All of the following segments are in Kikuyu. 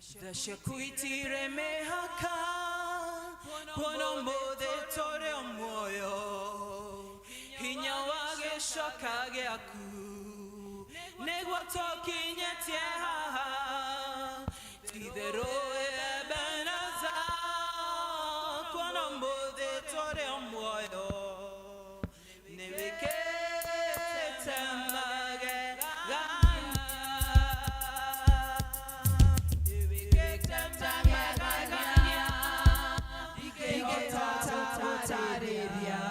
Tha ciaku itirĩ mĩhaka, kuona ũmũthĩ tũrĩ o muoyo, hinya wa gĩcoka gĩaku nĩguo tũkinyĩtie haha. Ti-itherũ Ebeneza, kuona ũmũthĩ tũrĩ o muoyo, nĩwĩkĩte magegania. Nĩwĩkĩte magegania, ndingĩhota gũtarĩria,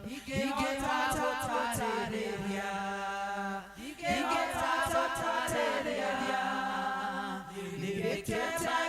ndingĩhota gũtarĩria, ndingĩhota gũtarĩria, nĩwĩkĩte.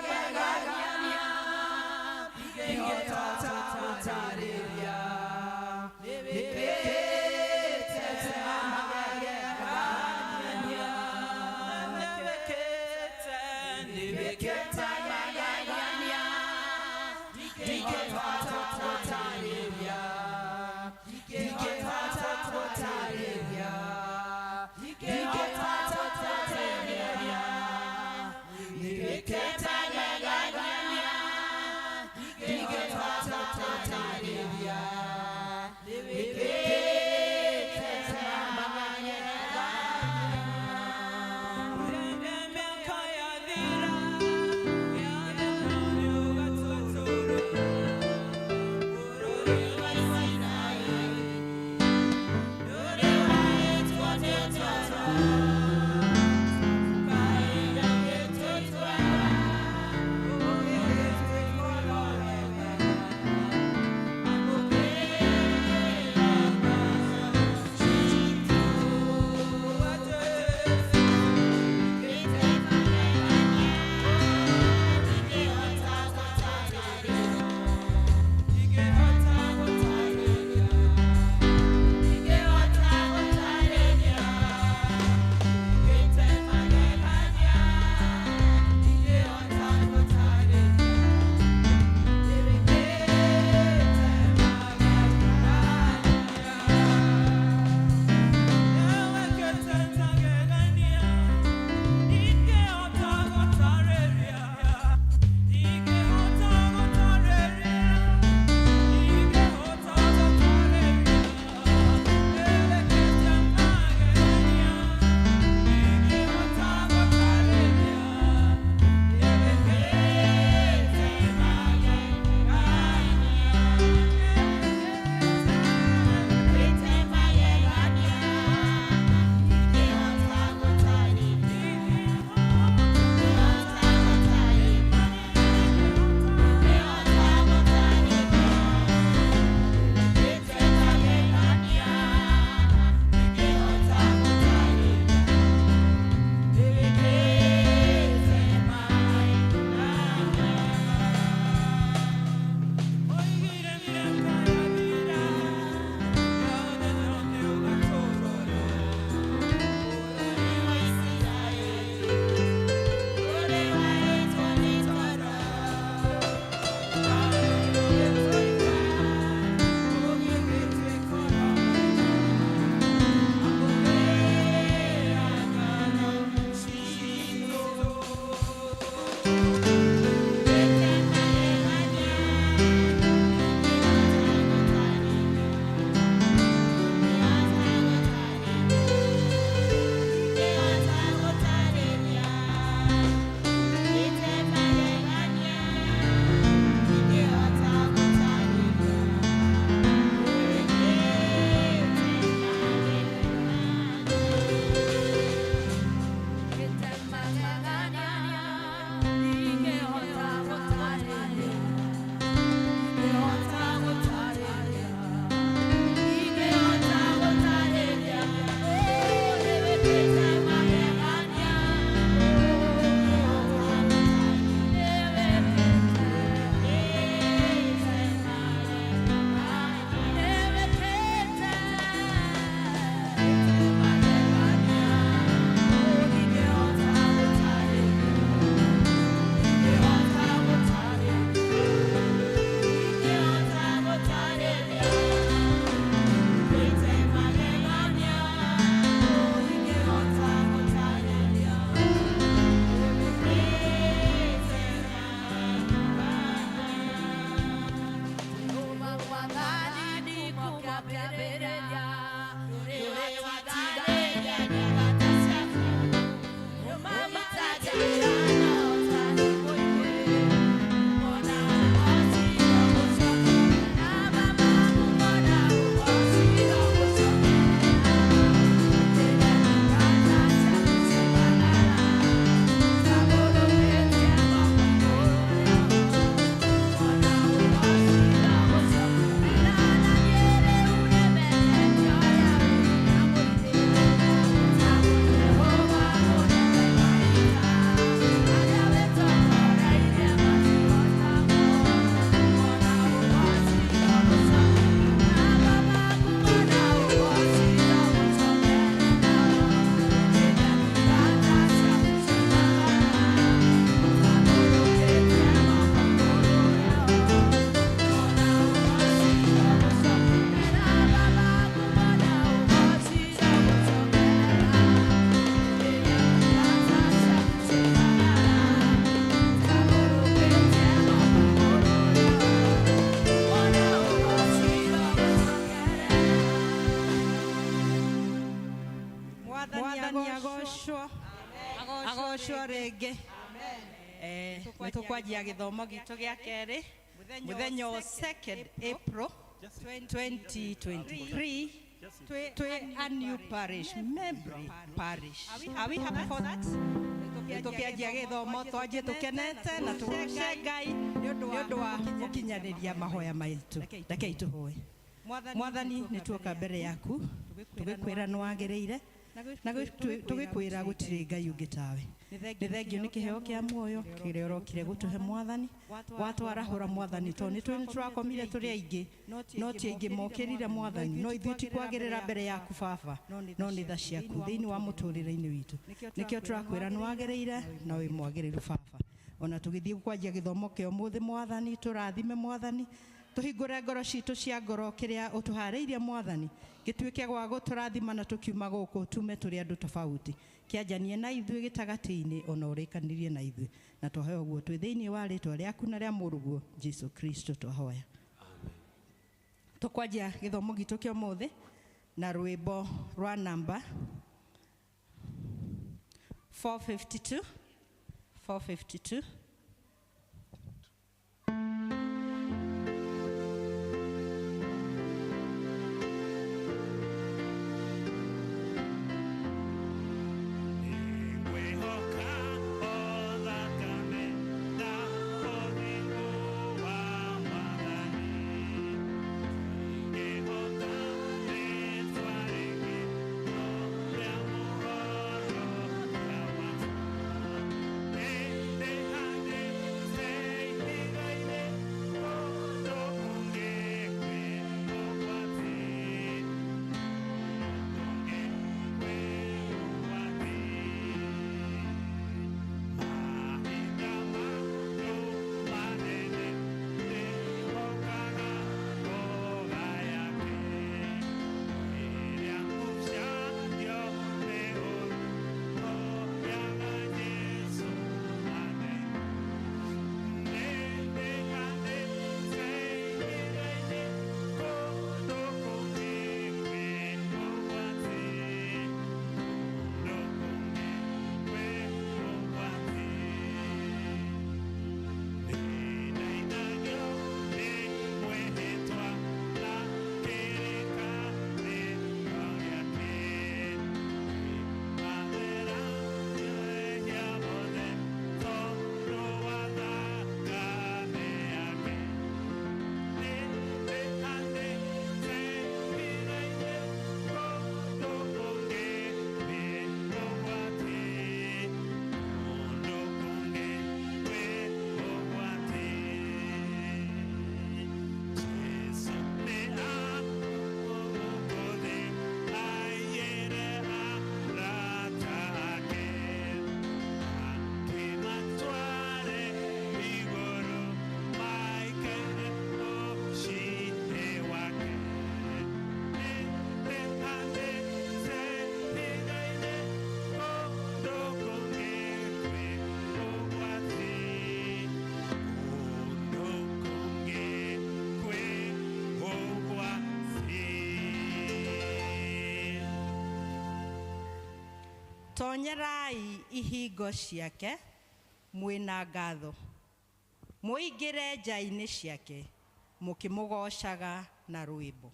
Agocwo rĩngĩ. Nĩ tũkwanjia gĩthomo gitũ gĩa kerĩ mũthenya wa 2nd April 2023 twĩ a new parish, Membley Parish. Are we happy for that? Nĩ tũkĩanjia gĩthomo twanjie tũkenete na tũgoce Ngai nĩ ũndũ wa gũkinyanĩria mahoya maitũ. Rekei tũhoe. Mwathani, nĩ tuoka mbere yaku tũgĩkwĩra nĩ wagĩrĩire na tũgĩkwĩra gũtirĩ Ngai ũngĩ tawe. Nĩ thengio nĩ kĩheo kĩa muoyo kĩrĩa ũrokire gũtũhe Mwathani, watwarahũra Mwathani, tondũ nĩ tũrakomire tũrĩ aingĩ no ti aingĩ mokĩrire Mwathani, no ithuĩ ti kwagĩrĩra mbere yaku Baba, no nĩ tha ciaku thĩinĩ wa mũtũrĩre-inĩ witũ. Nĩkĩo tũrakwĩra nĩ wagĩrĩire na wĩ mwagĩrĩru Baba. Ona tũgĩthiĩ kwanjia gĩthomo kĩa ũmũthĩ Mwathani, tũrathime Mwathani, tũhingũre ngoro citũ cia ngoro kĩrĩa ũtũharĩirie Mwathani gĩtuĩke gwa gũtũrathima na tũkiuma gũkũ tume tũrĩ andũ tofauti, kĩanjanie na ithuĩ gĩtagatĩ-inĩ ona ũrĩkanirie na ithuĩ, na twahoya ũguo twĩ thĩinĩ wa rĩtwa rĩaku na rĩa mũrũguo Jesu Kristo twahoya. Tũkwanjia gĩthomo gitũ kĩa ũmũthĩ na rwĩmbo rwa namba 452 452. Hey, Tonyerai ihingo ciake mwĩna ngatho, mũingĩre nja-inĩ ciake mũkĩmũgoocaga na rwĩmbo.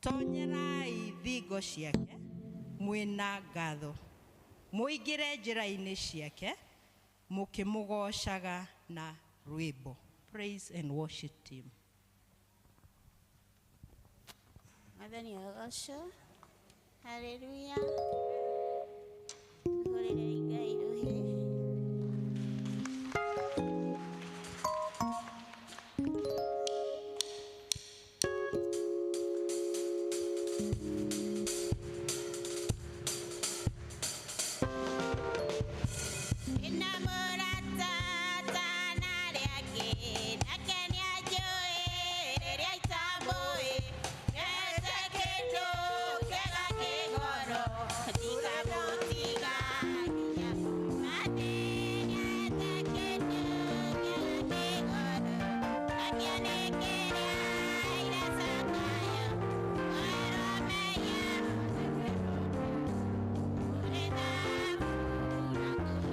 Tonyerai thingo ciake mwĩna ngatho, mũingĩre njĩra-inĩ ciake mũkĩmũgoocaga na rwĩmbo. Praise and worship team. Mwathani agocwo. Haleluya. Tũhũrĩrei Ngai rũhĩ. Ina mũrata tana rĩake, nake nĩanjũĩ rĩrĩa itamũĩ. Nete kĩndũ kĩega kĩgoro, ndikamũtiga nginya mate. Nete kĩndũ kĩega kĩgoro, nakĩo nĩ kĩrĩa iracakayo. Werwo mehia, kũrĩ thabu na kũrĩ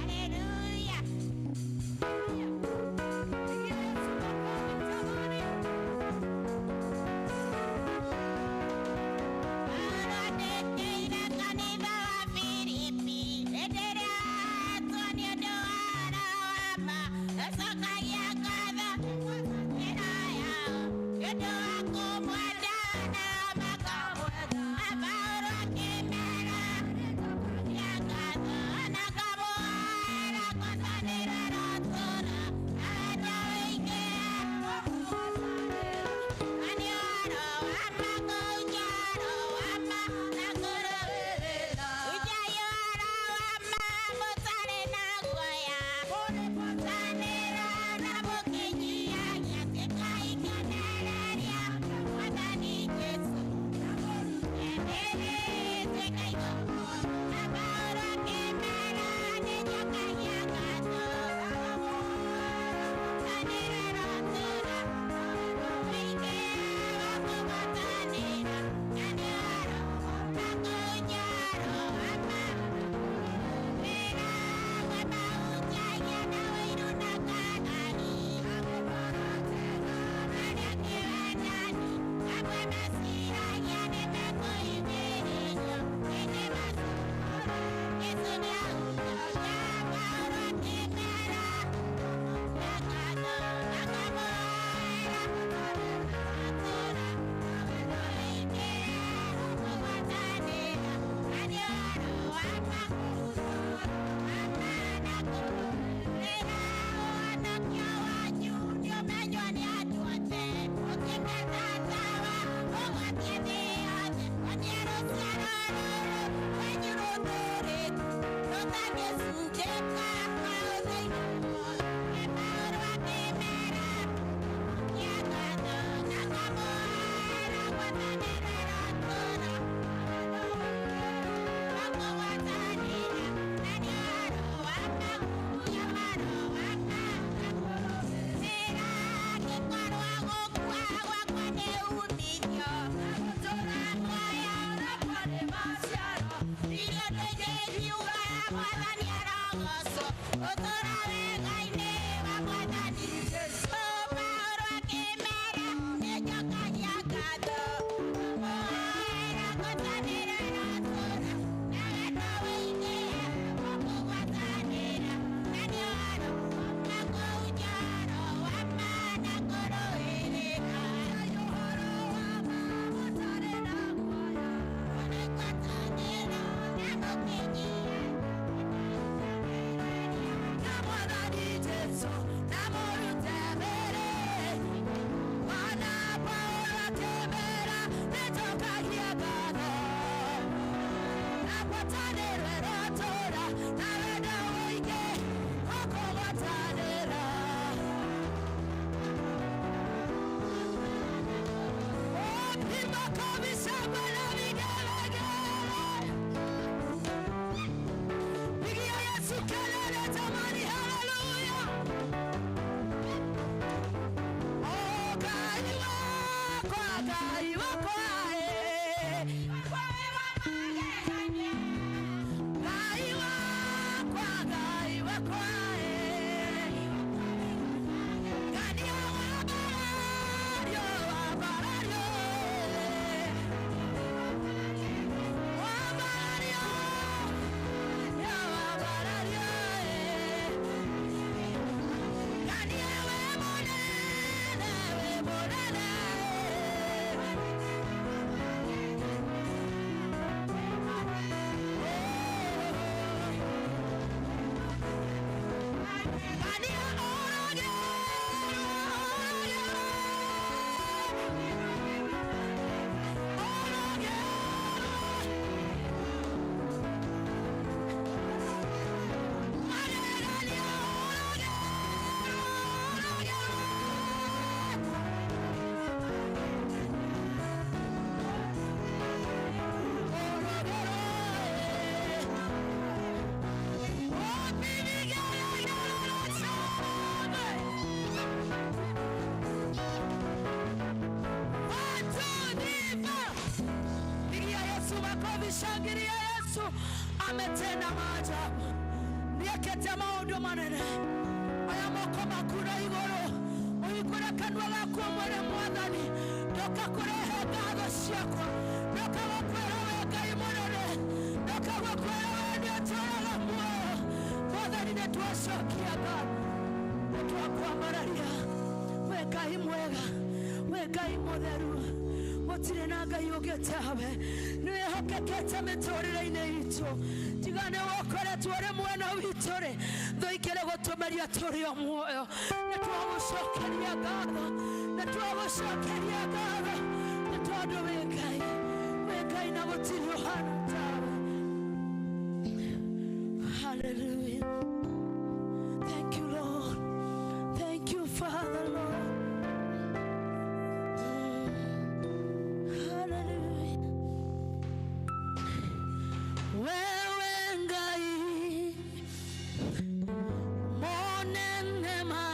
Hallelujah. Makofi, shangwe na vigelegele. Pigia Yesu kelele jamani, haleluya! Oh, Ngai wakwa, Ngai wakwa, eh. Ngai wakwa, Ngai wakwa, eh. Ngania wabarario, wabarario, eh. Wabarario, ya wabarario, eh. Ngania we munene, we munene, eh. Ngania oroge, oroge, oroge. Pigia Yesu makofi, shangilia Yesu ametenda maajabu, nĩekĩte maũndũ manene aya moko maku na igũrũ ũhingũre kanua gaku mwĩre Mwathani ndoka kũrehe ngatho ciakwa, ndoka gũkwĩra we Ngai mũnene, ndoka gũkwĩra we nĩ ũtũũraga muoyo. Mwathani nĩ twacokia ngatho, nĩ twakwambararia we Ngai mwega, we Ngai mũtheru, gũtirĩ na Ngai ũngĩ tawe, nĩ wĩhokekete mĩtũrĩre-inĩ itũ, tiga nĩ wokoretwo ũrĩ mwena witũ rĩ, thũ ikĩrĩ gũtũmeria tũrĩ o muoyo. Nĩ twagũcokeria ngatho, nĩ twagũcokeria ngatho, nĩ tondũ wĩ Ngai, wĩ Ngai na gũtirĩ ũhana tawe. Hallelujah. Thank you, Lord. Thank you, Father, Lord. Hallelujah. Wewe Ngai monene ma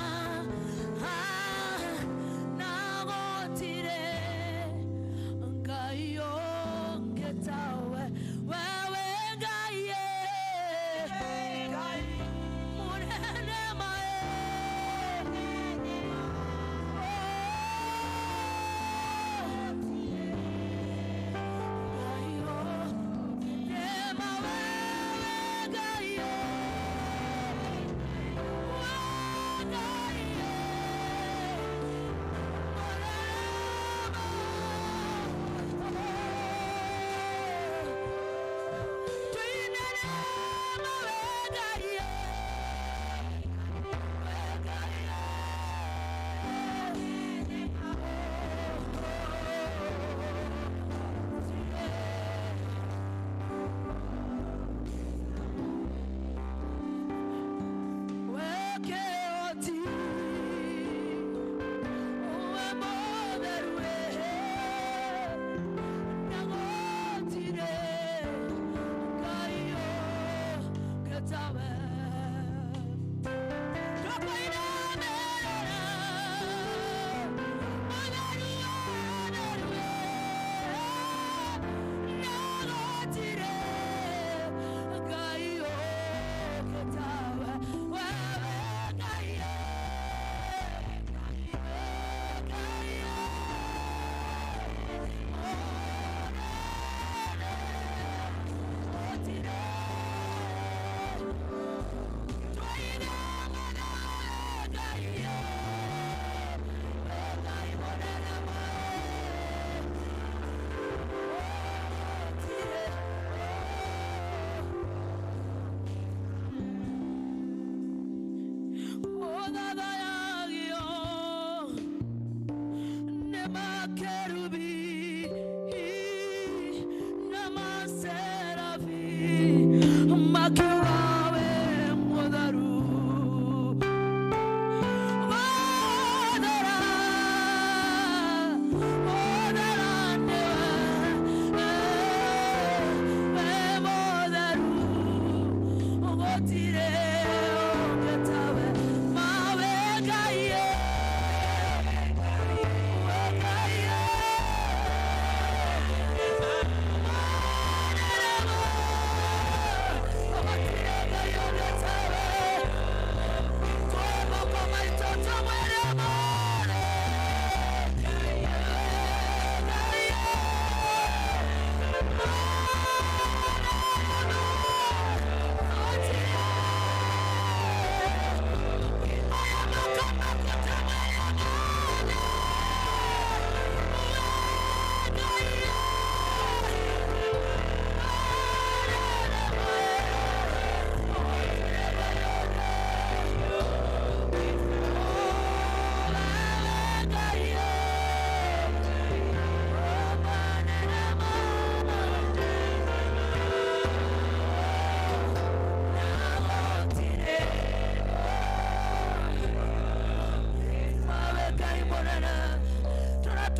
nagotire Ngai onge tawe, wewe Ngai monene ma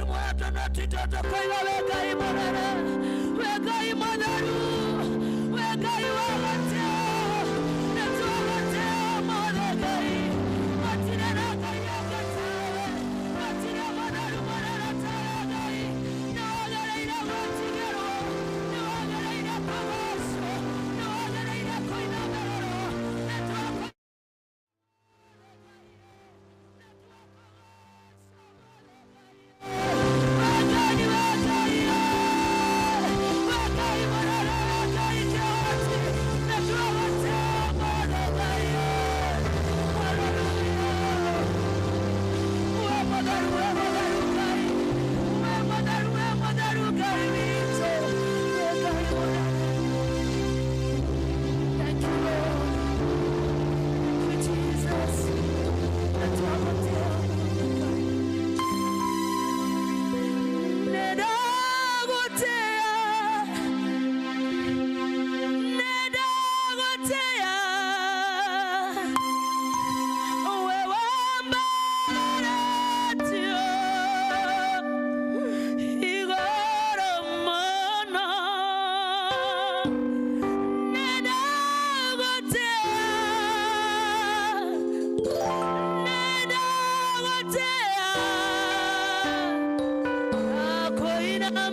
Muoyo na tũkoiga we Ngai mũnene, we Ngai mũtheru, we Ngai wa gĩtĩo, nĩ twagũtĩa ũmũthĩ Ngai. Gũtirĩ na Ngai ũngĩ tawe, gũtirĩ mũtheru mũnene tawe Ngai. Nĩ wagĩrĩire gwĩtigĩrwo, nĩ wagĩrĩire kũgocwo, nĩ wagĩrĩire kũinamĩrĩrwo. Nĩ twakũ Thank you, Lord. Thank you, Jesus. That's what I'm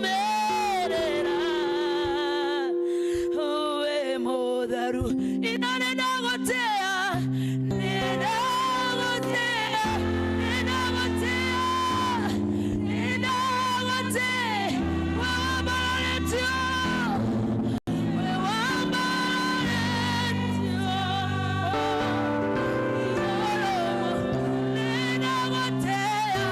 Akoinamerera we motharu inanendagotea nendagotea nendagotea nendagote wawambaretio wewambaretio nendagotea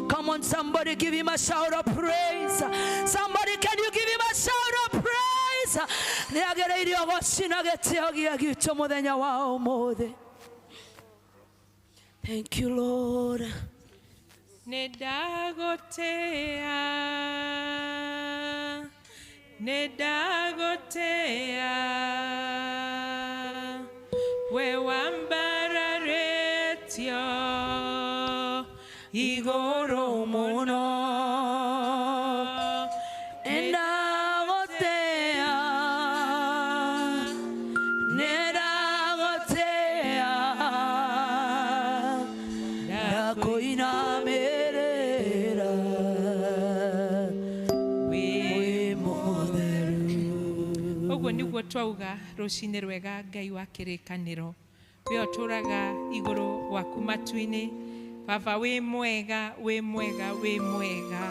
Come on, somebody give him a shout of praise. Somebody, can you give him a shout of praise? Nĩagĩrĩire ũgocina gĩtĩo gĩa gitũ mũthenya wa ũmũthĩ. Thank you, Lord. Nĩndagũtĩa, nĩndagũtĩa, we wambararĩtio igũrũ mũno. Nĩndagũtĩa, nĩndagũtĩa, ndakũinamĩrĩra Wĩ wĩ mũtheru. Ũguo nĩguo twauga rũcinĩ rwega Ngai wa kĩrĩkanĩro, we ũtũraga igũrũ gwaku matu-inĩ. Baba wĩ mwega, wĩ mwega, wĩ mwega,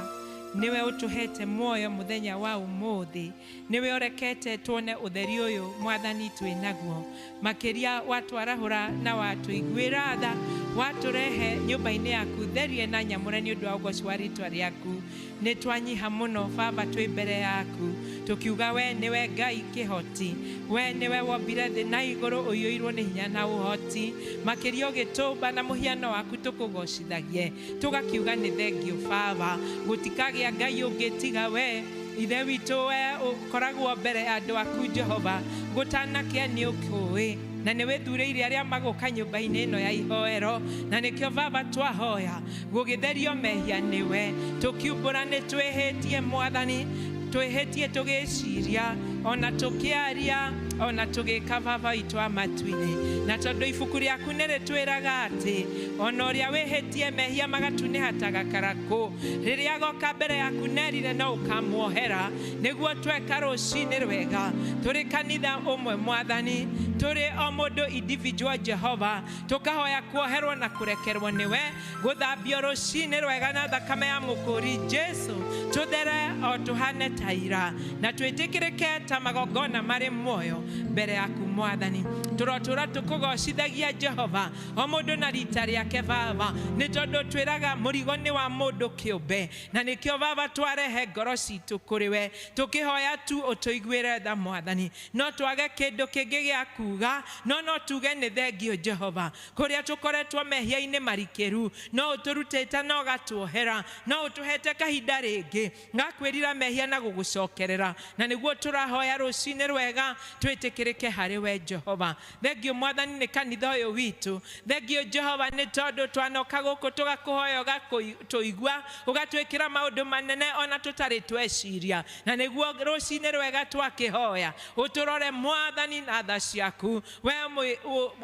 nĩwe ũtũhete muoyo mũthenya wa ũmũthĩ, nĩwe ũrekete tuone ũtheri ũyũ Mwathani twĩ naguo, makĩria watwarahũra na watũiguĩra tha, Watũrehe nyũmba-inĩ yaku therie na nyamũre nĩ ũndũ wa ũgoci wa rĩtwa rĩaku. Nĩ twanyiha mũno Baba twĩ mbere yaku, tũkiuga we nĩwe Ngai kĩhoti, we nĩwe wombire thĩ na igũrũ, ũiyũirwo nĩ hinya na ũhoti, makĩria ũgĩtũmba na mũhiano waku tũkũgocithagie, tũgakiuga nĩ thengio Baba, gũtikagĩa Ngai ũngĩ tiga we. Ithe witũ, we ũkoragwo mbere ya andũ aku Jehova, gũtanakĩa nĩ ũkũĩ na nĩ wĩthurĩire arĩa magũka nyũmba-inĩ ĩno ya ihoero, na nĩkĩo Baba twahoya gũgĩtherio mehia nĩwe, tũkiumbũra nĩ twĩhĩtie Mwathani, twĩhĩtie tũgĩciria ona tũkĩaria ona tũgĩka Baba witũ wa matu-inĩ. Na tondũ ibuku rĩaku nĩ rĩtwĩraga atĩ ona ũrĩa wĩhĩtie mehia magatunĩha ta gakarakũ, rĩrĩa agoka mbere yaku nerire no ũkamuohera. Nĩguo tweka rũcinĩ rwega tũrĩ kanitha ũmwe Mwathani, tũrĩ o mũndũ individual Jehova, tũkahoya kuoherwo na kũrekerwo nĩwe, gũthambio rũcinĩ rwega na thakame ya mũkũri Jesu, tũthere o tũhane ta ira na twĩtĩkĩrĩke ta magongona marĩ muoyo mbere yaku Mwathani. Tũrotũra tũkũgocithagia Jehova, o mũndũ na rita rĩake Baba, nĩ tondũ twĩraga mũrigo nĩ wa mũndũ kĩũmbe, na nĩkĩo Baba twarehe ngoro citũ kũrĩ we, tũkĩhoya tu ũtũiguĩre tha Mwathani. No twage kĩndũ kĩngĩ gĩa kuga, no no tuge nĩ thengio Jehova, kũrĩa tũkoretwo mehia-inĩ marikĩru, no ũtũrutĩte na ũgatuohera, no ũtũhete kahinda rĩngĩ gakwĩrira mehia na gũgũcokerera, na nĩguo tũrahoya rũcinĩ rwega twĩtĩkĩrĩke harĩ we Jehova. Thengio Mwathani nĩ kanitha ũyũ witũ, thengio Jehova nĩ tondũ twanoka gũkũ tũgakũhoya ũgatũigua, ũgatwĩkĩra maũndũ manene ona tũtarĩ tweciria, na nĩguo rũcinĩ rwega twakĩhoya ũtũrore Mwathani na tha ciaku, we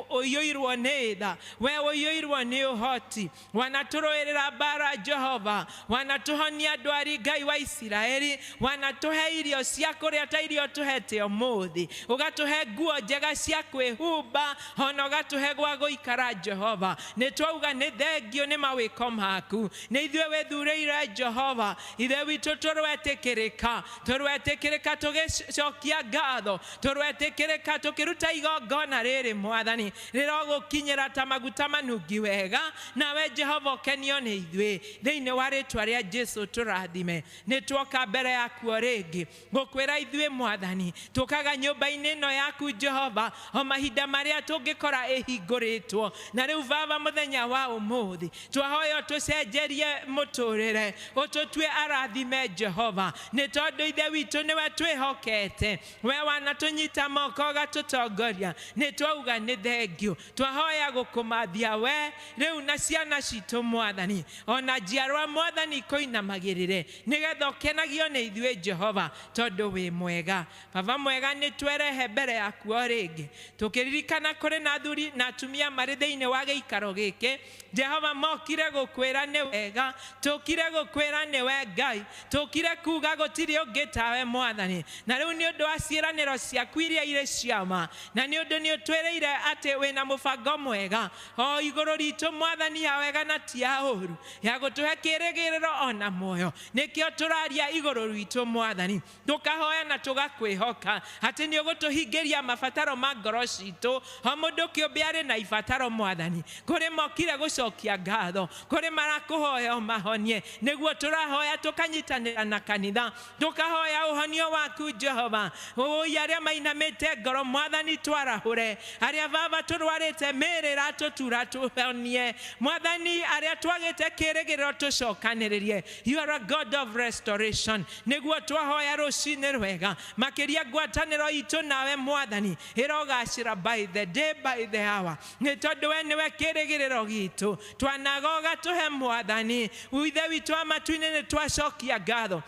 ũiyũirwo nĩ tha, we ũiyũirwo nĩ ũhoti, wanatũrũĩrĩra mbara Jehova, wanatũhonia ndwari Ngai wa Isiraeli, wanatũhe irio cia kũrĩa ta irio tũhete ũmũthĩ, ũgatũhe nguo njega cia kwĩhumba, ona ũgatũhe gwa gũikara Jehova. Nĩ twauga nĩ thengio nĩ mawĩko maku, nĩ ithuĩ wĩthurĩire Jehova. Ithe witũ tũrwetĩkĩrĩka, tũrwetĩkĩrĩka tũgĩcokia ngatho, tũrwetĩkĩrĩka tũkĩruta igongona rĩrĩ Mwathani, rĩrogũkinyĩra ta maguta manungi wega, nawe Jehova ũkenio nĩ ithuĩ. Thĩinĩ wa rĩtwa rĩa Jesu tũrathime. Nĩ tuoka mbere yaku o rĩngĩ gũkwĩra ithuĩ Mwathani, tũkaga nyũmba-inĩ ĩno yaku Jehova o mahinda marĩa tũngĩkora ĩhingũrĩtwo, na rĩu Baba mũthenya wa ũmũthĩ twahoya ũtũcenjerie mũtũrĩre, ũtũtue arathime Jehova, nĩ tondũ Ithe witũ nĩwe twĩhokete, we wanatũnyita moko ũgatũtongoria, nĩ twauga nĩ thengio. Twahoya gũkũmathia we rĩu na ciana citũ Mwathani, ona njiarwa Mwathani kũinamagĩrĩre, nĩgetha ũkenagio nĩ ithuĩ Jehova, tondũ wĩ mwega. Baba mwega, nĩ twerehe mbere yaku o rĩngĩ, tũkĩririkana kũrĩ na athuri na atumia marĩ thĩinĩ wa gĩikaro gĩkĩ Jehova, mokire gũkwĩra nĩ wega, tũkire gũkwĩra nĩwe Ngai, tũkire kuga gũtirĩ ũngĩ tawe Mwathani. Na rĩu nĩ ũndũ wa ciĩranĩro ciaku iria irĩ ciama, na nĩ ũndũ nĩ ũtwĩrĩire atĩ wĩna mũbango mwega o igũrũ ritũ Mwathani, ya wega na ti ya ũru, ya gũtũhe kĩĩrĩgĩrĩro ona muoyo. Nĩkĩo tũraria igũrũ ritũ Mwathani, tũkahoya na tũgakwĩhoka atĩ nĩ ũgũtũhingĩria mabataro ma ngoro citũ. O mũndũ kĩũmbe arĩ na ibataro Mwathani, kũrĩ mokire gũcokia ngatho, kũrĩ marakũhoya ũmahonie, nĩguo tũrahoya tũkanyitanĩra na kanitha, tũkahoya ũhonio waku Jehova. Ũi arĩa mainamĩte ngoro Mwathani twarahũre, arĩa Baba tũrwarĩte mĩĩrĩ ĩratũtura tũhonie Mwathani, arĩa twagĩte kĩĩrĩgĩrĩro tũcokanĩrĩrie. You are a God of restoration. Nĩguo twahoya rũcinĩ rwega, makĩria ngwatanĩro itũ nawe Mwathani ĩrogacĩra by the day, by the hour, nĩ tondũ we nĩwe kĩĩrĩgĩrĩro gitũ. Twanagoga tũhe Mwathani Ithe witũ wa matu-inĩ, nĩ twacokia ngatho,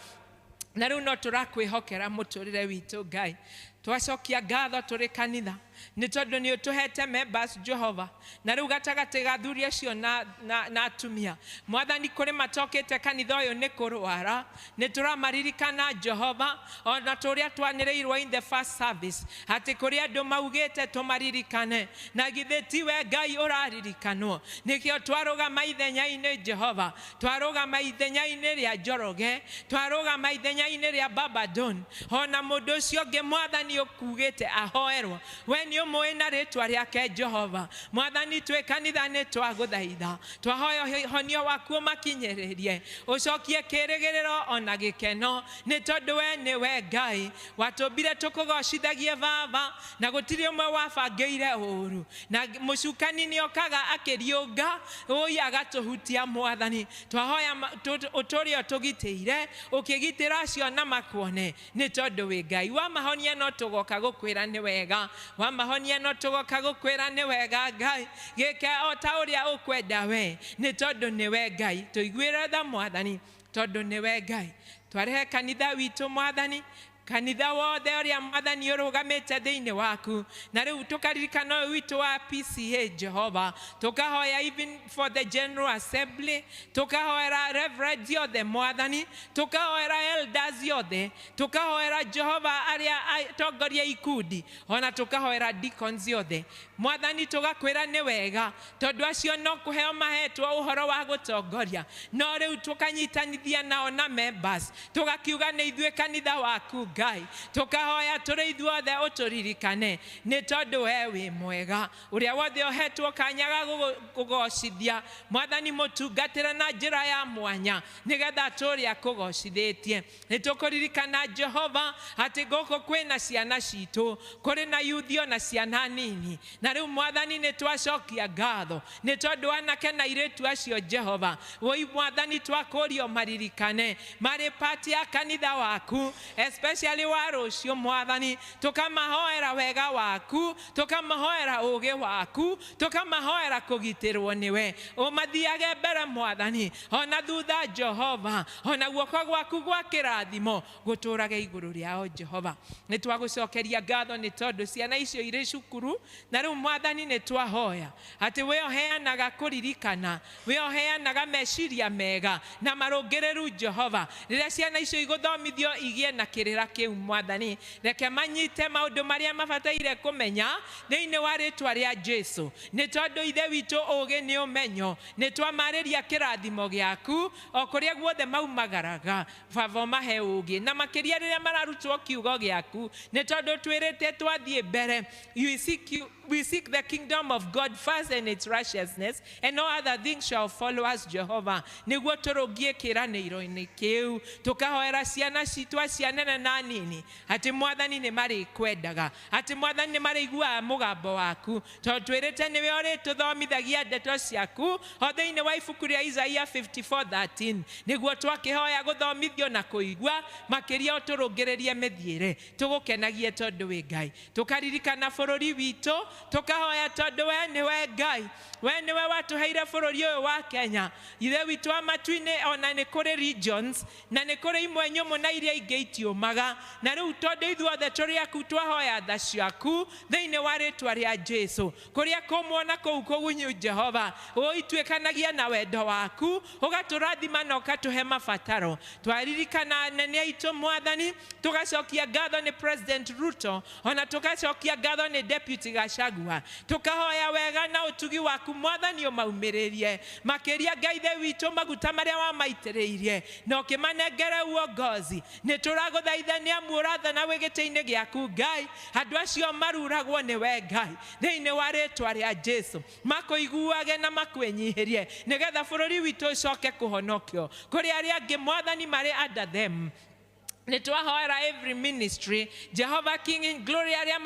na rĩu no tũrakwĩhokera mũtũrĩre witũ Ngai. Twacokia ngatho tũrĩ kanitha nĩ tondũ nĩ ũtũhete members Jehova, na rĩu gatagatĩ ga athuri acio na atumia Mwathani, kũrĩ matokĩte kanitha ũyũ nĩ kũrwara, nĩ tũramaririkana Jehova, ona tũrĩa twanĩrĩirwo in the first service atĩ kũrĩ andũ maugĩte tũmaririkane, na githĩ tiwe Ngai ũraririkanwo? Nĩkĩo twarũgama ithenya-inĩ Jehova, twarũgama ithenya-inĩ rĩa Njoroge, twarũgama ithenya-inĩ rĩa Baba Don, ona mũndũ ũcio ũngĩ Mwathani Mwathani ũkugĩte ahoerwo, we nĩ ũmũĩ na rĩtwa rĩake Jehova. Mwathani twĩ kanitha nĩ twagũthaitha, twahoya ũhonio waku ũmakinyĩrĩrie, ũcokie kĩrĩgĩrĩro ona gĩkeno, nĩ tondũ we nĩwe Ngai watũmbire tũkũgocithagie Baba, na gũtirĩ ũmwe wabangĩire ũru, na mũcukani nĩ okaga akĩriũnga ũi agatũhutia. Mwathani twahoya ũtũre ũtũgitĩire, ũkĩgitĩra acio na makuone, nĩ tondũ wĩ Ngai. Wamahonia no tũgoka gũkwĩra nĩ wega, wamahonia no tũgoka gũkwĩra nĩ wega. Ngai gĩke o ta ũrĩa ũkwenda we, nĩ tondũ nĩwe Ngai. Tũiguĩre tha Mwathani, tondũ nĩwe Ngai. Twarehe kanitha witũ Mwathani, kanitha wothe ũrĩa Mwathani ũrũgamĩte thĩinĩ waku, na rĩu tũkaririkana ũyũ witũ wa PCA Jehova, tũkahoya even for the General Assembly, tũkahoera reverends othe Mwathani, tũkahoera elders othe, tũkahoera Jehova arĩa atongoria ikundi, ona tũkahoera deacons othe Mwathani. Tũgakwĩra nĩ wega, tondũ acio no kũheo mahetwo ũhoro wa gũtongoria, no rĩu tũkanyitanithia nao na members, tũgakiuga nĩ ithuĩ kanitha waku Ngai. Tũkahoya tũrĩ ithuothe ũtũririkane, nĩ tondũ we wĩ mwega. Ũrĩa wothe ũhetwo kanya ga kũgocithia Mwathani, mũtungatĩre na njĩra ya mwanya, nĩgetha tũrĩa kũgocithĩtie. Nĩ tũkũririkana Jehova atĩ gũkũ kwĩna ciana citũ, kũrĩ na yuthio na ciana nini, na rĩu Mwathani nĩ twacokia ngatho nĩ tondũ anake na airĩtu acio Jehova. Woi Mwathani, twakũrio maririkane marĩ part ya kanitha waku, especially wa rũciũ Mwathani. Tũkamahoera wega waku, tũkamahoera ũgĩ waku, tũkamahoera kũgitĩrwo nĩwe, ũmathiage mbere Mwathani ona thutha Jehova, ona guoko gwaku gwa kĩrathimo gũtũrage igũrũ rĩao Jehova. Nĩ twagũcokeria ngatho nĩ tondũ ciana icio irĩ cukuru, na rĩu Mwathani nĩ twahoya atĩ we ũheanaga kũririkana, we ũheanaga meciria mega na marũngĩrĩru Jehova, rĩrĩa ciana icio igũthomithio igĩe na kĩrĩra kĩu Mwathani, reke manyite maũndũ marĩa mabataire kũmenya thĩinĩ wa rĩtwa rĩa Jesu, nĩ tondũ Ithe witũ ũgĩ nĩ ũmenyo. Nĩ twamarĩria kĩrathimo gĩaku o kũrĩa guothe maumagaraga, Baba ũmahe ũgĩ, na makĩria rĩrĩa mararutwo kiugo gĩaku, nĩ tondũ twĩrĩte twathiĩ mbere, you seek you, we seek the kingdom of God first and its righteousness, and all other things shall follow us, Jehovah. Nĩguo tũrũngie kĩĩranĩro-inĩ kĩu, tũkahoera ciana citũ acia nene na nini atĩ Mwathani nĩ marĩkwendaga, atĩ Mwathani nĩ marĩiguaga mũgambo waku, tondũ twĩrĩte nĩwe ũrĩtũthomithagia ndeto ciaku o thĩinĩ wa ibuku rĩa Isaia 54:13. Nĩguo twakĩhoya gũthomithio na kũigua makĩria, ũtũrũngĩrĩrie mĩthiĩre tũgũkenagie, tondũ wĩ Ngai. Tũkaririkana bũrũri witũ, tũkahoya tondũ we nĩwe Ngai, we nĩwe watũheire bũrũri ũyũ wa Kenya, Ithe witũ wa matu-inĩ. Ona nĩ kũrĩ regions, na nĩ kũrĩ imwe nyũmũ na iria ingĩ itiũmaga, na rĩu tondũ ithuothe tũrĩ aku, twahoya tha ciaku thĩinĩ wa rĩtwa rĩa Jesu, kũrĩa kũmũ na kũu kũgunyu Jehova, ũituĩkanagia na wendo waku, ũgatũrathima na ũkatũhe mabataro. Twaririkana nene aitũ Mwathani, tũgacokia ngatho nĩ President Ruto, ona tũgacokia ngatho nĩ Deputy Gachagua, tũkahoya wega na ũtugi waku Mwathani ũmaumĩrĩrie makĩria. Ngai Ithe witũ, maguta marĩa wamaitĩrĩirie na ũkĩmanengere uongozi, nĩ tũragũthaitha nĩ amu ũrathana wĩ gĩtĩ-inĩ gĩaku Ngai, andũ acio maruragwo nĩwe Ngai, thĩinĩ wa rĩtwa rĩa Jesu, makũiguage na makwĩnyihĩrie, nĩgetha bũrũri witũ ũcoke kũhonokio. Kũrĩ arĩa angĩ Mwathani marĩ under them, nĩ twahoera every ministry, Jehovah King in Glory, arĩa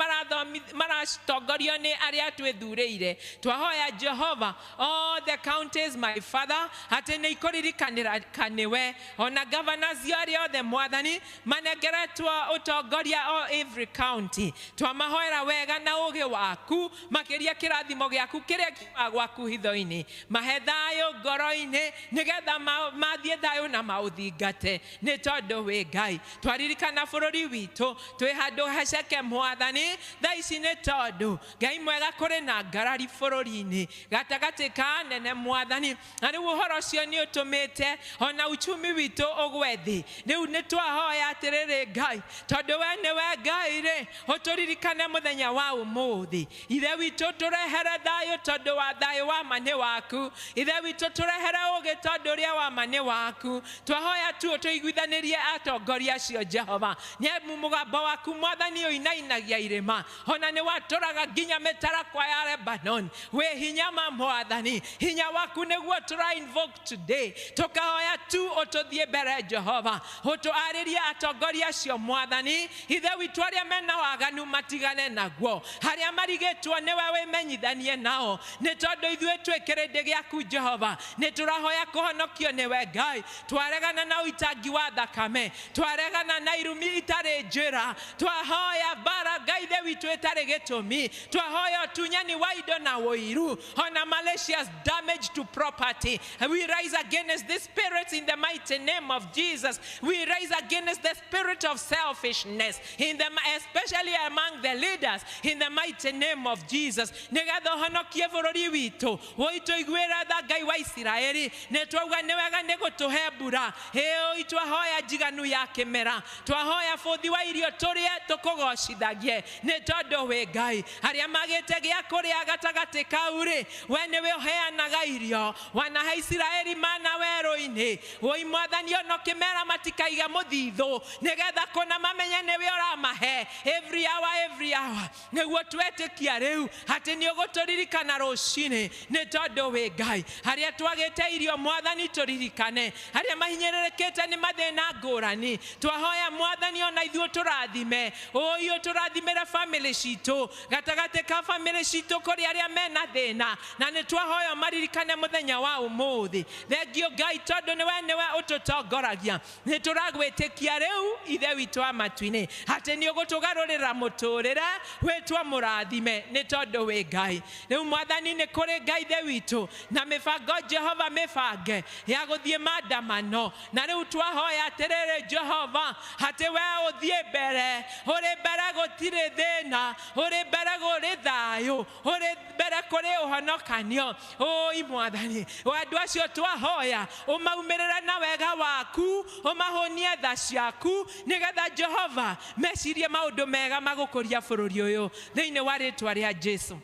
maratongorio nĩ arĩa twĩthurĩire. Twahoya Jehova all the counties, my Father, atĩ nĩ ikũririkanĩra nĩwe, ona governors arĩa othe Mwathani manengeretwo ũtongoria o every county, twamahoera wega na ũgĩ waku, makĩria kĩrathimo gĩaku kĩrĩa kiumaga gwaku hitho-inĩ, mahe thayũ ngoro-inĩ, nĩgetha mathiĩ thayũ na maũthingate, nĩ tondũ wĩ Ngai. Twaririkana bũrũri witũ twĩ handũ haceke Mwathani thaa ici, nĩ tondũ Ngai mwega kũrĩ na ngarari bũrũri-inĩ gatagatĩ ka anene Mwathani, na rĩu ũhoro ũcio nĩ ũtũmĩte ona uchumi witũ ũgwe thĩ. Rĩu nĩ twahoya atĩrĩrĩ Ngai, tondũ we nĩwe Ngai rĩ, ũtũririkane mũthenya wa ũmũthĩ. Ithe witũ, tũrehere thayũ, tondũ wa thayũ wa ma nĩ waku. Ithe witũ, tũrehere ũgĩ, tondũ ũrĩa wa ma nĩ waku. Twahoya tu ũtũiguithanĩrie atongoria. acio Jehova nĩ amu mũgambo waku mwathani ũinainagia irĩma ona nĩ watũraga nginya mĩtarakwa ya Lebanon wĩ hinya ma mwathani hinya waku nĩguo tũra invoke today tũkahoya tu ũtũthiĩ mbere Jehova ũtũarĩrie atongoria acio mwathani ithe witũ arĩa mena waganu matigane naguo harĩa marigĩtwo nĩwe wĩmenyithanie nao nĩ tondũ ithuĩ twĩ kĩrĩndĩ gĩaku Jehova nĩ tũrahoya kũhonokio nĩwe Ngai twaregana na ũitangi wa thakame twaregana na irumi itarĩ njĩra twahoya mbara Ngai ithe witũ ĩtarĩ gĩtũmi twahoya ũtunyani wa indo na ũiru ona malicious damage to property. We rise against this spirit in the mighty name of Jesus. We rise against the spirit of selfishness in the, especially among the leaders in the mighty name of Jesus. Nĩgetha ũhonokie bũrũri witũ ũitũiguĩra tha Ngai wa Isiraeli nĩ twauga nĩ wega nĩ gũtũhe mbura ĩĩ twahoya njiganu ya kĩmera twahoya bũthi wa irio tũrĩe tũkũgocithagie nĩ tondũ wĩ Ngai arĩa magĩte gĩa kũrĩa gatagatĩ kau rĩ we nĩwe ũheanaga irio wanahe Isiraeli mana werũ-inĩ woi mwathani ona ũkĩmera matikaiga mũthithũ nĩgetha kũna mamenye nĩwe ũramahe every hour every hour nĩguo twetĩkia rĩu atĩ nĩ ũgũtũririkana rũcinĩ nĩ tondũ wĩ Ngai harĩa twagĩte irio mwathani tũririkane arĩa mahinyĩrĩrĩkĩte nĩ mathĩna ngũrani twahoya mwathani ona ithuĩ tũrathime ũyũ tũrathimĩre family citũ gatagatĩ ka family citũ kũrĩ arĩa mena thĩna na nĩ twahoya maririkane mũthenya wa ũmũthĩ thengio Ngai tondũ nĩwe nĩwe ũtũtongoragia nĩ tũragwĩtĩkia rĩu ithe witũ wa matu-inĩ atĩ nĩ ũgũtũgarũrĩra mũtũrĩre wĩtwo mũrathime nĩ tondũ wĩ Ngai rĩu mwathani nĩ kũrĩ Ngai ithe witũ na mĩbango Jehova mĩbange ya gũthiĩ maandamano na rĩu twahoya atĩrĩrĩ Jehova atĩ we ũthiĩ mbere ũrĩ mbere gũtirĩ thĩna ũrĩ mbere kũrĩ thayũ ũrĩ mbere kũrĩ ũhonokanio ũi mwathani andũ acio twahoya ũmaumĩrĩre na wega waku ũmahũnie tha ciaku nĩgetha Jehova mecirie maũndũ mega magũkũria bũrũri ũyũ thĩinĩ wa rĩtwa rĩa Jesu.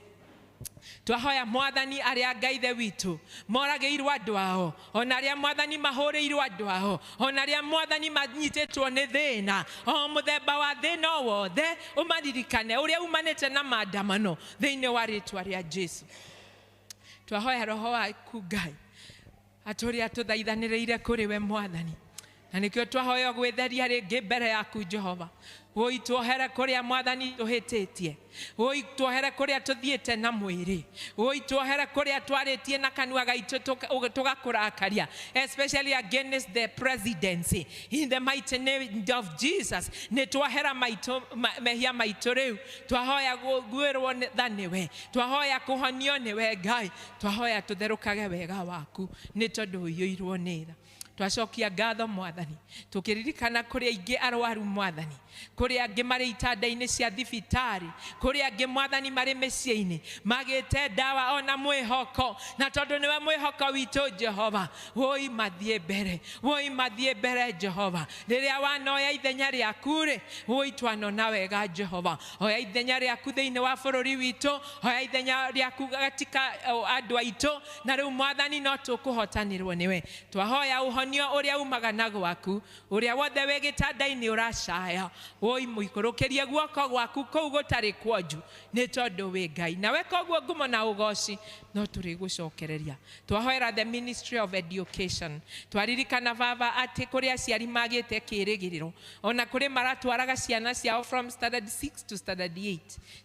Twahoya mwathani arĩa Ngai ithe witũ moragĩirwo andũ ao ona arĩa mwathani mahũrĩirwo andũ ao ona arĩa mwathani manyitĩtwo nĩ thĩna o mũthemba wa thĩna o wothe ũmaririkane ũrĩa umanĩte na maandamano thĩinĩ wa rĩtwa rĩa Jesu. Twahoya roho waku Ngai atũrĩa tũthaithanĩrĩire kũrĩ we mwathani na nĩkĩo twahoya gwĩtheria rĩngĩ mbere yaku Jehova woi tuohere kũrĩa mwathani tũhĩtĩtie woi tuohere kũrĩa tũthiĩte na mwĩrĩ woi tuohere kũrĩa twarĩtie na kanua gaitũ tũgakũrakaria especially against the presidency in the mighty name of Jesus. Nĩ twahera maitũ mehia maitũ rĩu twahoya gwĩrwo tha nĩwe twahoya kũhonio nĩwe Ngai twahoya tũtherũkage wega waku nĩ tondũ ũiyũirwo nĩ tha. Twacokia ngatho mwathani tũkĩririkana kũrĩ aingĩ arwaru mwathani kũrĩ angĩ marĩ itanda-inĩ cia thibitarĩ kũrĩ angĩ mwathani marĩ mĩciĩ-inĩ magĩte ndawa ona mwĩhoko na tondũ nĩwe mwĩhoko witũ Jehova woi mathiĩ mbere woi mathiĩ mbere Jehova rĩrĩa wanoya ithenya rĩaku rĩ woi twanona wega Jehova oya ithenya rĩaku thĩinĩ wa bũrũri witũ oya ithenya rĩaku gatika andũ aitũ na rĩu mwathani no tũkũhotanĩrwo nĩwe twahoya ũhonio ũrĩa umaga na gwaku ũrĩa wothe wĩ gĩtanda-inĩ ũracaya woi mũikũrũkĩrie guoko gwaku kũu gũtarĩ kwonju nĩ tondũ wĩ Ngai nawe koguo ngumo na ũgoci no tũrĩgũcokereria. Twahoera the Ministry of Education twaririkana baba atĩ kũrĩ aciari magĩte kĩrĩgĩrĩro ona kũrĩ maratwaraga ciana ciao from standard 6 to standard 8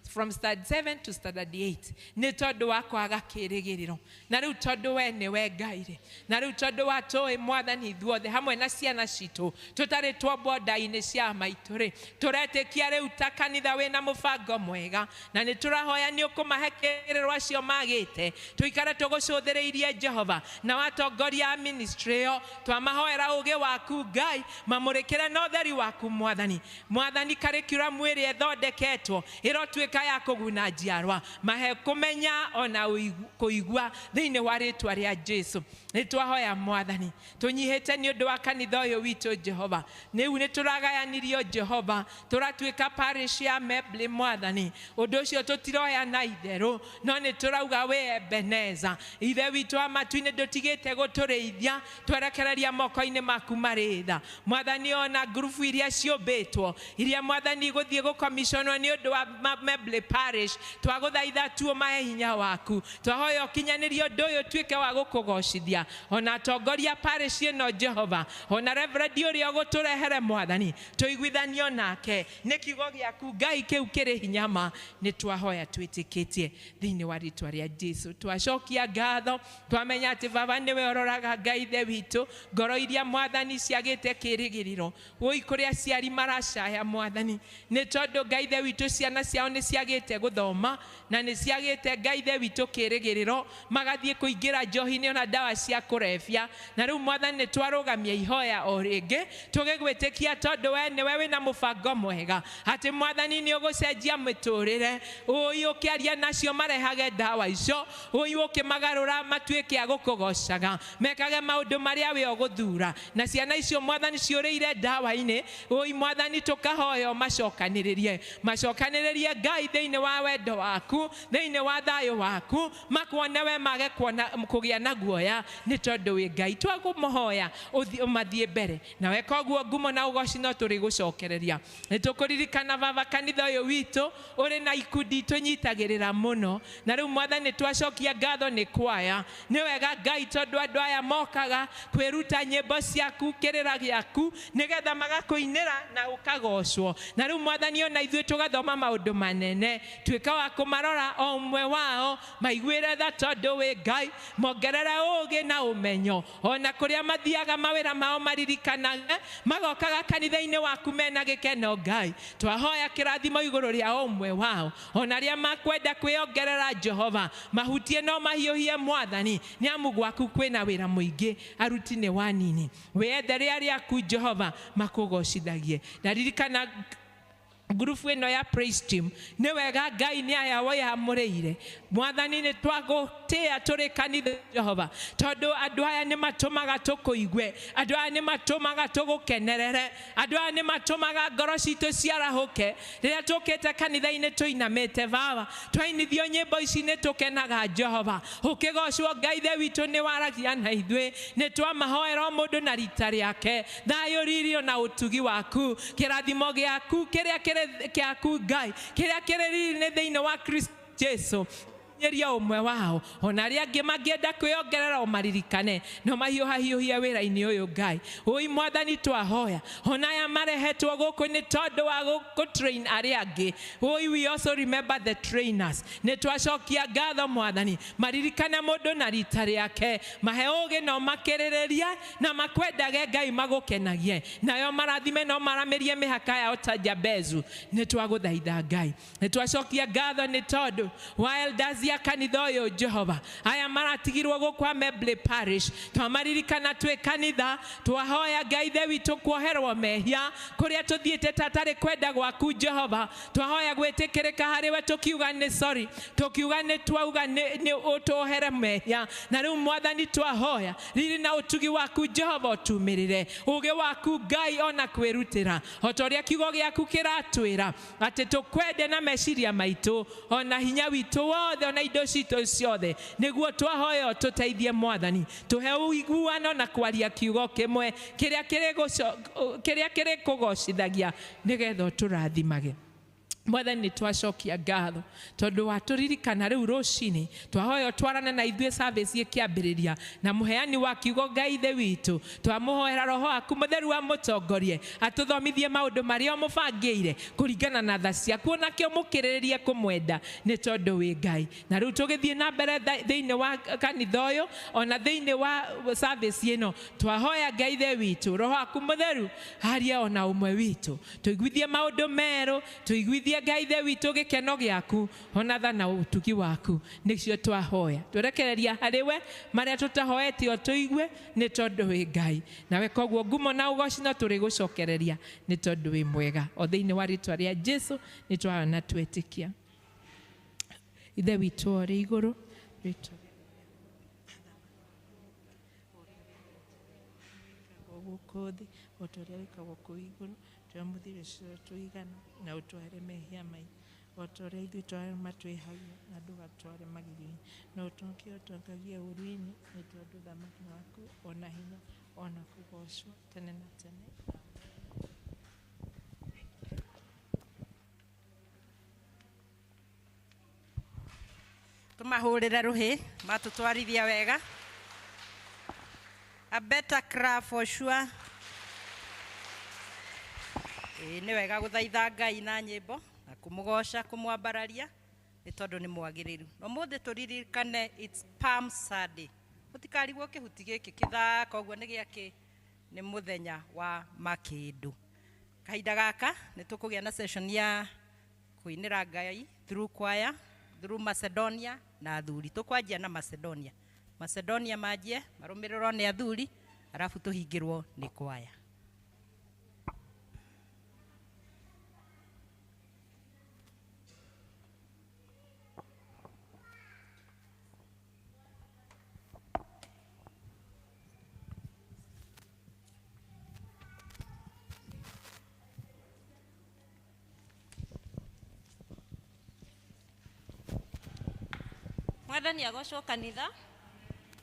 from standard 7 to standard 8 nĩ tondũ wa kwaga kĩrĩgĩrĩro na rĩu tondũ we nĩwe Ngai rĩ na rĩu tondũ watũĩ mwathani ithuothe hamwe na ciana citũ tũtarĩ twombwo nda-inĩ cia maitũ rĩ tũretĩkia rĩu ta kanitha wĩna mũbango mwega na nĩ tũrahoya nĩ ũkũmahe kĩrĩgĩrĩro acio magĩte tũikare tũgũcũthĩrĩirie Jehova na watongoria a ministry ĩyo twamahoera ũgĩ waku Ngai mamũrĩkĩre na ũtheri waku mwathani mwathani curriculum ĩrĩa ĩthondeketwo ĩrotuĩka ya kũguna njiarwa mahe kũmenya ona kũigua thĩinĩ wa rĩtwa rĩa Jesu. Nĩ twahoya mwathani tũnyihanyihe ũnyihĩte nĩ ũndũ wa kanitha ũyũ witũ Jehova. Rĩu nĩ tũragayanirio Jehova, tũratuĩka parish ya Membley Mwathani. Ũndũ ũcio tũtiroya na itherũ, no nĩ tũrauga wĩ Ebeneza. Ithe witũ wa matu-inĩ ndũtigĩte gũtũrĩithia, twerekereria moko-inĩ maku marĩ tha. Mwathani, ona ngurubu iria ciũmbĩtwo, iria Mwathani gũthiĩ gũkomiconwo nĩ ũndũ wa Membley Parish, twagũthaitha tu ũmahe hinya waku. Twahoya ũkinyanĩrie ũndũ ũyũ ũtuĩke wa gũkũgocithia. Ona atongoria parish ĩno Jehova, ona reverend ũrĩa ũgũtũrehere Mwathani, tũiguithanio nake nĩ kiugo gĩaku Ngai kĩu kĩrĩ hinya ma. Nĩ twahoya twĩtĩkĩtie thĩinĩ wa rĩtwa rĩa Jesu. Twacokia ngatho, twamenya atĩ Baba nĩwe ũroraga Ngai Ithe witũ ngoro iria Mwathani ciagĩte kĩĩrĩgĩrĩro. Wũi kũrĩa aciari maracaya Mwathani, nĩ tondũ Ngai Ithe witũ ciana ciao nĩ ciagĩte gũthoma na nĩ ciagĩte Ngai Ithe witũ kĩĩrĩgĩrĩro, magathiĩ kũingĩra njohi-inĩ ona ndawa cia kũrebia. Na rĩu Mwathani nĩ twarũgamia ihoya o rĩngĩ tũgĩgwĩtĩkia, tondũ we nĩwe wĩna mũbango mwega atĩ Mwathani nĩ ũgũcenjia mĩtũrĩre. Ũi ũkĩaria nacio marehage ndawa icio, ũi ũkĩmagarũra matuĩke a gũkũgocaga, mekage maũndũ marĩa we ũgũthura. Na ciana icio Mwathani ciũrĩire ndawa-inĩ, ũi Mwathani tũkahoya ũmacokanĩrĩrie, macokanĩrĩrie Ngai thĩinĩ wa wendo waku, thĩinĩ wa thayũ waku, makuone we mage kuona kũgĩa na guoya, nĩ tondũ wĩ Ngai. Twakũmũhoya ũmathiĩ mbere nawe, koguo ngumo na ũgoci no tũrĩgũcokereria. Nĩ tũkũririkana Baba kanitha ũyũ witũ ũrĩ na ikundi tũnyitagĩrĩra mũno, na rĩu Mwathani twacokia ngatho nĩ kwaya. Nĩ wega Ngai tondũ andũ aya mokaga kwĩruta nyĩmbo ciaku, kĩrĩra gĩaku, nĩgetha magakũinĩra na ũkagocwo. Na rĩu Mwathani ona ithuĩ tũgathoma maũndũ manene, tuĩka wa kũmarora o ũmwe wao, maiguĩre tha tondũ wĩ Ngai, mongerere ũũgĩ na ũmenyo. Ona kũrĩa mathiaga mawĩra mao maririkanage, magokaga kanitha-inĩ waku mena gĩkeno Ngai. Twahoya kĩrathimo igũrũ rĩa o ũmwe wao, ona arĩa makwenda kwĩongerera Jehova, mahutie no mahiũhie Mwathani, nĩ amu gwaku kwĩna wĩra mũingĩ, aruti nĩ wanini. Wĩethere arĩa aku Jehova makũgocithagie. Ndaririkana ngurubu ĩno ya praise team, nĩ wega Ngai nĩ aya wĩyamũrĩire Mwathani. Nĩ twagũtĩa tũrĩ kanitha Jehova, tondũ andũ aya nĩ matũmaga tũkũigue, andũ aya nĩ matũmaga tũgũkenerere, andũ aya nĩ matũmaga ngoro citũ ciarahũke rĩrĩa tũkĩte kanitha-inĩ tũinamĩte. Baba, twainithio nyĩmbo ici nĩ tũkenaga Jehova. Ũkĩgocwo Ngai Ithe witũ nĩ waragia na ithuĩ. Nĩ twamahoera o mũndũ na rita rĩake, thayũ, riri na ũtugi waku, kĩrathimo gĩaku kĩrĩa kĩrĩ kĩaku Ngai, kĩrĩa kĩrĩ riri-inĩ thĩinĩ wa Kristo Jesu nyeria ũmwe wao. Ona arĩa angĩ mangĩenda kwĩongerera ũmaririkane, no mahiũhahiũhie wĩra-inĩ ũyũ Ngai. Ũi Mwathani twahoya ona aya marehetwo gũkũ nĩ tondũ wa gũtrain arĩa angĩ. Ũi we also remember the trainers. Nĩ twacokia ngatho Mwathani, maririkane mũndũ na rita rĩake, mahe ũũgĩ no makĩrĩrĩrie na makwendage Ngai, magũkenagie nayo marathime no maramĩrie mĩhaka yao ta Jabezu. Nĩ twagũthaitha Ngai, nĩ twacokia ngatho nĩ tondũ wa elders ya kanitha ũyũ Jehova, aya maratigirwo gũkũ Membley Parish. Twamaririkana twĩ kanitha, twahoya Ngai Ithe witũ kuoherwo mehia kũrĩa tũthiĩte tatarĩ kwenda gwaku Jehova. Twahoya gwĩtĩkĩrĩka harĩ we, tũkiuga nĩ sorry, tũkiuga nĩ twauga nĩ ũtũohere mehia. Na rĩu Mwathani twahoya riri na ũtugi waku Jehova ũtumĩrĩre, ũũgĩ waku Ngai ona kwĩrutĩra, o ta ũrĩa kiugo gĩaku kĩratwĩra atĩ tũkwende na meciria maitũ ona hinya witũ wothe ona indo citũ ciothe. Nĩguo twahoya ũtũteithie Mwathani, tũhe ũiguano na kwaria kiugo kĩmwe kĩrĩa kĩrĩ kũgocithagia, nĩgetha ũtũrathimage Mwathani. Nĩ twacokia ngatho tondũ watũririkana rĩu rũcinĩ. Twahoya ũtwarane na ithuĩ service ĩkĩambĩrĩria, na mũheani wa kiugo Ngai Ithe witũ twamũhoera roho waku mũtheru amũtongorie, atũthomithie maũndũ marĩa ũmũbangĩire kũringana na tha ciaku, onakĩo mũkĩrĩrĩrie kũmwenda nĩ tondũ wĩ Ngai. Na rĩu tũgĩthiĩ na mbere thĩinĩ wa kanitha ũyũ ona thĩinĩ wa service ĩno, twahoya Ngai Ithe witũ roho waku mũtheru haria ona ũmwe witũ, tũiguithie maũndũ merũ, tũiguithie Ngai Ithe witũ gĩkeno gĩaku ona tha na ũtugi waku. Nĩcio twahoya, twerekereria harĩ we marĩa tũtahoete o tũigue, nĩ tondũ wĩ Ngai. Nawe koguo ngumo na ũgoci no tũrĩgũcokereria nĩ tondũ wĩ mwega. O thĩinĩ wa rĩtwa rĩa Jesu nĩ twahoya na twetĩkia. Ithe witũ ũrĩ igũrũ, rĩtwa gũkũ thĩ o ta ũrĩa wĩkagwo kũu igũrũ. Tũhe irio cia tũigana na ũtware mehia maitũ o ta ũrĩa ithuĩ twarĩa matwĩhagia, na ndũgatware magerio-inĩ, no ũtũhonokie ũtongagie ũũru-inĩ, nĩ tondũ ũthamaki nĩ waku, ona hinya, ona kũgoocwo tene na tene. Tumahurire ruhi matutwarithia wega. A better craft for sure. Ĩĩ nĩ wega gũthaitha Ngai na nyĩmbo na kũmũgoca kũmwambararia nĩ tondũ nĩ mwagĩrĩru. Na ũmũthĩ tũririkane it's Palm Sunday. Mũtikarigwo kĩhuti gĩkĩ kĩthaka ũguo nĩ gĩakĩ, nĩ mũthenya wa makĩndũ. Kahinda gaka nĩ tũkũgĩa na session ya kũinĩra Ngai through choir, through Macedonia na athuri. Tũkwanjia na Macedonia. Macedonia manjie marũmĩrĩrwo nĩ athuri, arabu tũhingĩrwo nĩ kwaya. Mwathani agocwo kanitha,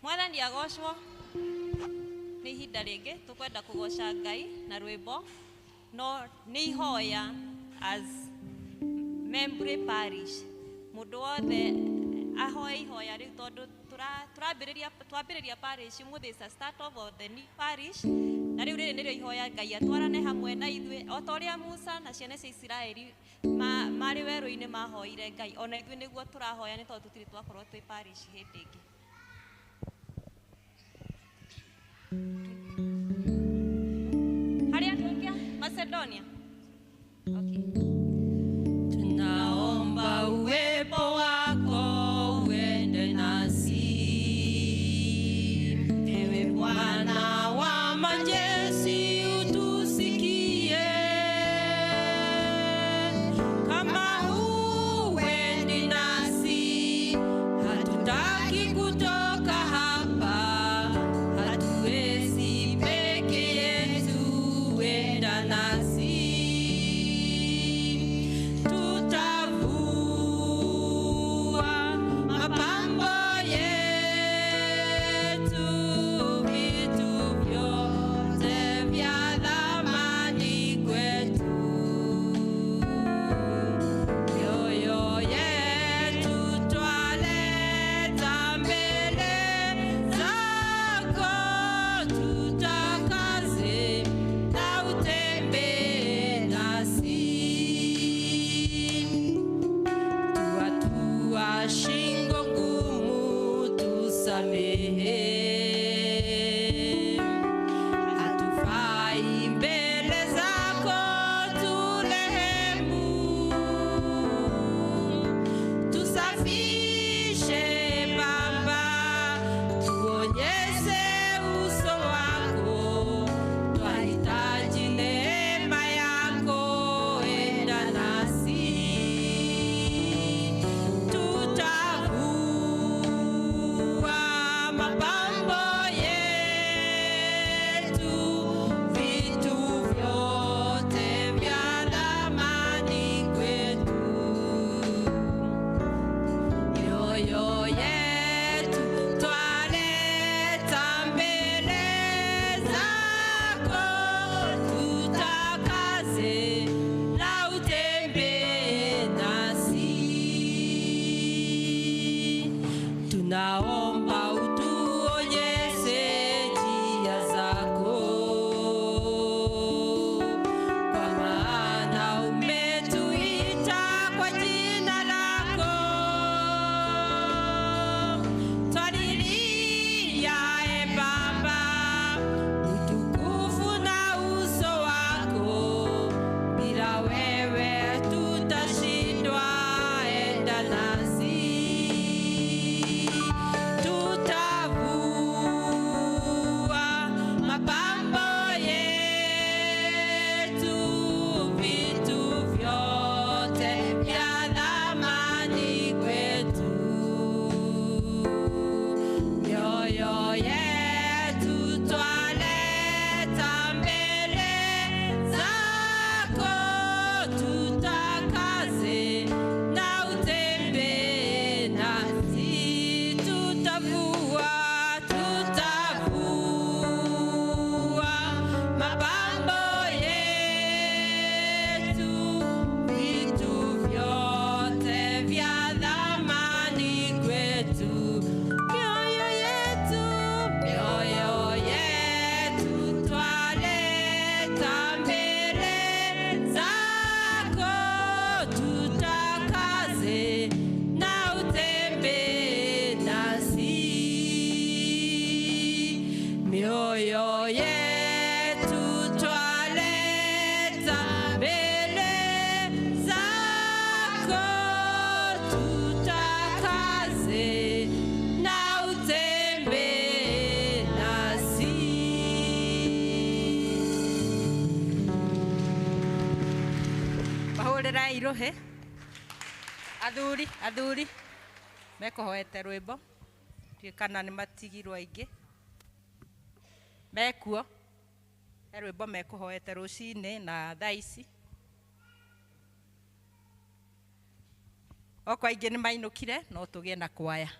Mwathani agocwo. Nĩ ihinda rĩngĩ tũkwenda kũgoca Ngai na rwĩmbo, no nĩ ihoya as Membley Parish. Mũndũ wothe ahoe ihoya rĩu tondũ twambĩrĩria parish ũmũthĩ is a start of the new parish, na rĩu rĩrĩ nĩrĩo ihoya Ngai atwarane hamwe na ithuĩ o ta ũrĩa Musa na ciana cia Isiraeli marĩ werũ-inĩ mahoire Ngai, ona ithuĩ nĩguo tũrahoya nĩ tondũ tũtirĩ twakorwo twĩ parish hĩndĩ ĩngĩ. Harĩa tũkia Macedonia. Okay. Tunaomba uwepo wako uende nasi, ewe Bwana wa majeshi utusikie. Kama huendi nasi hatutaki kutoka hapa, hatuwezi peke yetu, enda nasi. Tutavua mapambo yetu, vitu vyote Hũrĩrai rũhĩ. Athuri, athuri mekũhoete rwĩmbo. Ndiũĩ kana nĩ matigirwo aingĩ. Mekuo. He rwĩmbo mekũhoete rũcinĩ na thaa ici. Okorwo aingĩ nĩ mainũkire, no tũgĩe na kwaya.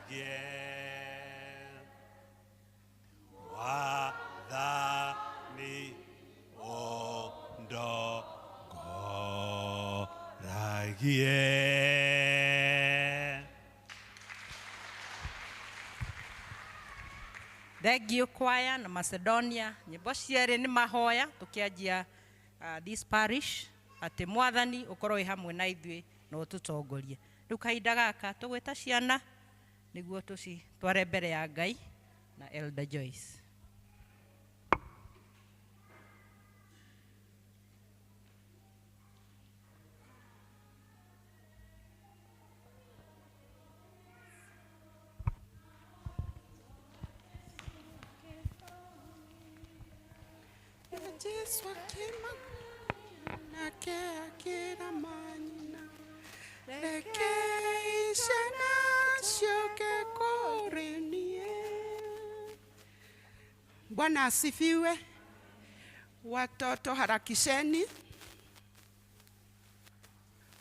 Ndongoragie Mwathani ũndongoragie. Thank you choir na Macedonia nyimbo cierĩ nĩ mahoya tũkĩanjia this parish atĩ mwathani ũkorwo wĩ hamwe na ithuĩ na ũtũtongorie. Rĩu kahinda gaka tũgwĩta ciana nĩguo tũcitware mbere ya Ngai na Elder Joyce. Jesu akĩma nake akĩra manyina reke ciana ciũke kũrĩ niĩ. Bwana asifiwe. Watoto harakisheni,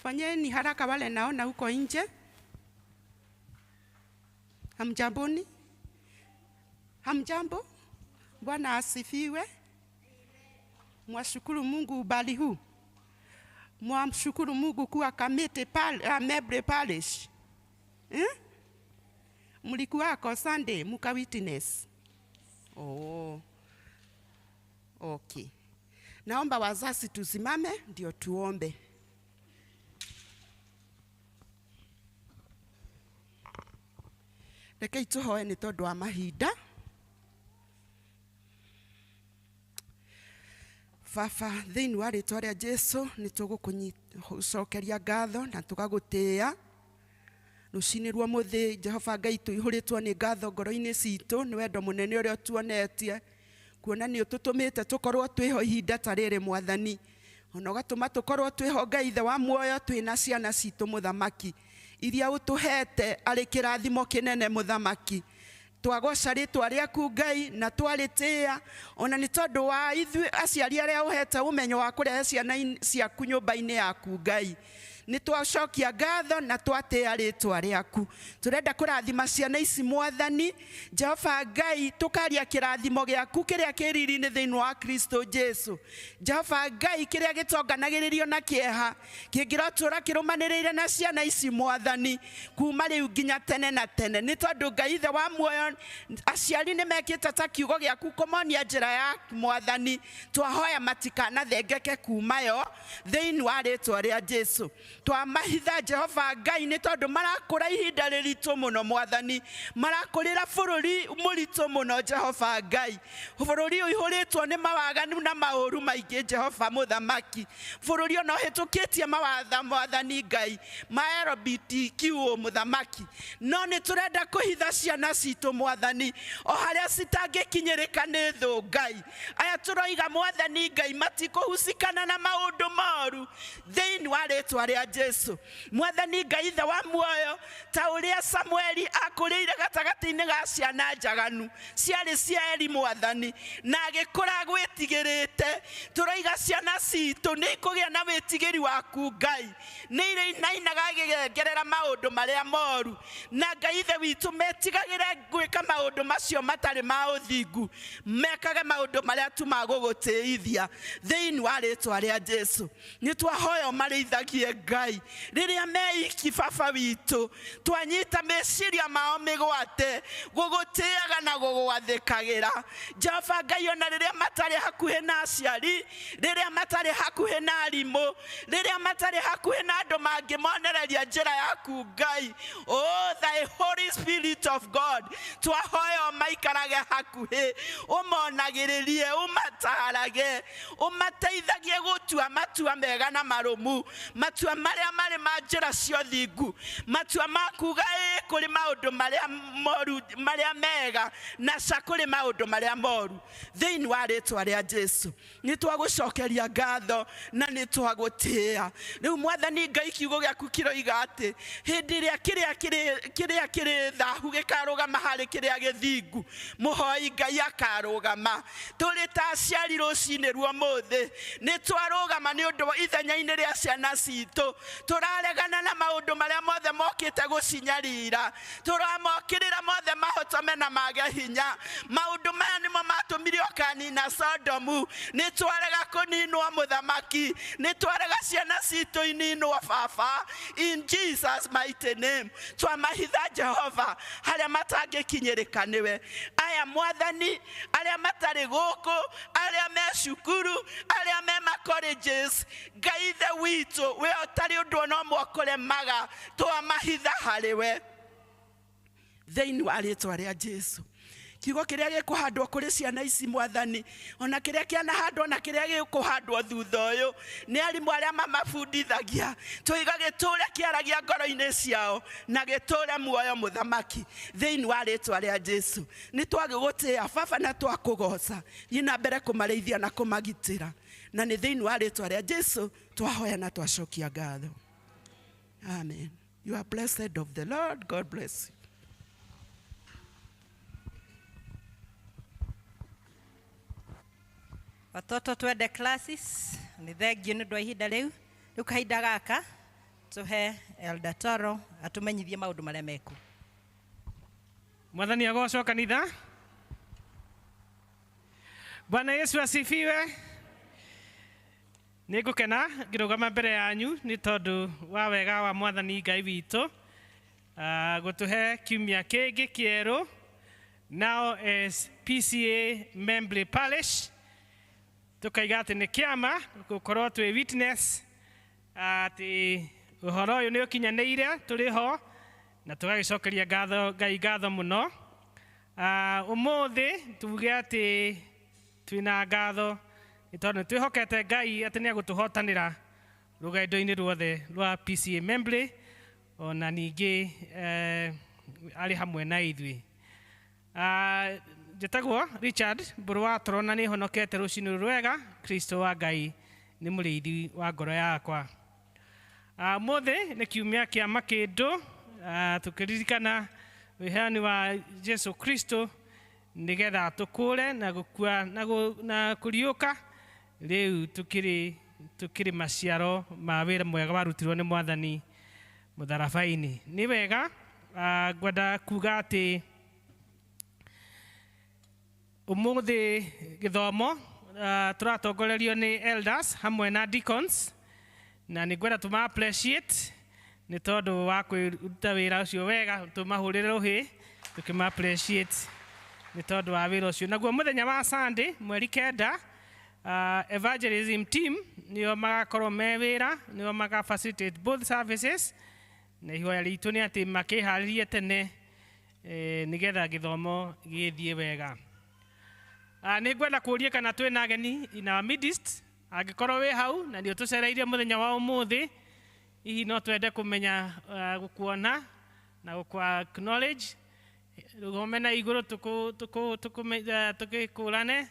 fanyeni haraka wale naona huko nje. Hamjamboni? Hamjambo? Bwana asifiwe. Mwashukuru Mungu ubali huu. Mwamshukuru Mungu kuwa Kamiti Mebre Parish. Eh? Mlikuwako Sunday muka witness. Oh. Okay. Naomba wazazi tusimame ndio tuombe. Rekei tuhoe nĩ tondũ wa mahinda. Baba, thĩinĩ wa rĩtwa rĩa Jesu nĩ tũgũkũcokeria ngatho na tũgagũtĩĩa rũcinĩ rwa mũthĩ. Jehova Ngai, tũihũrĩtwo nĩ ngatho ngoro-inĩ citũ nĩ wendo mũnene ũrĩa ũtuonetie, kuona nĩ ũtũtũmĩte tũkorwo twĩho ihinda ta rĩrĩ mwathani, ona ũgatũma tũkorwo twĩho Ngai ithe wa muoyo twĩna ciana citũ mũthamaki iria ũtũhete arĩ kĩrathimo kĩnene mũthamaki. Twagoca rĩtwa rĩaku Ngai na twarĩtĩĩa, ona nĩ tondũ wa ithuĩ aciari arĩa ũhete ũmenyo wa kũrehe ciana ciaku nyũmba-inĩ yaku Ngai. Nĩ twacokia ngatho na twatĩĩa rĩtwa rĩaku. Tũrenda kũrathima ciana ici mwathani Jehova Ngai, tũkaria kĩrathimo gĩaku kĩrĩa kĩ riri-inĩ thĩinĩ wa Kristo Jesu. Jehova Ngai, kĩrĩa gĩtonganagĩrĩrio na kĩeha kĩngĩrotũra kĩrũmanĩrĩire na ciana ici mwathani kuma rĩu nginya tene na tene, nĩ tondũ Ngai ithe wa muoyo, aciari nĩ mekĩte ta kiugo gĩaku kũmonia njĩra ya mwathani. Twahoya matikanathengeke kuma yo thĩinĩ wa rĩtwa rĩa Jesu. Twamahitha Jehova Ngai nĩ tondũ marakũra ihinda rĩritũ mũno mwathani, marakũrĩra bũrũri mũritũ mũno Jehova Ngai, bũrũri ũihũrĩtwo nĩ mawaganu na maũru maingĩ Jehova mũthamaki, bũrũri ona ũhĩtũkĩtie mawatha mwathani Ngai ma LGBTQ mũthamaki. No nĩ tũrenda kũhitha ciana citũ mwathani o harĩa citangĩkinyĩrĩka nĩ thũ Ngai. Aya tũroiga mwathani Ngai matikũhucikana na maũndũ moru thĩinĩ wa rĩtwa rĩa Jesu. Mwathani Ngai ithe wa muoyo, ta ũrĩa Samueli akũrĩire gatagatĩ-inĩ ga ciana njaganu ciarĩ cia Eli mwathani, na agĩkũra gwĩtigĩrĩte, tũroiga ciana citũ nĩ ikũgĩa na wĩtigĩri waku Ngai, nĩ irĩinainaga igĩgengerera maũndũ marĩa moru, na Ngai ithe witũ metigagĩre gwĩka maũndũ macio matarĩ ma ũthingu, mekage maũndũ marĩa tu ma gũgũtĩithia thĩinĩ wa rĩtwa rĩa Jesu. Nĩ twahoya ũmarĩithagie Ngai rĩrĩa meiki baba witũ, twanyita meciria mao mĩgwate gũgũtĩaga na gũgwathĩkagĩra Jehova Ngai, ona rĩrĩa matarĩ hakuhĩ na aciari, rĩrĩa matarĩ hakuhĩ na arimũ, rĩrĩa matarĩ hakuhĩ na andũ mangĩmonereria njĩra yaku Ngai. Oh, thy Holy Spirit of God, twahoya ũmaikarage hakuhĩ, ũmonagĩrĩrie, ũmatarage, ũmateithagie gũtua matua mega na marũmu, matua marĩa marĩ ma njĩra cia ũthingu, matua ma kuga ĩĩ kũrĩ maũndũ marĩa moru, marĩa mega, na ca kũrĩ maũndũ marĩa moru thĩinĩ wa rĩtwa rĩa Jesu. Nĩ twagũcokeria ngatho na nĩ twagũtĩĩa. Rĩu mwathani Ngai, kiugo gĩaku kĩroiga atĩ hĩndĩ ĩrĩa kĩrĩa kĩrĩ thahu gĩkarũgama harĩ kĩrĩa gĩthingu, mũhoi Ngai akarũgama. Tũrĩ ta aciari rũcinĩ rwa ũmũthĩ nĩ twarũgama nĩ ũndũ wa ithenya-inĩ rĩa ciana citũ, tũraregana na maũndũ marĩa mothe mokĩte gũcinyarira. Tũramagitĩra, tũramokĩrĩra mothe mahotome na mage hinya. Maũndũ maya nĩmo matũmire ũkanina Sodomu. Nĩ twarega kũninwo mũthamaki, nĩ twarega ciana citũ ininwo baba. In Jesus mighty name, twamahitha Jehova harĩa matangĩkinyĩrĩka nĩwe. Aya mwathani, arĩa matarĩ gũkũ, arĩa me cukuru, arĩa me ma colleges, Ngai ithe witũ, we ũtarĩ ũndũ ona ũmwe ũkũremaga, twamahitha harĩ we thĩinĩ wa rĩtwa rĩa Jesu. Kiugo kĩrĩa gĩkũhandwo kũrĩ ciana ici mwathani, ona kĩrĩa kĩanahandwo na kĩrĩa gĩkũhandwo thutha ũyũ nĩ arimũ arĩa mamabundithagia, tũiga gĩtũre kĩaragia ngoro-inĩ ciao na gĩtũre muoyo mũthamaki thĩinĩ wa rĩtwa rĩa Jesu. Nĩ twagĩgũtĩĩa baba na twakũgoca, thiĩ na mbere kũmarĩithia na kũmagitĩra, na nĩ thĩinĩ wa rĩtwa rĩa Jesu twahoya na twacokia ngatho. Amen. You are blessed of the Lord. God bless you. Watoto twende classes. Nĩ thengio nĩ ũndũ wa ihinda rĩu. Rĩu kahinda gaka tũhe Elder Toro atũmenyithie maũndũ marĩa mekuo. Mwathani agocwo kanitha. Bwana Yesu asifiwe. Nĩ ngũkena ngĩrũgama mbere yanyu nĩ tondũ wa wega wa Mwathani Ngai witũ, gũtũhe kiumia kĩngĩ kĩerũ, now as PCA Membley Parish. Tũkaiga atĩ nĩ kĩama gũkorwo twĩ witness atĩ ũhoro ũyũ nĩ ũkinyanĩire, tũrĩ ho na tũgagĩcokeria ngatho Ngai ngatho mũno. Ũmũthĩ tuge atĩ twĩna ngatho nĩ tondũ nĩ twĩhokete Ngai atĩ nĩ egũtũhotanĩra rũgendo-inĩ ruothe rwa PCA Membley, ona ningĩ arĩ hamwe na ithuĩ. Njĩtagwo Richard Mbũrũ wa Toro na nĩ honokete rũcinĩ rwega. Kristo wa Ngai nĩ mũrĩithi wa ngoro yakwa. Ũmũthĩ nĩ kiumia kĩa makĩndũ, tũkĩririkana wĩheani wa Jesu Kristo nĩgetha tũkũre na gũkua na kũriũka. Rĩu tũkĩrĩ maciaro ma wĩra mwega warutirwo nĩ Mwathani mũtharaba-inĩ. Nĩ wega, ngwenda kuga atĩ ũmũthĩ gĩthomo, tũratongorerio nĩ elders hamwe na deacons, na nĩ ngwenda tũma appreciate nĩ tondũ wa kwĩruta wĩra ũcio wega, tũmahũrĩre rũhĩ tũkĩma appreciate nĩ tondũ wa wĩra ũcio. Naguo mũthenya wa Sunday mweri 9, evangelism team nĩo magakorwo me wĩra, nĩo maga facilitate both services, na ihoya ritũ nĩ atĩ makĩharĩrie tene, nĩgetha gĩthomo gĩthiĩ wega. Nĩ ngwenda kũũria kana twĩna ageni in our midst. Angĩkorwo wĩ hau na nĩ ũtũcereirie mũthenya wa ũmũthĩ, hihi no twende kũmenya, gũkuona na gũkũ acknowledge. Rũgome na igũrũ tũgĩkũrane.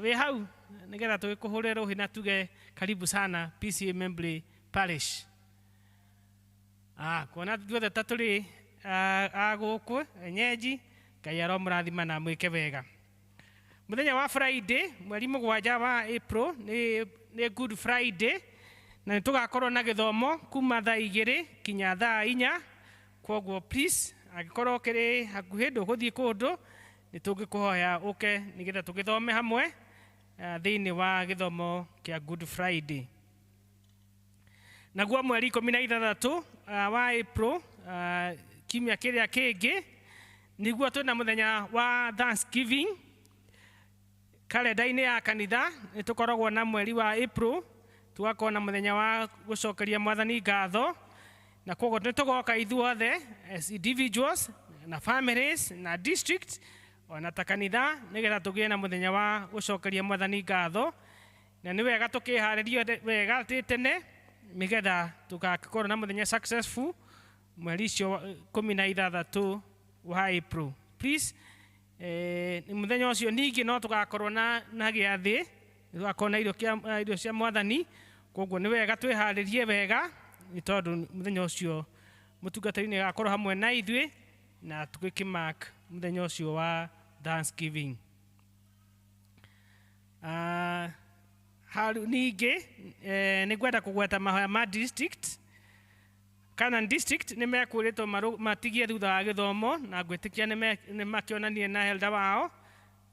Wĩ hau nĩgetha tũgĩkũhũrĩre rũhĩ na tuge karibu sana PCA Membley Parish. Kuona ithuothe ta tũrĩ a gũkũ enyeji, Ngai aromũrathima na mwĩke wega. Mũthenya wa Friday mweri 7 wa April nĩ Good Friday, na nĩtũgakorwo na gĩthomo kuma thaa 2 kinya thaa 4. Kwoguo please, angĩkorwo ũkĩrĩ hakuhĩ ndũgũthiĩ kũndũ, nĩtũngĩkũhoya ũke nĩgetha tũgĩthome hamwe thĩinĩ wa gĩthomo kĩa Good Friday. Naguo mweri 16 wa April, kiumia kĩrĩa kĩngĩ, nĩguo twĩna mũthenya wa Thanksgiving. Kalenda-inĩ ya kanitha nĩtũkoragwo na mweri wa April, tũgakorwo na mũthenya wa gũcokeria Mwathani ngatho, na kwoguo nĩtũgoka ithuothe as individuals na families na district ona ta kanitha nĩgetha tũgĩe na mũthenya wa gũcokeria Mwathani ngatho, na nĩ wega tũkĩharĩrie wega twĩ tene nĩgetha tũgakorwo na mũthenya successful mweri ũcio 16 wa April. Please, mũthenya ũcio ningĩ no tũgakorwo na gĩathĩ, tũgakorwo na irio cia Mwathani. Kwoguo nĩ wega twĩharĩrie wega nĩ tondũ mũthenya ũcio mũtungatĩri nĩ agakorwo hamwe na ithuĩ na tũgĩkĩmark mũthenya ũcio wa Thanksgiving. Haru ningĩ, nĩ ngwenda kũgweta mahoya ma district. Canaan District nĩ mekũrĩtwo matigie thutha wa gĩthomo na ngwĩtĩkia nĩ makĩonanie na elder wao,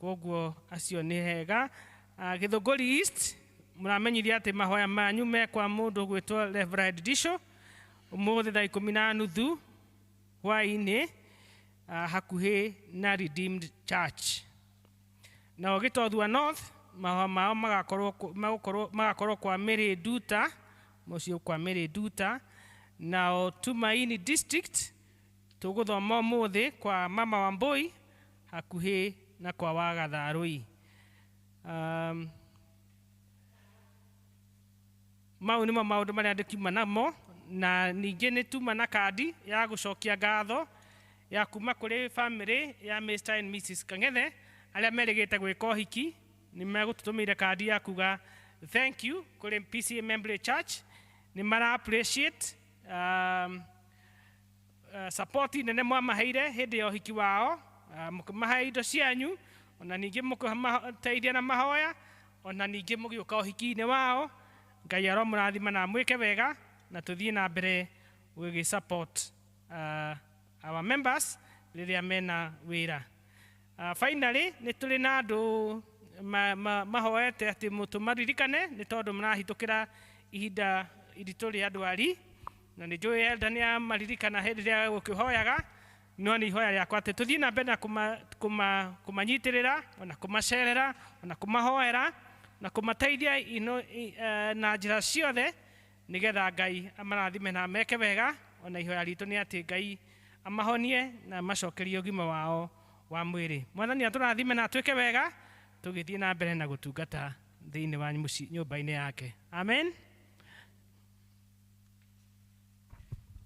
koguo acio nĩ hega. Gĩthũngũri East mũramenyithia atĩ mahoya manyu me kwa mũndũ gwĩtwo Reverend Disho ũmũthĩ thaa 10:30 hwaĩ-inĩ, hakuhĩ na Redeemed Church. Nao Gĩtothua North mahoya mao magakorwo kwa Mary Nduta, mũciĩ kwa Mary Nduta. Nao Tumaini District tũgũthoma ũmũthĩ kwa Mama Wambui hakuhĩ na kwa Wagatharũi. Mau nĩmo maũndũ marĩa ndĩkiuma namo, na ningĩ nĩ tuma na kandi ya gũcokia ngatho ya kuma kũrĩ family ya Mr and Mrs Kang'ethe arĩa merĩgĩte gwĩka ũhiki. Nĩ megũtũtũmĩire kandi ya kuga thank you kũrĩ PCEA Membley Church. Nĩ mara appreciate support nene mwamaheire hĩndĩ ya ũhiki wao, mũkĩmahe indo cianyu, ona ningĩ mũkĩmateithia na mahoya, ona ningĩ mũgĩũka ũhiki-inĩ wao. Ngai aromũrathima na amwĩke wega, na tũthiĩ na mbere gũgĩ support our members rĩrĩa mena wĩra. Finally nĩ tũrĩ na andũ mahoete atĩ tũmaririkane nĩ tondũ marahĩtũkĩra ihinda iritũ rĩa ndwari, na nĩ njũĩ elder nĩ amaririkana hĩndĩ ĩrĩa gũkĩhoyaga, no nĩ ihoya rĩakwa atĩ tũthiĩ na mbere na kũmanyitĩrĩra, ona kũmacerera, ona kũmahoera na kũmateithia na njĩra ciothe, nĩgetha Ngai amarathime na ameke wega. Ona ihoya ritũ nĩ atĩ Ngai amahonie na amacokerie ũgima wao wa mwĩrĩ. Mwathani atũrathime na atwĩke wega tũgĩthiĩ na mbere na gũtungata thĩinĩ wa nyũmba-inĩ yake. Amen.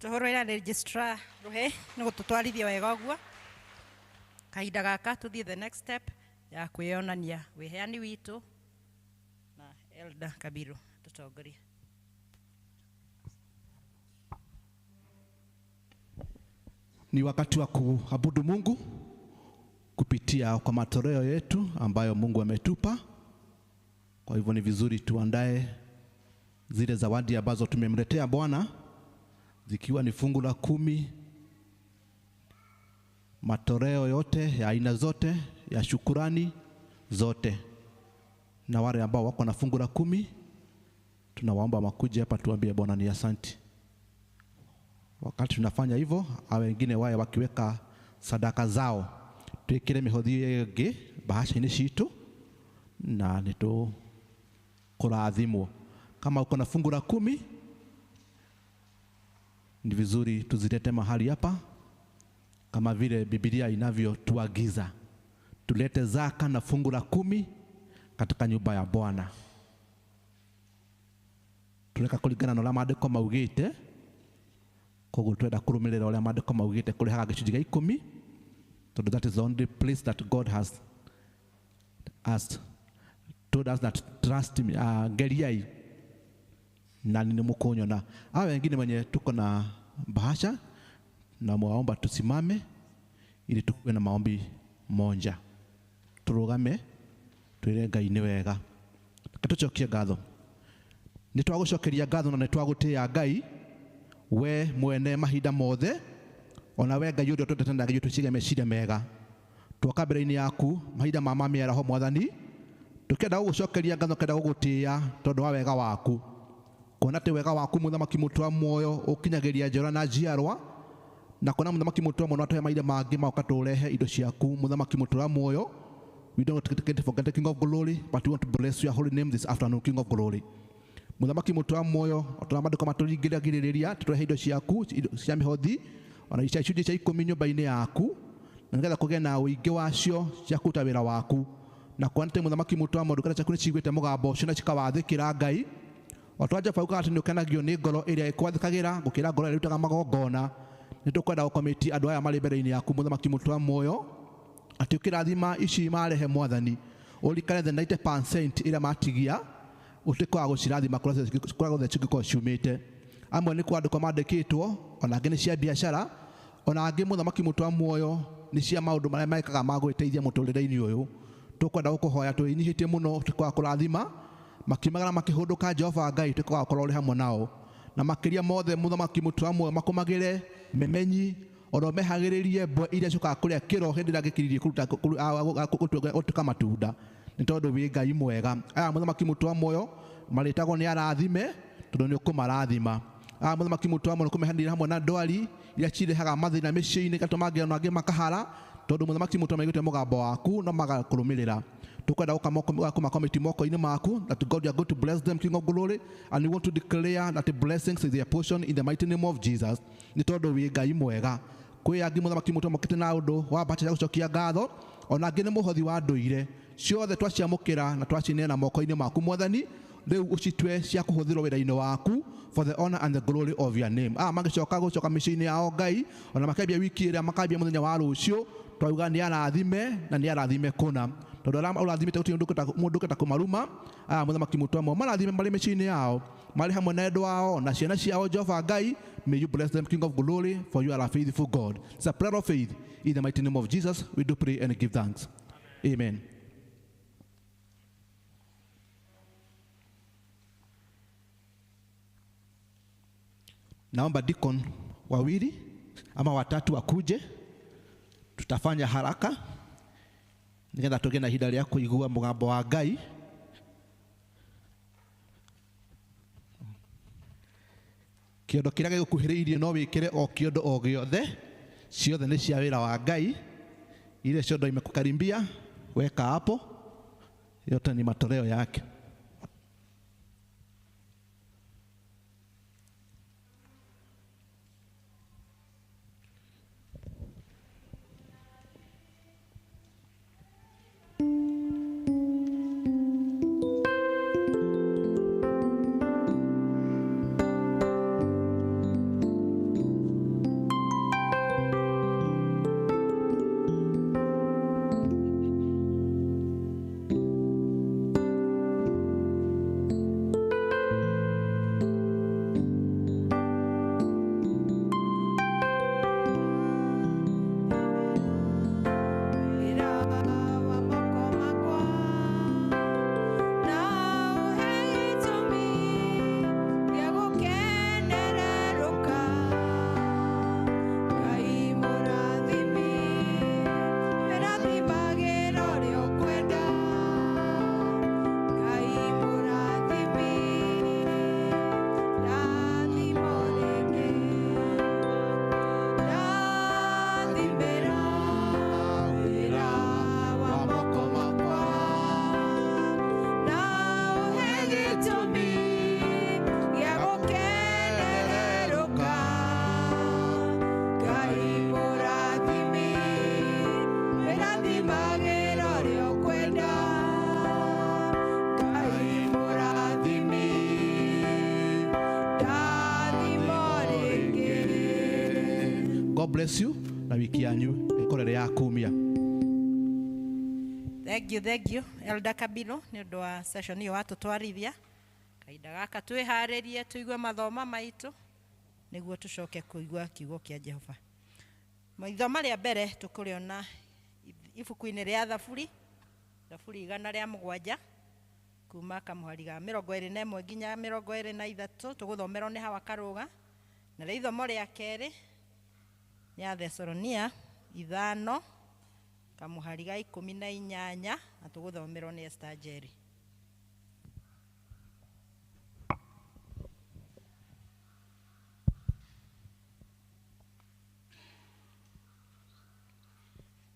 Tũhũrĩra registrar Rũhĩ nĩ gũtũtwarithia wega ũguo. Kahinda gaka tũthiĩ the next step ya kwĩyonania wĩheani witũ na Elder Kabiru tũtongorie. Ni wakati wa kuabudu Mungu kupitia kwa matoleo yetu ambayo Mungu ametupa. Kwa hivyo ni vizuri tuandae zile zawadi ambazo tumemletea Bwana, zikiwa ni fungu la 10, matoleo yote ya aina zote, ya shukurani zote. Na wale ambao wako na fungu la 10, tunawaomba wakuje hapa tuambie Bwana ni asante. Wakati tunafanya hivyo, hao wengine wae wakiweka sadaka zao, twikire mihothi ĩngĩ bahasha-inĩ citũ na nĩtũkũrathimwo. Kama uko na fungu la 10, ni vizuri tuzilete mahali hapa kama vile Biblia inavyotuagiza. Tulete zaka na fungu la 10 katika nyumba ya Bwana. Tureka kulingana na ũrĩa maandĩko maugĩte, koguo twenda kũrũmĩrĩra ũrĩa maandĩko maugĩte kũrĩhaga gĩcunjĩ gĩa 10, tondũ that is the only place that God has told us that trust me, ngeriai na nĩ mũkũnyona. Hao wengine wenye tuko na bahasha na mwaomba tusimame ili tukuwe na maombi monja. Turugame twire Ngai nĩ wega. Tucokie ngatho. Nĩ twagũcokeria ngatho na nĩ twagũtĩĩa Ngai we mwene mahinda mothe, ona we Ngai ũrĩa ũtwendete na Ngai ũtũcige meciria mega. Twoka mbere-inĩ yaku mahinda ma mĩaraho Mwathani, tũkĩenda gũgũcokeria ngatho, kenda gũgũtĩĩa tondũ wa wega waku. Kuona atĩ wega waku Mũthamaki mũtũra muoyo ũkinyagĩria njiarwa na njiarwa, na kuona Mũthamaki mũtũra muoyo atũhe mahinda mangĩ ma ũkatũrehe indo ciaku Mũthamaki mũtũra muoyo. We don't take it for granted, King of Glory, but we want to bless your holy name this afternoon, King of Glory. Mũthamaki mũtũra muoyo otũra maandĩko matũringĩrĩria tũrehe indo ciaku cia mĩhothi ona ica icunjĩ cia 10 nyũmba-inĩ yaku, na nĩgetha kũgĩe na ũingĩ wacio cia kũruta wĩra waku. Na kuona atĩ Mũthamaki mũtũra muoyo ndungata ciaku nĩciguĩte mũgambo ũcio na cikawathĩkĩra Ngai. O ta Jehova augaga atĩ nĩũkenagio nĩ ngoro ĩrĩa ĩkwathĩkagĩra gũkĩra ngoro ĩrĩa ĩrutaga magongona, nĩtũkwenda gũkomiti andũ aya marĩ mbere-inĩ yaku Mũthamaki mũtũra muoyo, atĩ ũkĩrathima ici marehe Mwathani, ũririkane the 90% ĩrĩa matigia, ũtuĩke wa gũcirathima kũrĩa guothe cingĩkorwo ciumĩte. Amwe nĩ kwandĩkwo mandĩkĩtwo, ona angĩ nĩ cia biacara, ona angĩ Mũthamaki mũtũra muoyo nĩ cia maũndũ marĩa mekaga ma gwĩteithia mũtũrĩre-inĩ ũyũ. Tũkwenda gũkũhoya twĩnyihĩtie mũno, ũtuĩke wa kũrathima makiumagara makĩhũndũka. Jehova Ngai, ũtuĩke wa gũkorwo ũrĩ hamwe nao, Na makiria mothe muthamaki mutu amwe makomagire memenyi oro mehagiririe mbwe iria ciukaga kuria kiro hindi ria gikiririe kuruta gutuka matunda ni tondu wi Ngai mwega. Aya muthamaki mutu wa moyo maritagwo ni arathime tondu ni ukumarathima. Aya muthamaki mutu wa moyo kumehanira hamwe na ndwari iria cirehaga mathina miciini gatuma angĩ ona angĩ makahara tondu muthamaki mutu maigite mugambo waku no magakurumirira. Tukwenda guka moko-inĩ maku that God you are going to bless them, King of Glory, and we want to declare that the blessings is their portion in the mighty name of Jesus. Ni tondu wi Ngai mwega. Kwi angĩ muthamaki mutu mokite na undu wa mbacha gucokia ngatho ona angĩ nĩ mũhothi wa ndũire ciothe twaciamũkĩra na twacineana moko-inĩ maku Mwathani, rĩu ũcitue cia kũhũthĩrwo wĩra-inĩ waku for the honor and the glory of your name. Magĩcoka gũcoka mĩciĩ-inĩ yao Ngai ona makambia wiki ĩrĩa makambia mũthenya wa rũciũ twauga nĩ arathime na nĩ arathime kũna tondu arĩa ũrathimĩte gũtirĩ mũndũ ũkĩenda kũmaruma. Mũthamaki mutu amwe marathime marĩ mĩciĩ-inĩ yao marĩ hamwe na endwa ao na ciana ciao. Jehova Ngai, may you bless them, King of Glory, for you are a faithful God. It's a prayer of faith. In the mighty name of Jesus, we do pray and give thanks. Amen. Naomba deacon wawili ama watatu wakuje, tutafanya haraka nigetha tuge na ihinda rĩa kũigua mũgambo wa Ngai. Kĩondo kĩrĩa gĩgũkuhĩrĩirie no wĩkĩre o kĩondo o gĩothe, ciothe nĩ cia wĩra wa Ngai. Ile ciondo imekukarimbia weka hapo, yote ni matoleo yake. God bless you na wiki yanyu ikorere ya kumia. Thank you, thank you Elder Kabino ni undu wa session iyo watutwarithia kahinda gaka twiharirie tuigue mathoma maitu niguo tucoke kuigua kiugo kia Jehova. Maithoma rĩa mbere tukuriona ibuku-inĩ rĩa Thaburi, Thaburi 107 kuma kamuhari ga 21 nginya 23 tuguthomerwo nĩ Hawa Karuga, na rĩa ithomo rĩa kerĩ ya Thesalonia 5 kamuhari ga 18 na tuguthomerwo nĩ Esther Njeri.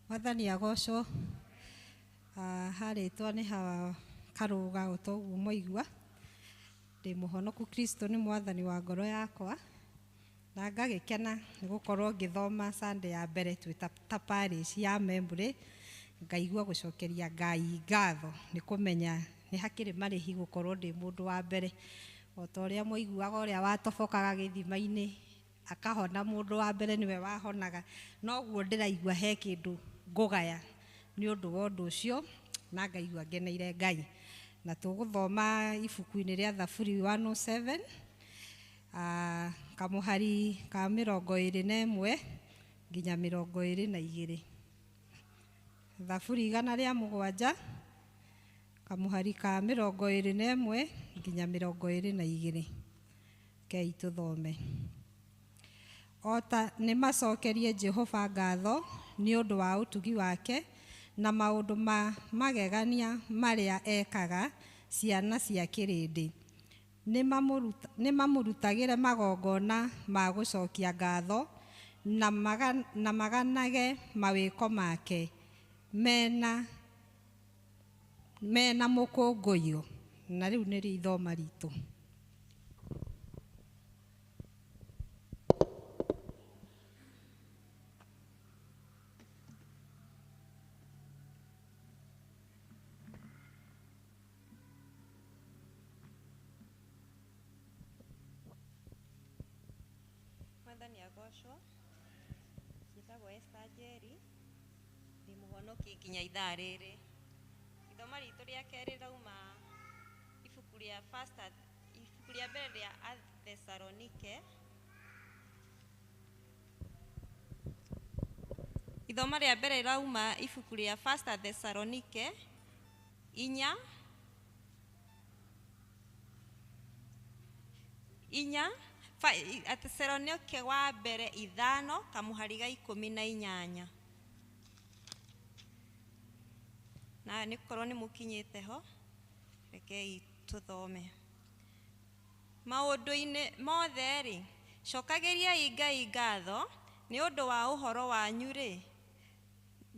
Mwathani agocwo. Harĩtwa nĩ Hawa Karuga ũtoguo mwaigua. Ndĩ mũhonoku Kristo nĩ mwathani wa ngoro yakwa na ngagĩkena nĩ gũkorwo ngĩthoma Sunday ya mbere twĩ ta parish ya Membury, ngaigua gũcokeria Ngai ngatho nĩ kũmenya nĩ hakĩrĩ marĩhi gũkorwo ndĩ mũndũ wa mbere. O ta ũrĩa mwaiguaga ũrĩa watobokaga gĩthima-inĩ akahona, mũndũ wa mbere nĩwe wahonaga, noguo ndĩraigua he kĩndũ ngũgaya nĩ ũndũ wa ũndũ ũcio na ngaigua ngeneire Ngai. Na tũgũthoma ibuku-inĩ rĩa Thaburi 107 kamuhari ka 21 nginya 22. Thaburi 107 kamuhari ka 21 nginya 22. Kei tũthome. O ta nĩ macokerie Jehova ngatho nĩ ũndũ wa ũtugi wake na maũndũ ma magegania marĩa ekaga ciana cia kĩrĩndĩ. Nĩ mamũrutagĩre magongona ma gũcokia ngatho na maganage mawĩko make mena mũkũngũiyo. Na rĩu nĩrĩo ithoma ritũ. Mwathani agocwo. Njĩtagwo Esther Njeri, ndĩ mũhonoki nginya ithaa rĩrĩ. Ithoma ritũ rĩa kerĩ rĩrauma ibuku rĩa first, ibuku rĩa mbere rĩa Athesalonike. Ithoma rĩa mbere rĩrauma ibuku rĩa First Thessalonike inya inya Athesalonike wa mbere 5 kamuhari ga 18. Na nĩ korwo nĩ mũkinyĩte ho, rekei tũthome. Maũndũ-inĩ mothe rĩ, cokagĩriai Ngai ngatho nĩ ũndũ wa ũhoro wanyu rĩ,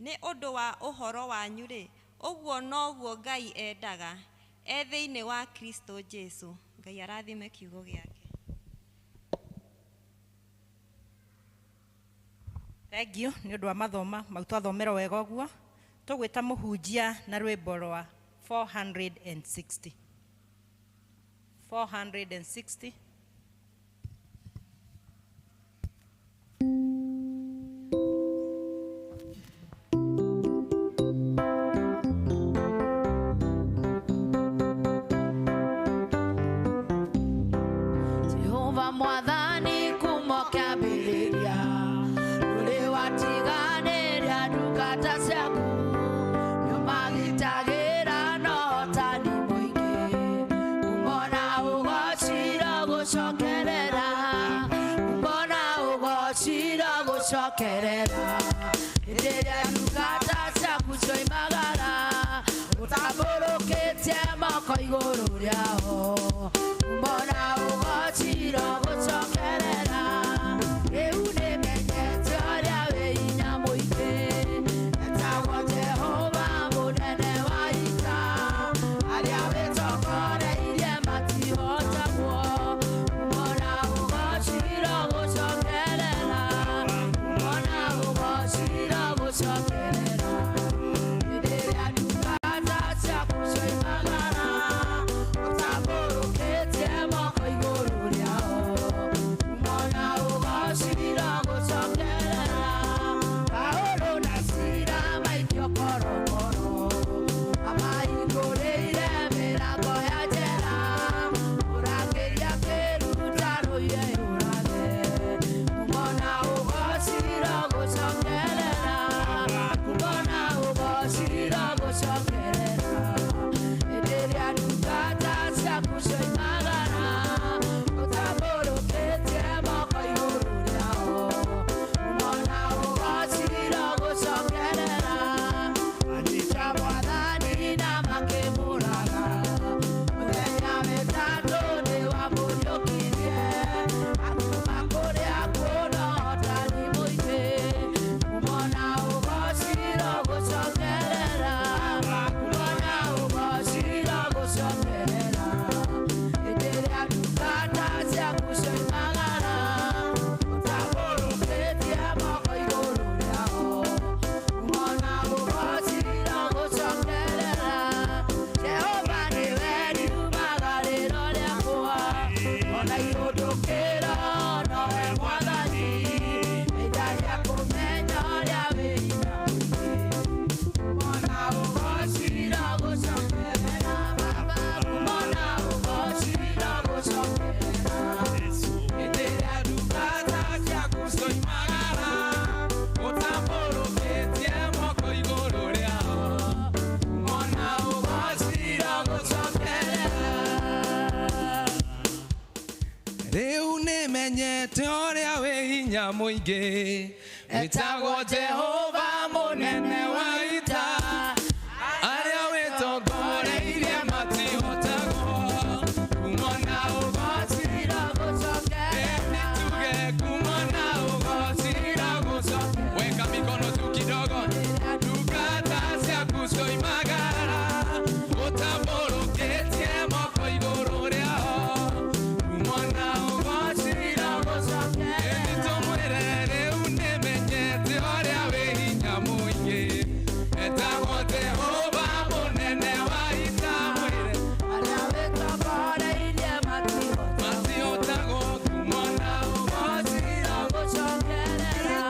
nĩ ũndũ wa ũhoro wanyu rĩ, ũguo noguo Ngai endaga e thĩinĩ wa Kristo Jesu. Ngai arathime kiugo gĩake. Thank you nĩ ũndũ wa mathoma mau twathomera wega ũguo. Tũgwĩta mũhunjia na rwĩmbo rwa 460. 460. Jehova mwathani kuma kĩambĩrĩria ndũrĩ watiganĩria ndungata ciaku nĩũmagitagĩra na ũhotani mũingĩ kumona ũgocira gũcokerera kumona ũgocira gũcokerera hĩndĩ ĩrĩa ndungata ciaku cioimagara ũtambũrũkĩtie moko igũrũ rĩao kumona ũgocira gũcokerera rĩu nĩmenyete ũrĩa wĩ hinya mũingĩ etagwo Jehova mũnene wa ita arĩa wĩtongoreirie matihotagwo kumona ũgocira gũcokerera kumona ũgocira gũcokerera hĩndĩ ĩrĩa ndungata ciaku cioimagara ũtambũrũkĩtie moko igũrũ rĩao kumona ũgocira gũcokerera Paulo na Sila maikio korokoro amahingũrĩire mĩrango ya njera ũrangĩria kĩruta rũiye yũrage kumona ũgocira gũcokerera hinya mũingĩ wĩtagwo Jehova mũnene wa ita arĩa wĩtongoreirie matihotagwo kumona ũgocira tuge kumona ũgocira gũco weka mikono tu kidogo ndungata ciaku cioimagara ũtambũrũkĩtie moko igũrũ rĩao kumona ũgocira gũco ĩndĩ tũmwĩre rĩu nĩmenyete ũrĩa wĩ hinya mũingĩ etagwo Jehova mũnene wa ita mwĩre matihotagwo kumona ũgocira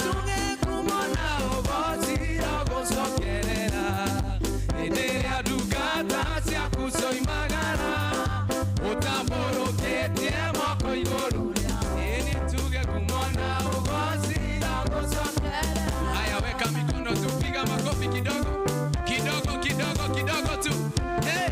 tuge kumona ũgocira gũcokerera hĩndĩ ĩrĩa ndungata ciaku cioimagara ũtambũrũkĩtie moko igũrũ ĩni tuge kumona ũgocira gũcokerera. Haya, weka mikono tu, piga makofi kidogo kidogo kidogo kidogo tu. Hey!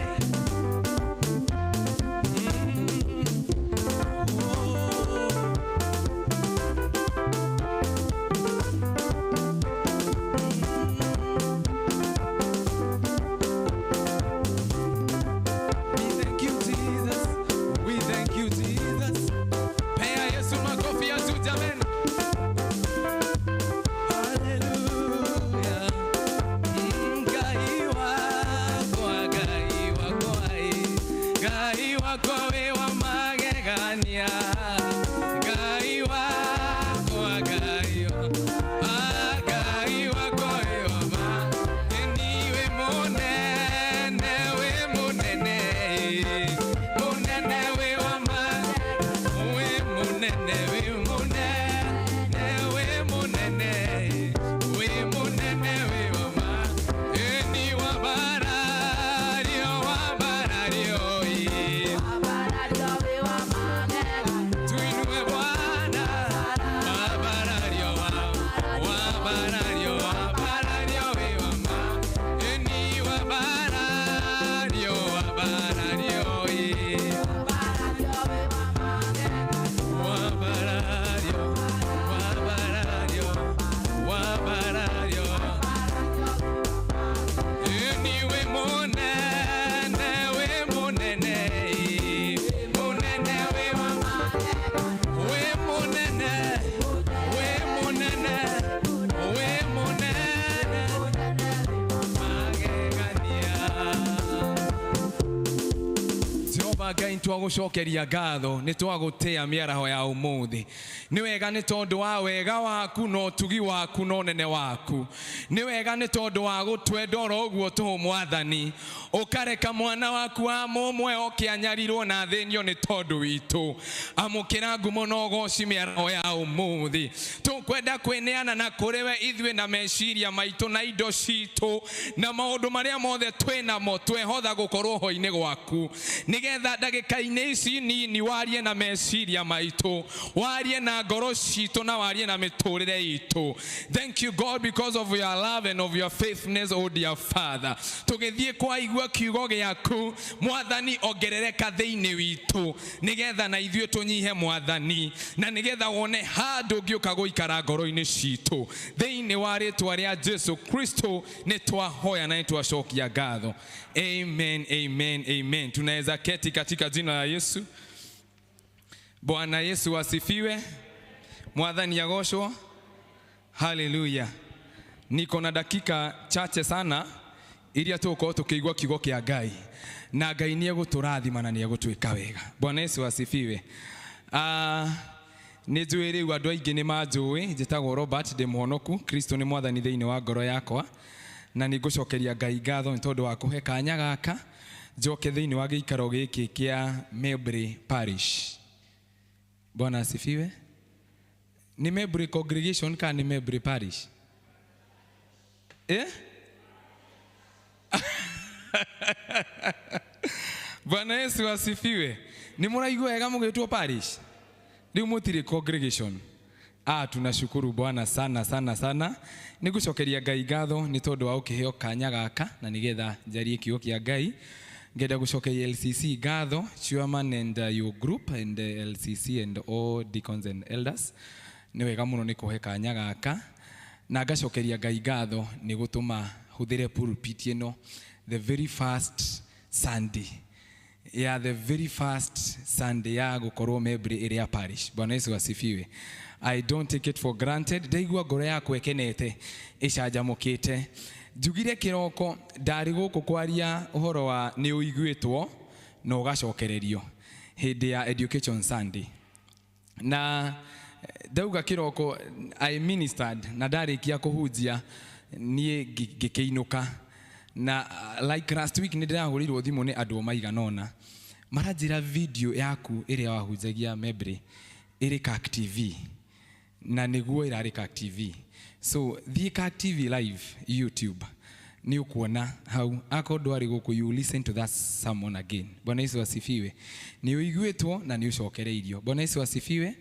We thank you, Jesus. We thank you, Jesus. Pea Yesu makofi ya juu jameni. Hallelujah. Ngai wakwa, Ngai wakwa, Ngai wakwa wĩ wa magegania. Ngai wakwa, Ngai wakwa, ah, Ngai wakwa wĩ wa ma- Ĩni wĩ mũnene, wĩ mũnene, mũnene wĩ wa ma- wĩ mũnene, wĩ mũnene, wĩ mũnene, wĩ mũnene wĩ wa ma- Ĩni wambarario, wambarario, ĩ. Tuinue Bwana, wambarario, wambarario, wambarario wĩ wa ma- Ĩni wambarario, wambarario, ĩ. Wambarario, wambarario, wambarario. Ĩni wĩ mũnene, wĩ mũnene, mũnene wĩ wa wĩ mũnene, wĩ mũnene, wĩ mũnene, magegania. Jehova Ngai nĩtwagũcokeria ngatho nĩ twagũtĩa mĩaraho ya ũmũthĩ nĩ wega nĩ tondũ wa wega waku na ũtugi waku na ũnene waku nĩ wega nĩ tondũ wa gũtwenda oro ũguo tũhũ mwathani ũkareka mwana waku wa mũmwe oke anyarirwo na athĩnio nĩ tondũ witũ amũkĩra ngumo na ũgoci mĩaraho ya ũmũthĩ tũkwenda kwĩneana na kũrĩ we ithuĩ na meciria maitũ na indo citũ na maũndũ marĩa mothe twĩ namo twehotha gũkorwo ho-inĩ gwaku nĩgetha ndagĩka-inĩ ici nini warie na meciria maitũ warie na ngoro citũ na warie na mĩtũrĩre itũ. Thank you, God, because of your love and of your faithfulness, oh dear Father. Tũgĩthiĩ kwaigua kiugo gĩaku mwathani ongerereka thĩinĩ witũ nĩgetha na ithuĩ tũnyihe mwathani na nĩgetha wone handũ ũngĩũka gũikara ngoro-inĩ citũ thĩinĩ wa rĩtwa rĩa Jesu Kristo nĩ twahoya na nĩ twacokia ngatho. Amen, amen, amen. Tunaweza keti katika jina la Yesu. Bwana Yesu asifiwe. Mwathani agocwo. Haleluya. Niko na dakika chache sana iria tũgũkorwo tũkĩigua kiugo kĩa Ngai na Ngai nĩ egũtũrathima na nĩ egũtwĩka wega. Bwana Yesu asifiwe. Nĩ njũĩ rĩu andũ aingĩ nĩ manjũĩ njĩtagwo Robert ndĩ mũhonoku Kristo nĩ mwathani thĩinĩ wa ngoro yakwa na nĩ ngũcokeria Ngai ngatho nĩ tondũ wa kũhe kanya gaka njoke thĩinĩ wa gĩikaro gĩkĩ kĩa Mebri Parish. Bwana asifiwe. Ni Mebri congregation kana ni Mebri Parish? Eh? Bwana Yesu asifiwe. Nĩ mũraigua wega mũgĩtwo parish? Rĩu mũtirĩ congregation. Ah, tunashukuru Bwana sana sana sana. Nĩ ngũcokeria Ngai ngatho nĩ tondũ wa gũkĩheo kanya gaka na nĩgetha njarie kiugo kĩa Ngai. Ngenda gũcokeria LCC ngatho, chairman and your group and LCC and all deacons and elders. Nĩ wega mũno nĩ kũhe kanya gaka na ngacokeria Ngai ngatho nĩ gũtũma hũthĩre pulpit ĩno the very first Sunday ya the very first Sunday ya gũkorwo Membley ĩrĩa parish. Bwana Yesu asifiwe. I don't take it for granted. Ndaigua ngoro yakwa ĩkenete ĩcanjamũkĩte. Njugire kĩroko ndarĩ gũkũ kwaria ũhoro wa nĩ ũiguĩtwo na ũgacokererio hĩndĩ ya Education Sunday. Na ndauga kĩroko I ministered na ndarĩkia kũhunjia niĩ ngĩkĩinũka na like last week nĩ ndĩrahũrĩirwo thimũ nĩ andũ maigana ũna maranjĩra video yaku ĩrĩa wahunjagia Membley ĩrĩ CAK TV na nĩguo ĩrarĩ CAK TV. So thiĩ CAK TV live YouTube nĩ ũkuona hau. Akorwo ndwarĩ gũkũ, you listen to that sermon again. Bwana Yesu asifiwe. Nĩ ũiguĩtwo na nĩ ũcokereirio. Bwana Yesu asifiwe.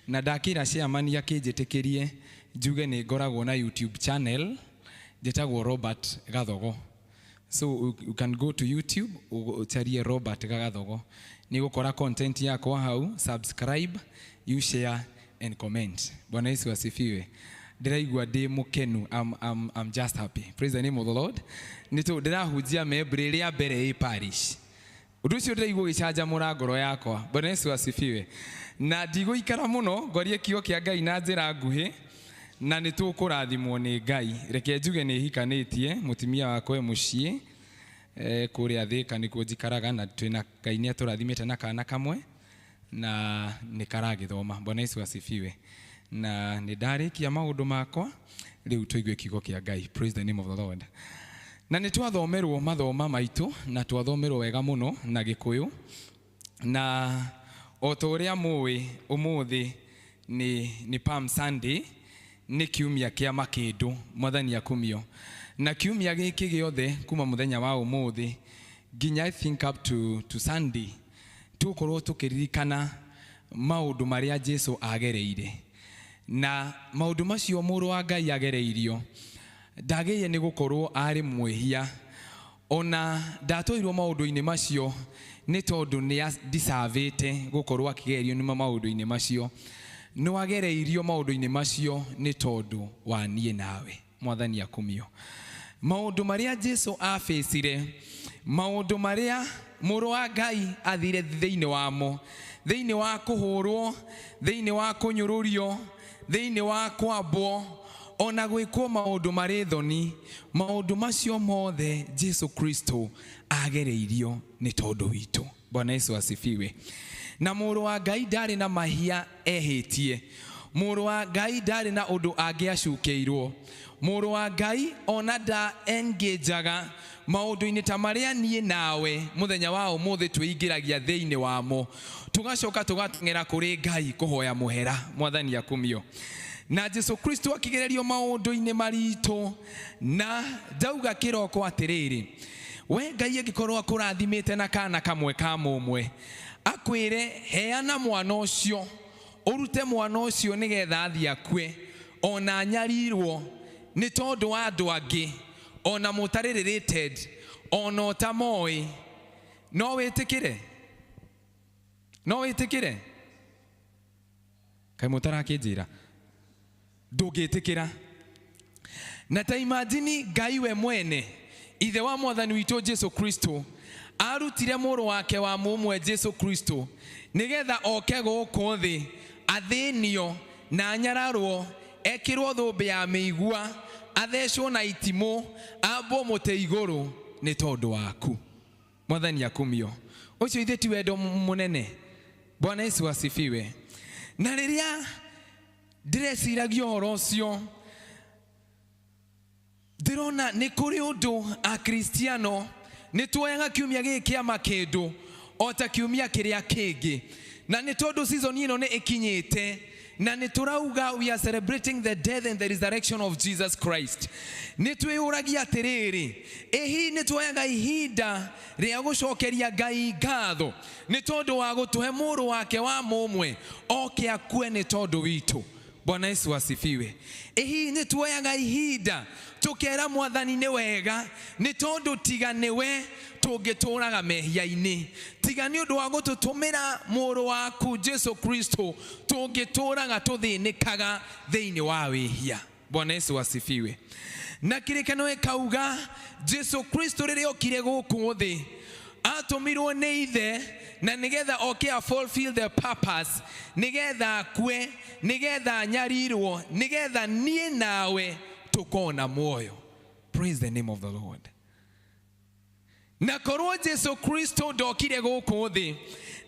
Na ndakĩra chairman akĩnjĩtĩkĩrie njuge nĩ ngoragwo na YouTube channel njĩtagwo Robert Gathogo. So you can go to YouTube ũcarie Robert Gathogo, nĩ gũkora content yakwa hau. Subscribe, you share and comment. Bwana Yesu asifiwe. Ndĩraigua ndĩ mũkenu. I'm just happy. Praise the name of the Lord. Nĩ tũ ndĩrahunjia Membley rĩa mbere ĩ parish. Ũndũ ũcio ndĩraigua ũgĩcanjamũra ngoro yakwa. Bwana Yesu asifiwe. Na ndigũikara mũno, ngwarie kiugo kĩa Ngai na njĩra nguhĩ na nĩ tũkũrathimwo nĩ Ngai. Reke njuge nĩ hikanĩtie, mũtumia wakwa e mũciĩ kũrĩa Thĩka nĩkuo njikaraga, na twĩna Ngai nĩ atũrathimĩte na kana kamwe na nĩ karagĩthoma. Bwana Yesu asifiwe. Na nĩ ndarĩkia maũndũ makwa, rĩu tũigue kiugo kĩa Ngai. Praise the name of the Lord. Na nĩ twathomerwo mathoma maitũ na twathomerwo wega mũno na Gĩkũyũ, na o ta ũrĩa mũĩ ũmũthĩ nĩ Palm Sunday, nĩ kiumia kĩa makĩndũ. Mwathani akumio. Na kiumia gĩkĩ gĩothe kuma mũthenya wa ũmũthĩ nginya I think up to Sunday tũgũkorwo tũkĩririkana maũndũ marĩa Jesu agereire, na maũndũ macio mũrũ wa Ngai agereirio ndagĩire nĩ gũkorwo arĩ mwĩhia, ona ndatwairwo maũndũ-inĩ macio nĩ tondũ nĩ ndicavĩte gũkorwo akĩgerio nĩ maũndũ-inĩ macio. Nĩ wagereirio maũndũ-inĩ macio nĩ tondũ wa niĩ nawe. Mwathani akumio. Maũndũ marĩa Jesu abĩcire, maũndũ marĩa mũrũ wa Ngai athire thĩinĩ wamo, thĩinĩ wa kũhũrwo, thĩinĩ wa kũnyũrũrio, thĩinĩ wa kwambwo, ona gwĩkwo maũndũ marĩ thoni, maũndũ macio mothe Jesu Kristo agereirio nĩ tondũ witũ. Bwana Yesu asifiwe. Na mũrũ wa Ngai ndarĩ na mahia ehĩtie, mũrũ wa Ngai ndarĩ na ũndũ angĩacukĩirwo, mũrũ wa Ngai ona nda engageaga maũndũ-inĩ ta marĩa niĩ nawe mũthenya wa ũmũthĩ twĩingĩragia thĩinĩ wamo, tũgacoka tũgateng'era kũrĩ Ngai kũhoya mũhera. Mwathani akumio. Na Jesu Kristo akĩgererio maũndũ-inĩ maritũ, na ndauga kĩroko atĩrĩrĩ, we Ngai angĩkorwo akũrathimĩte na kana kamwe ka mũmwe, akwĩre heana mwana ũcio, ũrute mwana ũcio nĩgetha athiĩ akue, ona anyarirwo nĩ tondũ wa andũ angĩ, ona mũtarĩ related, ona ũtamoĩ, no wĩtĩkĩre? No wĩtĩkĩre? Kaĩ mũtarakĩnjĩra? Ndũngĩtĩkĩra. Na ta imagine Ngai we mwene, ithe wa mwathani witũ Jesu Kristo, arutire mũrũ wake wa mũmwe Jesu Kristo nĩgetha oke gũkũ thĩ athĩnio na anyararwo, ekĩrwo thũmbĩ ya mĩigua, athecwo na itimũ, ambwo mũtĩ igũrũ nĩ tondũ waku. Mwathani akumio. Ũcio ithe ti wendo mũnene. Bwana Yesu asifiwe. Na rĩrĩa ndĩreciragia ũhoro ũcio, ndĩrona nĩ kũrĩ ũndũ Akristiano nĩ tuoyaga kiumia gĩkĩ kĩa makĩndũ o ta kiumia kĩrĩa kĩngĩ, na nĩ tondũ season ĩno nĩ ĩkinyĩte na nĩ tũrauga we are celebrating the death and the resurrection of Jesus Christ. Nĩ twĩyũragia atĩrĩrĩ, ĩ hihi nĩ tuoyaga ihinda rĩa gũcokeria Ngai ngatho nĩ tondũ wa gũtũhe mũrũ wake wa mũmwe oke akue nĩ tondũ witũ. Bwana Yesu asifiwe. Ĩ hihi nĩ tuoyaga ihinda tũkera mwathani nĩ wega, nĩ tondũ tiga nĩwe tũngĩtũraga mehia-inĩ, tiga nĩ ũndũ wa gũtũtũmĩra mũrũ waku Jesu Kristo tũngĩtũraga tũthĩnĩkaga thĩinĩ wa wĩhia. Bwana Yesu asifiwe. Na kĩrĩkanĩro gĩkauga Jesu Kristo rĩrĩa okire gũkũ thĩ atũmirwo nĩ ithe na nĩgetha oke a fulfill the purpose, nĩgetha akue, nĩgetha anyarirwo, nĩgetha niĩ nawe tũkona muoyo. Praise the name of the Lord. Na korwo Jesu Kristo ndokire gũkũ thĩ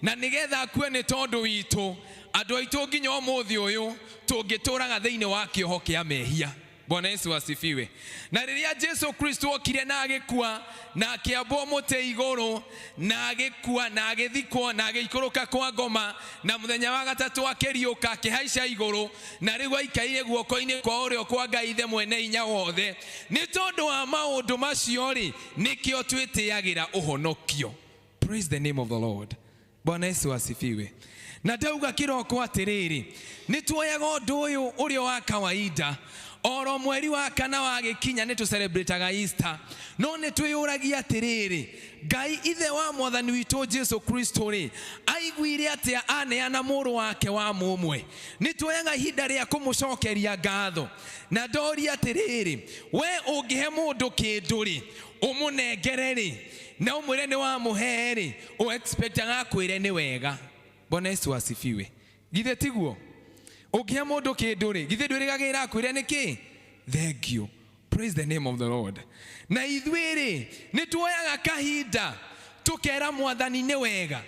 na nĩgetha akue nĩ tondũ witũ, andũ aitũ nginya ũmũthĩ ũyũ tũngĩtũraga thĩinĩ wa kĩoho kĩa mehia. Bwana Yesu asifiwe. Na rĩrĩa Jesu Kristo okire na agĩkua na akĩambwo mũtĩ igũrũ na agĩkua na agĩthikwo na agĩikũrũka kwa ngoma na mũthenya wa gatatũ akĩriũka akĩhaica igũrũ na rĩu aikaire guoko-inĩ kwa ũrĩo kwa Ngai Ithe mwene hinya wothe, nĩ tondũ wa maũndũ macio rĩ, nĩkĩo twĩtĩagĩra ũhonokio. Praise the name of the Lord. Bwana Yesu asifiwe. Na ndauga kĩroko atĩrĩrĩ, nĩ tuoyaga ũndũ ũyũ ũrĩa wa kawaida oro mweri wa kana wagĩkinya nĩ tũcelebrataga Easter, no nĩ twĩyũragia atĩrĩrĩ, Ngai ithe wa mwathani witũ Jesu Kristo rĩ, aiguire atĩa aneana mũrũ wake wa mũmwe? Nĩ tuoyaga ihinda rĩa kũmũcokeria ngatho. Na ndoria atĩrĩrĩ, we ũngĩhe mũndũ kĩndũ rĩ, ũmũnengere rĩ, na ũmwĩre nĩ wamũhe rĩ, ũexpectaga akwĩre nĩ wega. Bwana Yesu asifiwe. Githĩ tiguo? Ũngĩhe mũndũ kĩndũ rĩ, githĩ ndwĩrĩgagĩrĩra akwĩre nĩkĩ? Thank you. Praise the name of the Lord. Na ithuĩ rĩ, nĩ tuoyaga kahinda tũkera mwathani nĩ wega.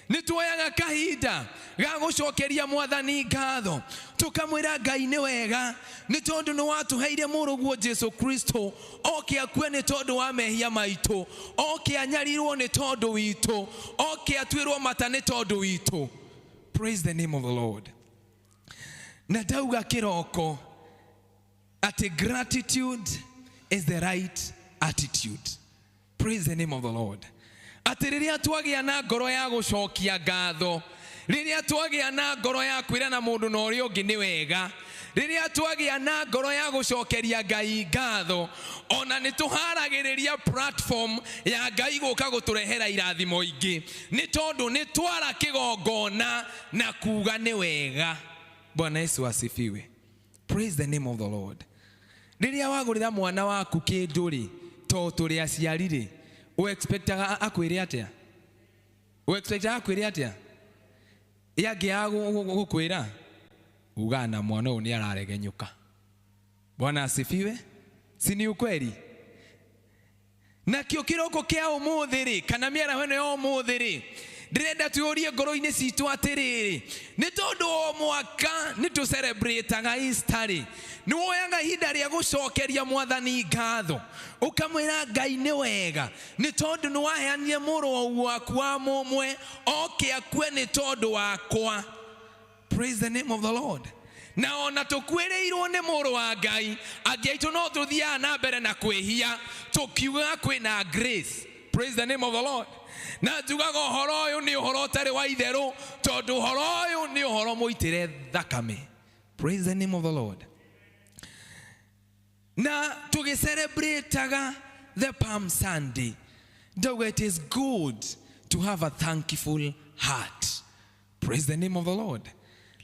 Nĩ tuoyaga kahinda ga gũcokeria mwathani ngatho, tũkamwĩra Ngai nĩ wega, nĩ tondũ nĩ watũheire mũrũguo Jesu Kristo oke akue nĩ tondũ wa mehia maitũ, oke anyarirwo nĩ tondũ witũ, oke atuĩrwo mata nĩ tondũ witũ. Praise the name of the Lord. Na ndauga kĩroko atĩ gratitude is the right attitude. Praise the name of the Lord. Atĩ rĩrĩa twagĩa na ngoro ya gũcokia ngatho, rĩrĩa twagĩa na ngoro ya kwĩrana mũndũ na ũrĩa ũngĩ nĩ wega, rĩrĩa twagĩa na ngoro ya gũcokeria Ngai ngatho, ona nĩ tũharagĩrĩria platform ya Ngai gũka gũtũrehera irathimo ingĩ, nĩ tondũ nĩ twara kĩgongona na kuga nĩ wega. Bwana Yesu asifiwe. Praise the name of the Lord. Rĩrĩa wagũrĩra mwana waku kĩndũ rĩ, to tũrĩ aciari rĩ, ũexpectaga akwĩre atĩa? Ũexpectaga akwĩre atĩa? Yangĩaga gũkwĩra, ugaga na mwana ũyũ nĩ araregenyũka. Bwana asifiwe. Si ni ukweli? Nakĩo kĩroko kĩa ũmũthĩ rĩ, kana mĩaraho ĩno ya ũmũthĩ rĩ, ndĩrenda twĩũrie ngoro-inĩ citũ atĩrĩrĩ, nĩ tondũ o mwaka nĩ tũcelebrataga Easter rĩ, nĩ woyaga ihinda rĩa gũcokeria mwathani ngatho, ũkamwĩra Ngai nĩ wega, nĩ tondũ nĩ waheanire mũrũ waku wa mũmwe oke akue nĩ tondũ wakwa. Praise the name of the Lord. Na ona tũkuĩrĩirwo nĩ mũrũ wa Ngai, angĩ aitũ no tũthiaga na mbere na kwĩhia tũkiugaga kwĩna grace. Praise the name of the Lord. Na njugaga ũhoro ũyũ nĩ ũhoro ũtarĩ wa itherũ, tondũ ũhoro ũyũ nĩ ũhoro mũitĩre thakame. Praise the name of the Lord. Na tũgĩcelebrataga the Palm Sunday, ndauga it is good to have a thankful heart. Praise the name of the Lord.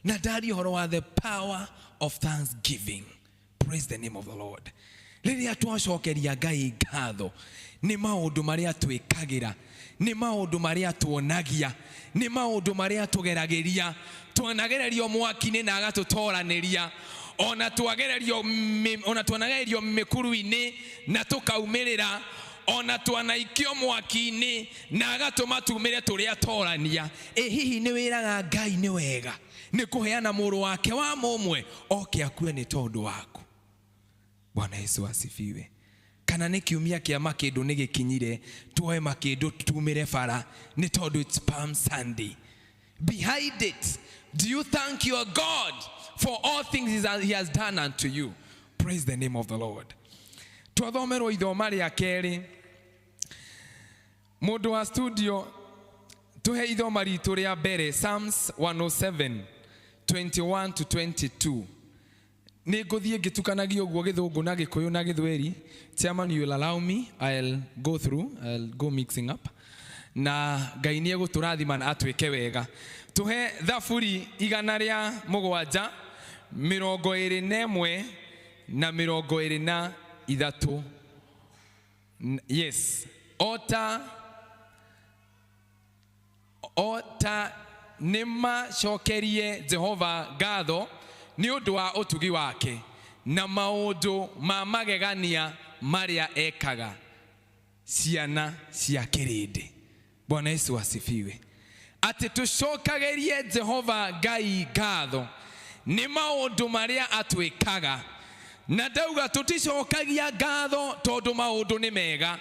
Na ndaria ũhoro wa the power of thanksgiving. Praise the name of the Lord. Rĩrĩa twacokeria Ngai ngatho nĩ maũndũ marĩa twĩkagĩra, nĩ maũndũ marĩa tuonagia, nĩ maũndũ marĩa tũgeragĩria. Twanagererio mwaki-inĩ na agatũtoranĩria, ona twagererio ona twanagererio mĩkuru-inĩ na tũkaumĩrĩra, ona twanaikio mwaki-inĩ na agatũma tumĩre tũrĩa torania. Ĩ hihi nĩ wĩraga Ngai nĩ wega nĩ kũheana mũrũ wake wa mũmwe oke akue nĩ tondũ waku? Bwana Yesu asifiwe. Kana nĩ kiumia kĩa makĩndũ nĩ gĩkinyire, tuoe makĩndũ tumĩre bara nĩ tondũ it's Palm Sunday. Behind it, do you thank your God for all things he has done unto you? Praise the name of the Lord. Twathomerwo ithoma rĩa kerĩ. Mũndũ wa studio, tũhe ithoma ritũ rĩa mbere, Psalms 107, 21 to 22. Nĩ ngũthiĩ ngĩtukanagia ũguo gĩthũngũ na gĩkũyũ na gĩthweri. Chairman, you will allow me, I'll go through, I'll go mixing up. Na Ngai nĩ egũtũrathima na atwĩke wega. Tũhe Thaburi 107 21 na 23. Yes, ota nĩmacokerie Jehova ngatho nĩ ũndũ wa ũtugi wake na maũndũ ma magegania marĩa ekaga ciana cia kĩrĩndĩ. Bwana Yesu asifiwe. Atĩ tũcokagĩrie Jehova Ngai ngatho nĩ maũndũ marĩa atwĩkaga. Na ndauga tũticokagia ngatho tondũ maũndũ nĩ mega,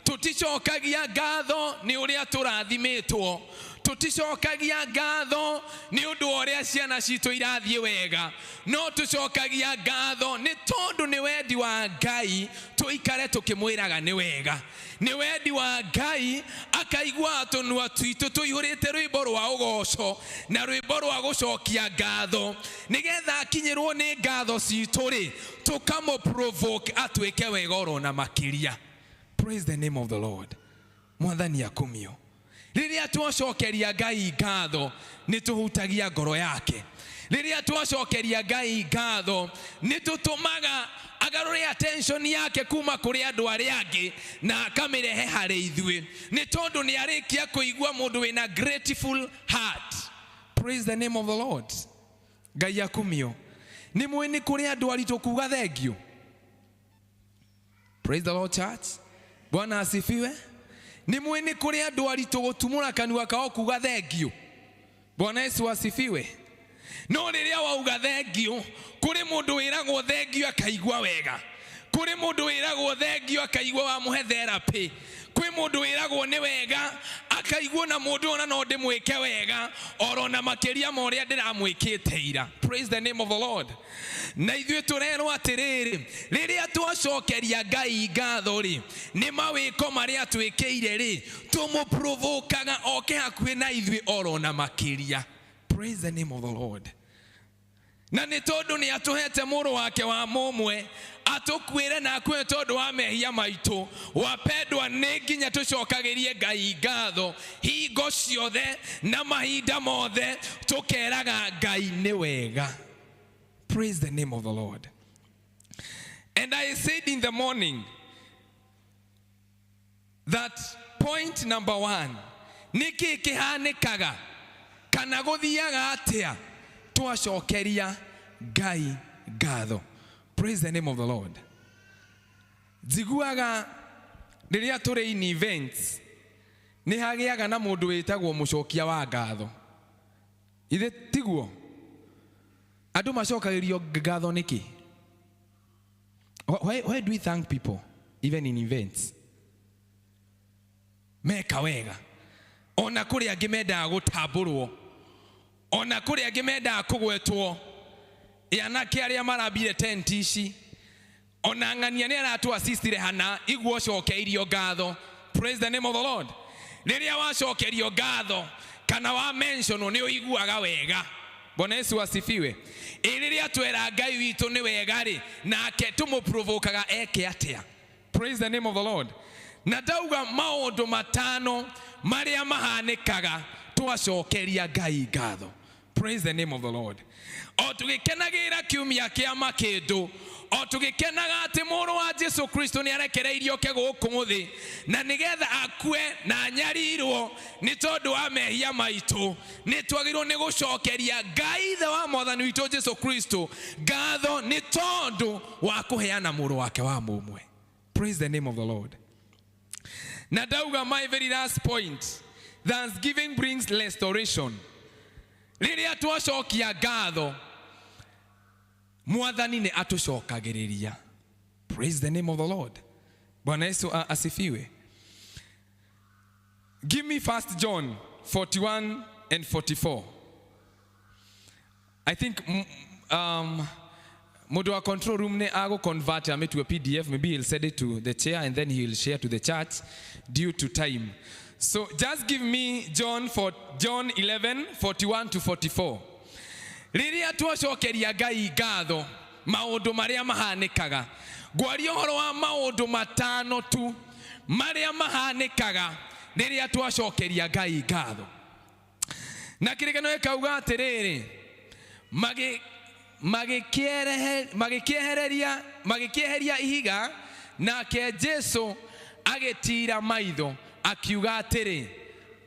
tũticokagia ngatho nĩ ũrĩa tũrathimĩtwo, tũticokagia ngatho nĩ ũndũ wa ũrĩa ciana citũ irathiĩ wega, no tũcokagia ngatho nĩ tondũ nĩ wendi wa Ngai tũikare tũkĩmwĩraga nĩ wega. Nĩ wendi wa Ngai akaigua tũnua twitũ tũihũrĩte rwĩmbo rwa ũgoco na rwĩmbo rwa gũcokia ngatho, nĩgetha akinyĩrwo nĩ ngatho citũ rĩ, tũkamũ-provoke atwĩke wega oro na makĩria. Praise the name of the Lord. Mwathani akumio. Rĩrĩa twacokeria Ngai ngatho nĩ tũhutagia ngoro yake. Rĩrĩa twacokeria Ngai ngatho nĩ tũtũmaga agarũre attention yake kuma kũrĩ andũ arĩa angĩ na akamĩrehe harĩ ithuĩ, nĩ tondũ nĩ arĩkia kũigua mũndũ wĩna grateful heart. Praise the name of the Lord. Ngai akumio. Nĩ mũĩ nĩ kũrĩ andũ aritũ kuga thengiũ. Praise the Lord, church. Bwana asifiwe. Nĩ mũĩ nĩ kũrĩ andũ aritũ gũtumũra kanua kao kuga thengiũ. Bwana Yesu asifiwe. No rĩrĩa wauga thengiũ, kũrĩ mũndũ wĩragwo thengiũ akaigua wega, kũrĩ mũndũ wĩragwo thengiũ akaigua wamũhe therapy, kwĩ mũndũ wĩragwo nĩ wega akaigua na mũndũ ona no ndĩmwĩke wega oro na makĩria ma ũrĩa ndĩramwĩkĩte ira. Praise the name of the Lord. Na ithuĩ tũrerwo atĩrĩrĩ, rĩrĩa twacokeria Ngai ngatho rĩ, nĩ mawĩko marĩa twĩkĩire rĩ, tũmũprovokaga oke hakuhĩ na ithuĩ oro na makĩria. Praise the name of the Lord. Na nĩ tondũ nĩ atũhete mũrũ wake wa mũmwe atũkuĩre na akue tondũ wa mehia maitũ, wapendwa, nĩ nginya tũcokagĩrie Ngai ngatho hingo ciothe na mahinda mothe, tũkeraga Ngai nĩ wega. Praise the name of the Lord. And I said in the morning that point number 1, nĩkĩ kĩhanĩkaga kana gũthiaga atĩa twacokeria Ngai ngatho. Praise the name of the Lord. Njiguaga rĩrĩa tũrĩ in events nĩ hagĩaga na mũndũ wĩtagwo mũcokia wa ngatho. Ithe tiguo? Andũ macokagĩrio ngatho nĩkĩ? Why do we thank people even in events? Meka wega. Ona kũrĩ angĩ mendaga gũtambũrwo, ona kũrĩ angĩ mendaga kũgwetwo, anake arĩa marambire tent ici, ona ng'ania nĩ aratũ assistire hana iguo cokeirio ngatho. Praise the name of the Lord. Rĩrĩa wacokerio ngatho kana wa mention nĩ ũiguaga wega. Bwana Yesu asifiwe. Ĩ rĩrĩa twera Ngai witũ nĩ wega rĩ, nake tũmũprovokaga eke atĩa? Praise the name of the Lord. Na ndauga maũndũ matano marĩa mahanĩkaga twacokeria Ngai ngatho. Praise the name of the Lord. O tũgĩkenagĩra kiumia kĩa makĩndũ, o tũgĩkenaga atĩ mũrũ wa Jesu Kristo nĩ arekereirio oke gũkũ thĩ na nĩgetha akue na anyarirwo nĩ tondũ wa mehia maitũ, nĩ twagĩrĩirwo nĩ gũcokeria Ngai ithe wa mwathani witũ Jesu Kristo ngatho nĩ tondũ wa kũheana mũrũ wake wa mũmwe. Praise the name of the Lord. Na ndauga my very last point, thanksgiving brings restoration. Rĩrĩa twacokia ngatho, mwathani nĩ atũcokagĩrĩria. Praise the name of the Lord. Bwana Yesu asifiwe. Give me 1 John 41 and 44. I think mũndũ wa control room nĩ agũ convert amĩtue PDF. Maybe he'll send it to the chair and then he'll share to the church due to time. So just give me John, for, John 11, 41 to 44. Rĩrĩa twacokeria Ngai ngatho, Maũndũ marĩa mahanĩkaga. Ngwaria ũhoro wa maũndũ matano tu marĩa mahanĩkaga rĩrĩa twacokeria Ngai ngatho. Na kĩrĩkanĩro gĩkauga atĩrĩrĩ, magĩkĩeheria ihiga, nake Jesu agĩtiira maitho akiuga atĩrĩ,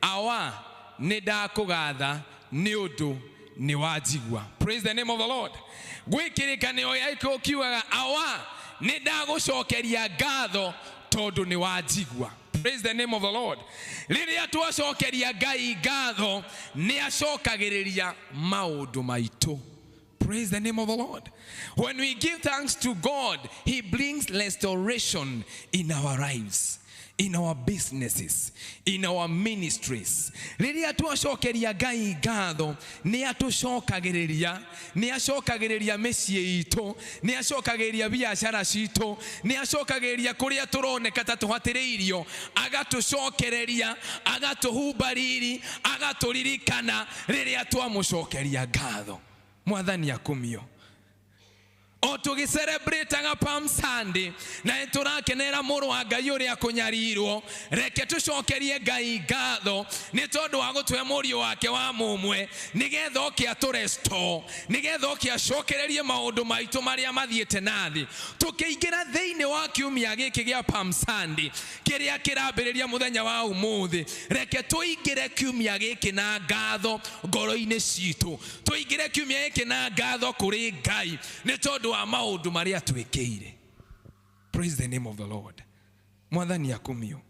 Awa, nĩ ndakũgatha nĩ ũndũ nĩ wanjigua. Praise the name of the Lord. Gwĩ kĩrĩkanĩro gĩa kiugaga, Awa, nĩ ndagũcokeria ngatho tondũ nĩ wanjigua. Praise the name of the Lord. Rĩrĩa twacokeria Ngai ngatho, nĩ acokagĩrĩria maũndũ maitũ. Praise the name of the Lord. When we give thanks to God, He brings restoration in our lives, in our businesses, in our ministries. Rĩrĩa twacokeria Ngai ngatho, nĩ atũcokagĩrĩria, nĩ acokagĩrĩria mĩciĩ itũ, nĩ acokagĩrĩria biacara citũ, nĩ acokagĩrĩria kũrĩa tũroneka ta tũhatĩrĩirio, agatũcokereria, agatũhumba riri, agatũririkana rĩrĩa twamũcokeria ngatho. Mwathani akumio. O tũgĩcelebrataga Palm Sunday na nĩ tũrakenera mũrũ wa Ngai ũrĩa kũnyarirwo, reke tũcokerie Ngai ngatho nĩ tondũ wa gũtũhe mũriũ wake wa mũmwe, nĩgetha oke atũrestore, nĩgetha oke acokererie maũndũ maitũ marĩa mathiĩte na thĩ. Tũkĩingĩra thĩinĩ wa kiumia gĩkĩ gĩa Palm Sunday kĩrĩa kĩrambĩrĩria mũthenya wa ũmũthĩ, reke tũingĩre kiumia gĩkĩ na ngatho ngoro-inĩ citũ, tũingĩre kiumia gĩkĩ na ngatho kũrĩ Ngai nĩ tondũ wa maũndũ marĩa twĩkĩire. Praise the name of the Lord. Mwathani akumio.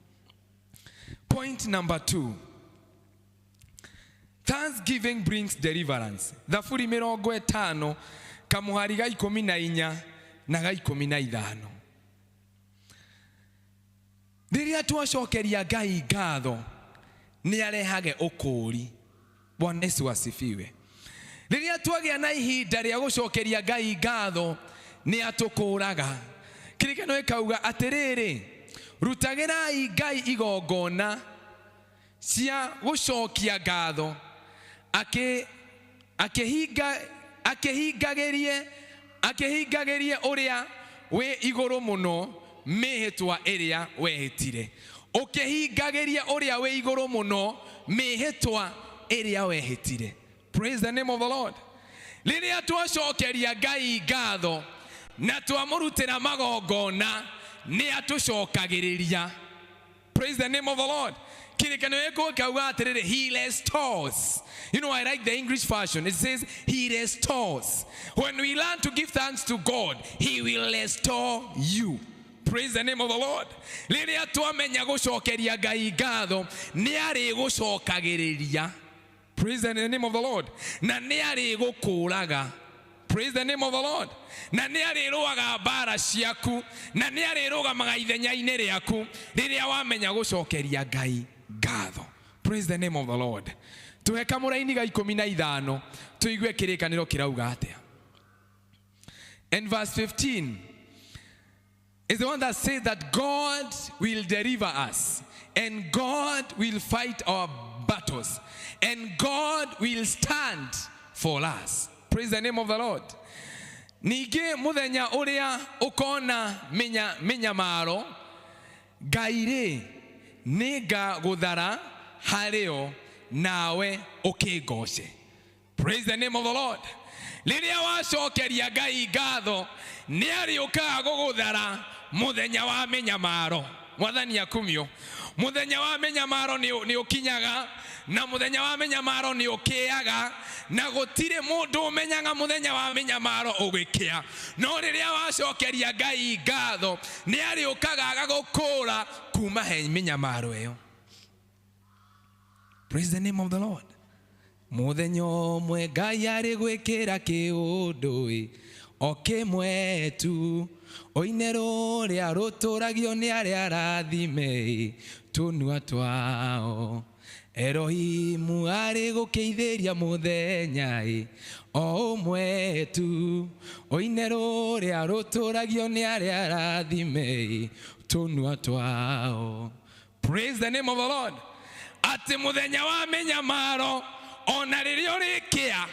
Point number 2. Thanksgiving brings deliverance. Thaburi 50 kamuhari ga 14 na ga 15. Rĩrĩa twacokeria Ngai ngatho, nĩ arehage ũkũũri. Bwana Yesu asifiwe. Rĩrĩa twagĩa na ihinda rĩa gũcokeria Ngai ngatho, nĩ atũkũũraga. Kĩrĩkanĩro gĩkauga atĩrĩrĩ, rutagĩrai Ngai igongona cia gũcokia ngatho, akĩhingagĩrie ũrĩa wĩ igũrũ mũno mĩhĩtwa ĩrĩa wehĩtire. Ũkĩhingagĩrie ũrĩa wĩ igũrũ mũno mĩhĩtwa ĩrĩa wehĩtire. Praise the name of the Lord. Rĩrĩa twacokeria Ngai ngatho na twamũrutĩra magongona, nĩ atũcokagĩrĩria. Praise the name of the Lord. Kĩrĩkanĩro gĩkũ gĩkauga atĩrĩrĩ, He restores. You know, I like the English version. It says, He restores. When we learn to give thanks to God, He will restore you. Praise the name of the Lord. Rĩrĩa twamenya gũcokeria Ngai ngatho, nĩ arĩgũcokagĩrĩria. Praise the name of the Lord. Na nĩ arĩgũkũũraga. Praise the name of the Lord. Na nĩ arĩrũaga mbara ciaku, na nĩ arĩrũgamaga ithenya-inĩ rĩaku rĩrĩa wamenya gũcokeria Ngai ngatho. Praise the name of the Lord. Tũhe kamũraini ga 15 tũigue kĩrĩkanĩro kĩrauga atĩa. And verse 15 is the one that says that God will deliver us, and God will fight our battles, and God will stand for us. Praise the name of the Lord. Ningĩ mũthenya ũrĩa ũkona mĩnyamaro, Ngai rĩ, nĩngagũthara harĩo, nawe ũkĩngooce. Praise the name of the Lord. Rĩrĩa wacokeria Ngai ngatho, nĩ arĩũkaga gũgũthara mũthenya wa mĩnyamaro. Mwathani akumio. Mũthenya wa mĩnyamaro nĩ ũkinyaga, na mũthenya wa mĩnyamaro nĩ ũkĩaga, na gũtirĩ mũndũ ũmenyaga mũthenya wa mĩnyamaro ũgĩkĩa. No rĩrĩa wacokeria Ngai ngatho, nĩ arĩũkaga agagũkũũra kuma he mĩnyamaro ĩyo. Praise the name of the Lord. Mũthenya ũmwe Ngai arĩ gwĩkĩra kĩũndũ ĩ, o kĩmwe tu, oine rũrĩa rũtũragio nĩ arĩa arathime ĩ, tũnua twao. Erohimu arĩ gũkĩithĩria mũthenya ĩ, o ũmwe tu, oine rũrĩa rũtũragio nĩ arĩa arathime ĩ, tũnua twao. Praise the name of the Lord. Atĩ mũthenya wa mĩnyamaro, ona rĩrĩa ũrĩkĩa,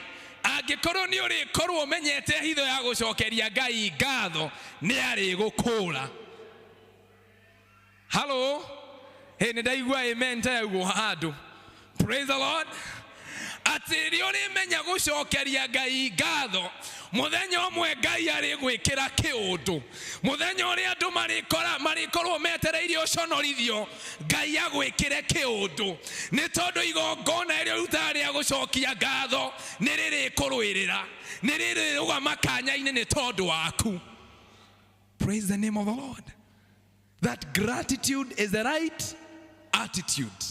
Angĩkorwo nĩ ũrĩkorwo ũmenyete hitho ya gũcokeria Ngai ngatho, nĩ arĩgũkũra. Halo, hĩ, nĩ ndaigua amen ta yaugwo handũ. Praise the Lord. Atĩ rĩrĩa ũrĩmenya gũcokeria Ngai ngatho, mũthenya ũmwe Ngai arĩgwĩkĩra kĩũndũ. Mũthenya ũrĩa andũ marĩkorwo metereire ũconorithio, Ngai agwĩkĩre kĩũndũ, nĩ tondũ igongona rĩrĩa ũrutaga rĩa gũcokia ngatho nĩ rĩrĩkũrũĩrĩra, nĩ rĩrĩrũgama kanya-inĩ nĩ tondũ waku. Praise the name of the Lord. That gratitude is the right attitude.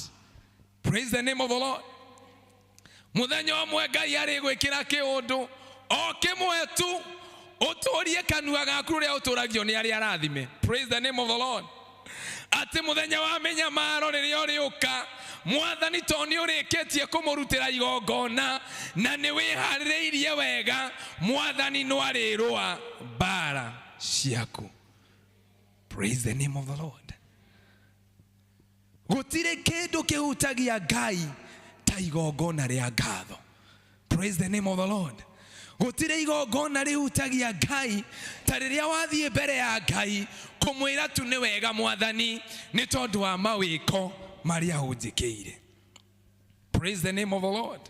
Praise the name of the Lord. Mũthenya ũmwe Ngai arĩgwĩkĩra kĩũndũ o kĩmwe tu, ũtũrie kanua gaku rũrĩa ũtũragio nĩ arĩa arathime. Praise the name of the Lord. Atĩ mũthenya wa mĩnyamaro rĩrĩa ũrĩũka, Mwathani to nĩ ũrĩkĩtie kũmũrutĩra igongona na nĩ wĩharĩrĩirie wega, Mwathani no arĩrũa mbara ciaku. Praise the name of the Lord. Gũtirĩ kĩndũ kĩhutagia Ngai ta igongona rĩa ngatho. Praise the name of the Lord. Gũtirĩ igongona rĩhutagia Ngai ta rĩrĩa wathiĩ mbere ya Ngai kũmwĩra tu nĩ wega Mwathani, nĩ tondũ wa mawĩko marĩa ũnjĩkĩire. Praise the name of the Lord.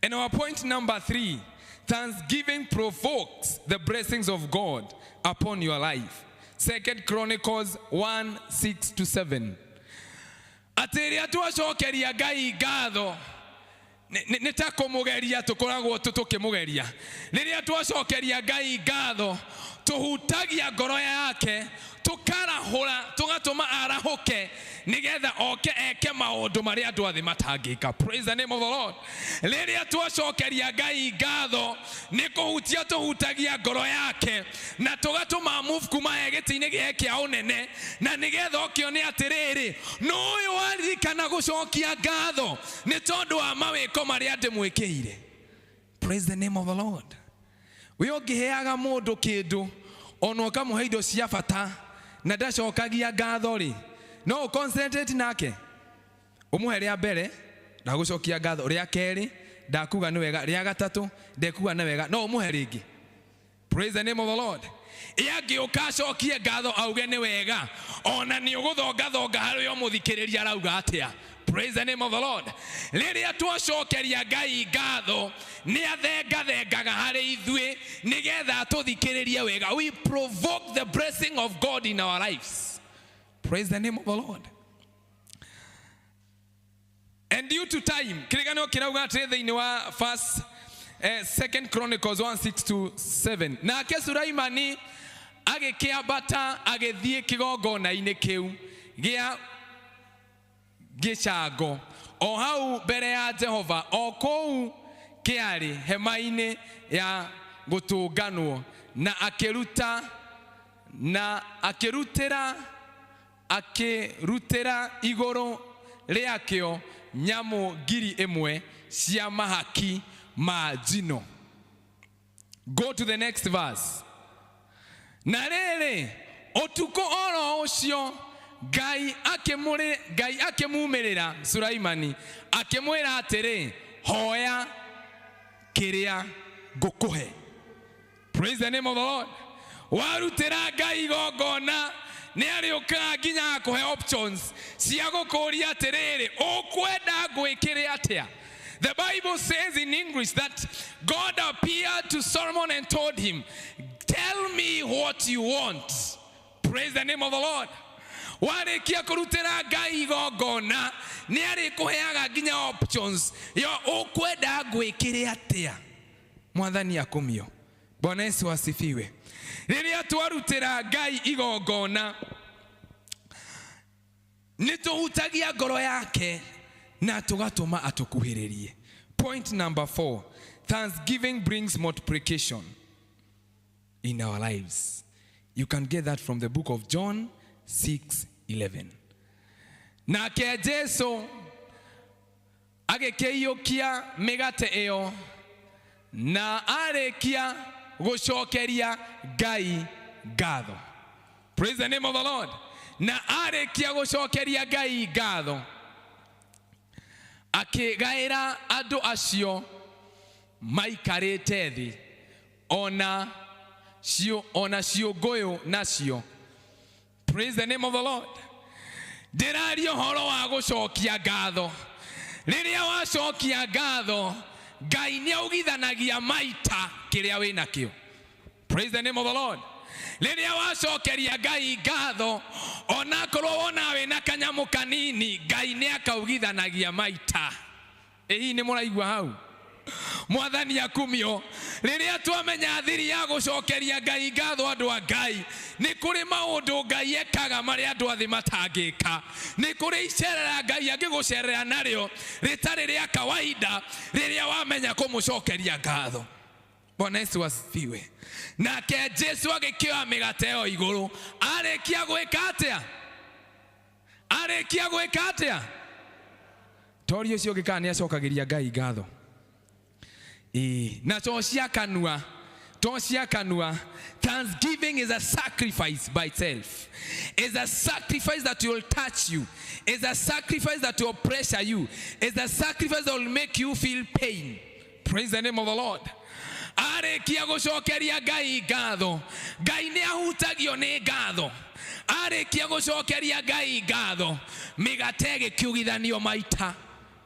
And our point number 3, thanksgiving provokes the blessings of God upon your life. 2 Chronicles 1:6 to 7. Atĩ rĩrĩa twacokeria Ngai ngatho, nĩ ta kũmũgeria tũkoragwo tũkĩmũgeria. Rĩrĩa twacokeria Ngai ngatho, tũhutagia ngoro yake, tũkarahũra, tũgatũma arahũke, nĩgetha oke eke maũndũ marĩa andũ othe matangĩka. Praise the name of the Lord. Rĩrĩa twacokeria Ngai ngatho, nĩ kũhutia tũhutagia ngoro yake, na tũgatũma move kuma he gĩtĩ-inĩ gĩake kĩa ũnene, na nĩgetha oke one atĩrĩrĩ, nũ ũyũ waririkana gũcokia ngatho nĩ tondũ wa mawĩko marĩa ndĩmwĩkĩire. Praise the name of the Lord. We ũngĩheaga mũndũ kĩndũ ona ũkamũhe indo cia bata na ndacokagia ngatho rĩ, no ũ concentrate nake, ũmũhe rĩa mbere ndagũcokia ngatho, rĩa kerĩ ndakuga nĩ wega, rĩa gatatũ ndekuga nĩ wega, no ũmũhe rĩngĩ. Praise the name of the Lord. Ĩ angĩũka acokie ngatho auge nĩ wega, ona nĩ ũgũthongathonga harĩ ũmũthikĩrĩria arauga atĩa. Praise the name of the Lord. Rĩrĩa twacokeria Ngai ngatho, nĩ athengathengaga harĩ ithuĩ nĩgetha atũthikĩrĩrie wega. We provoke the blessing of God in our lives. Praise the name of the Lord. And due to time, kĩrĩkanĩro kĩrauga atĩrĩ thĩinĩ wa first, 2 Chronicles 1:6 to 7. Nake Sulaimani agĩkĩambata agĩthiĩ kĩgongona-inĩ kĩu gĩa gĩcango o hau mbere ya Jehova, o kũu kĩarĩ hema-inĩ ya gũtũnganwo, na akĩruta na akĩrutĩra akĩrutĩra igũrũ rĩakĩo nyamũ 1,000 cia mahaki ma njino. Go to the next verse. Na rĩrĩ, ũtukũ oro ũcio Ngai akĩmumĩrĩra Sulaimani akĩmwĩra atĩrĩ, hoya kĩrĩa ngũkũhe. Praise the name of the Lord. Warutĩra Ngai igongona, nĩ arĩũkaga nginya akũhe options cia gũkũria atĩrĩrĩ, ũkwenda ngwĩkĩre atĩa? The Bible says in English that God appeared to Solomon and told him, tell me what you want. Praise the name of the Lord. Warĩkia kũrutĩra Ngai igongona, nĩ arĩkũheaga nginya options yo ũkwenda ngwĩkĩre atĩa. Mwathani akumio. Bwana Yesu asifiwe. Rĩrĩa twarutĩra Ngai igongona, nĩ tũhutagia ngoro yake na tũgatũma atũkuhĩrĩrie. Point number 4, thanksgiving brings multiplication in our lives. You can get that from the book of John 6:11. Nake Jesu agĩkĩiyũkia mĩgate ĩyo na arĩkia gũcokeria Ngai ngatho. Praise the name of the Lord. Na arĩkia gũcokeria Ngai ngatho, akĩgaĩra andũ acio Maikarĩte thĩ ona cio ona ciũngũyũ nacio. Praise the name of the Lord. Ndĩraria ũhoro wa gũcokia ngatho. Rĩrĩa wacokia ngatho, Ngai nĩ augithanagia maita kĩrĩa wĩ nakĩo. Praise the name of the Lord. Rĩrĩa wacokeria Ngai ngatho, onakorwo wona wĩna kanyamũ kanini, Ngai nĩ akaugithanagia maita. Ĩ hihi nĩ mũraigua hau? Mwathani akumio. Rĩrĩa twamenya thiri ya gũcokeria Ngai ngatho, andũ a Ngai, nĩ kũrĩ maũndũ Ngai ekaga marĩa andũ a thĩ matangĩka. Nĩ kũrĩ icerera Ngai angĩgũcerera narĩo rĩtarĩ rĩa kawaida rĩrĩa wamenya kũmũcokeria ngatho. Bwana Yesu asifiwe. Nake Jesu agĩkĩoya mĩgate ĩyo igũrũ, arĩkia gwĩka atĩa? Arĩkia gwĩka atĩa? Tori ũcio ũngĩ kana nĩ acokagĩria Ngai ngatho. Ĩĩ, na to cia kanua, to cia kanua. Thanksgiving is a sacrifice by itself. Is a sacrifice that will touch you. Is a sacrifice that will pressure you. Is a sacrifice that will make you feel pain. Praise the name of the Lord. Arĩkia gũcokeria Ngai ngatho, Ngai nĩ ahutagio nĩ ngatho. Arĩkia gũcokeria Ngai ngatho, mĩgate ĩgĩkiugithanio maita.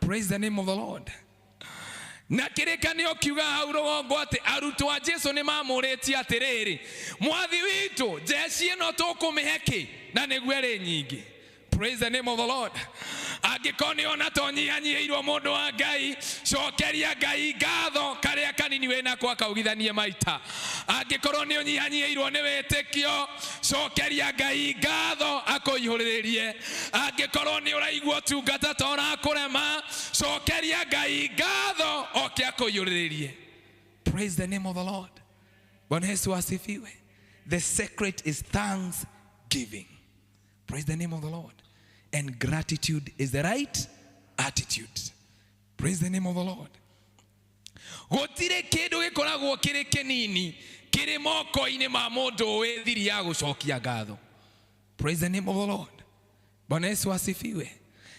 Praise the name of the Lord. Na kĩrĩkanĩro kiuga hau rũgongo atĩ arutwo a Jesu nĩ mamũrĩtie atĩrĩrĩ, mwathi witũ, njeci ĩno tũkũmĩhe kĩ na nĩguo ĩrĩ nyingĩ? Praise the name of the Lord. Angĩkorwo nĩ ona to nyihanyihĩirwo, mũndũ wa Ngai, cokeria Ngai ngatho, karĩa kanini wĩnako akaugithanie maita. Angĩkorwo nĩ ũnyihanyihĩirwo nĩ wĩtĩkio, cokeria Ngai ngatho akũihũrĩrĩrie. Angĩkorwo nĩ ũraigua ũtungata ta ũrakũrema, cokeria Ngai ngatho oke akũiyũrĩrĩrie. Praise the name of the Lord. Bwana Yesu asifiwe. The secret is thanksgiving. Praise the name of the Lord. And gratitude is the right attitude. Praise the name of the Lord. Gũtirĩ kĩndũ gĩkoragwo kĩrĩ kĩnini kĩrĩ moko-inĩ ma mũndũ ũĩ thiri ya gũcokia ngatho. Praise the name of the Lord. Bwana Yesu asifiwe.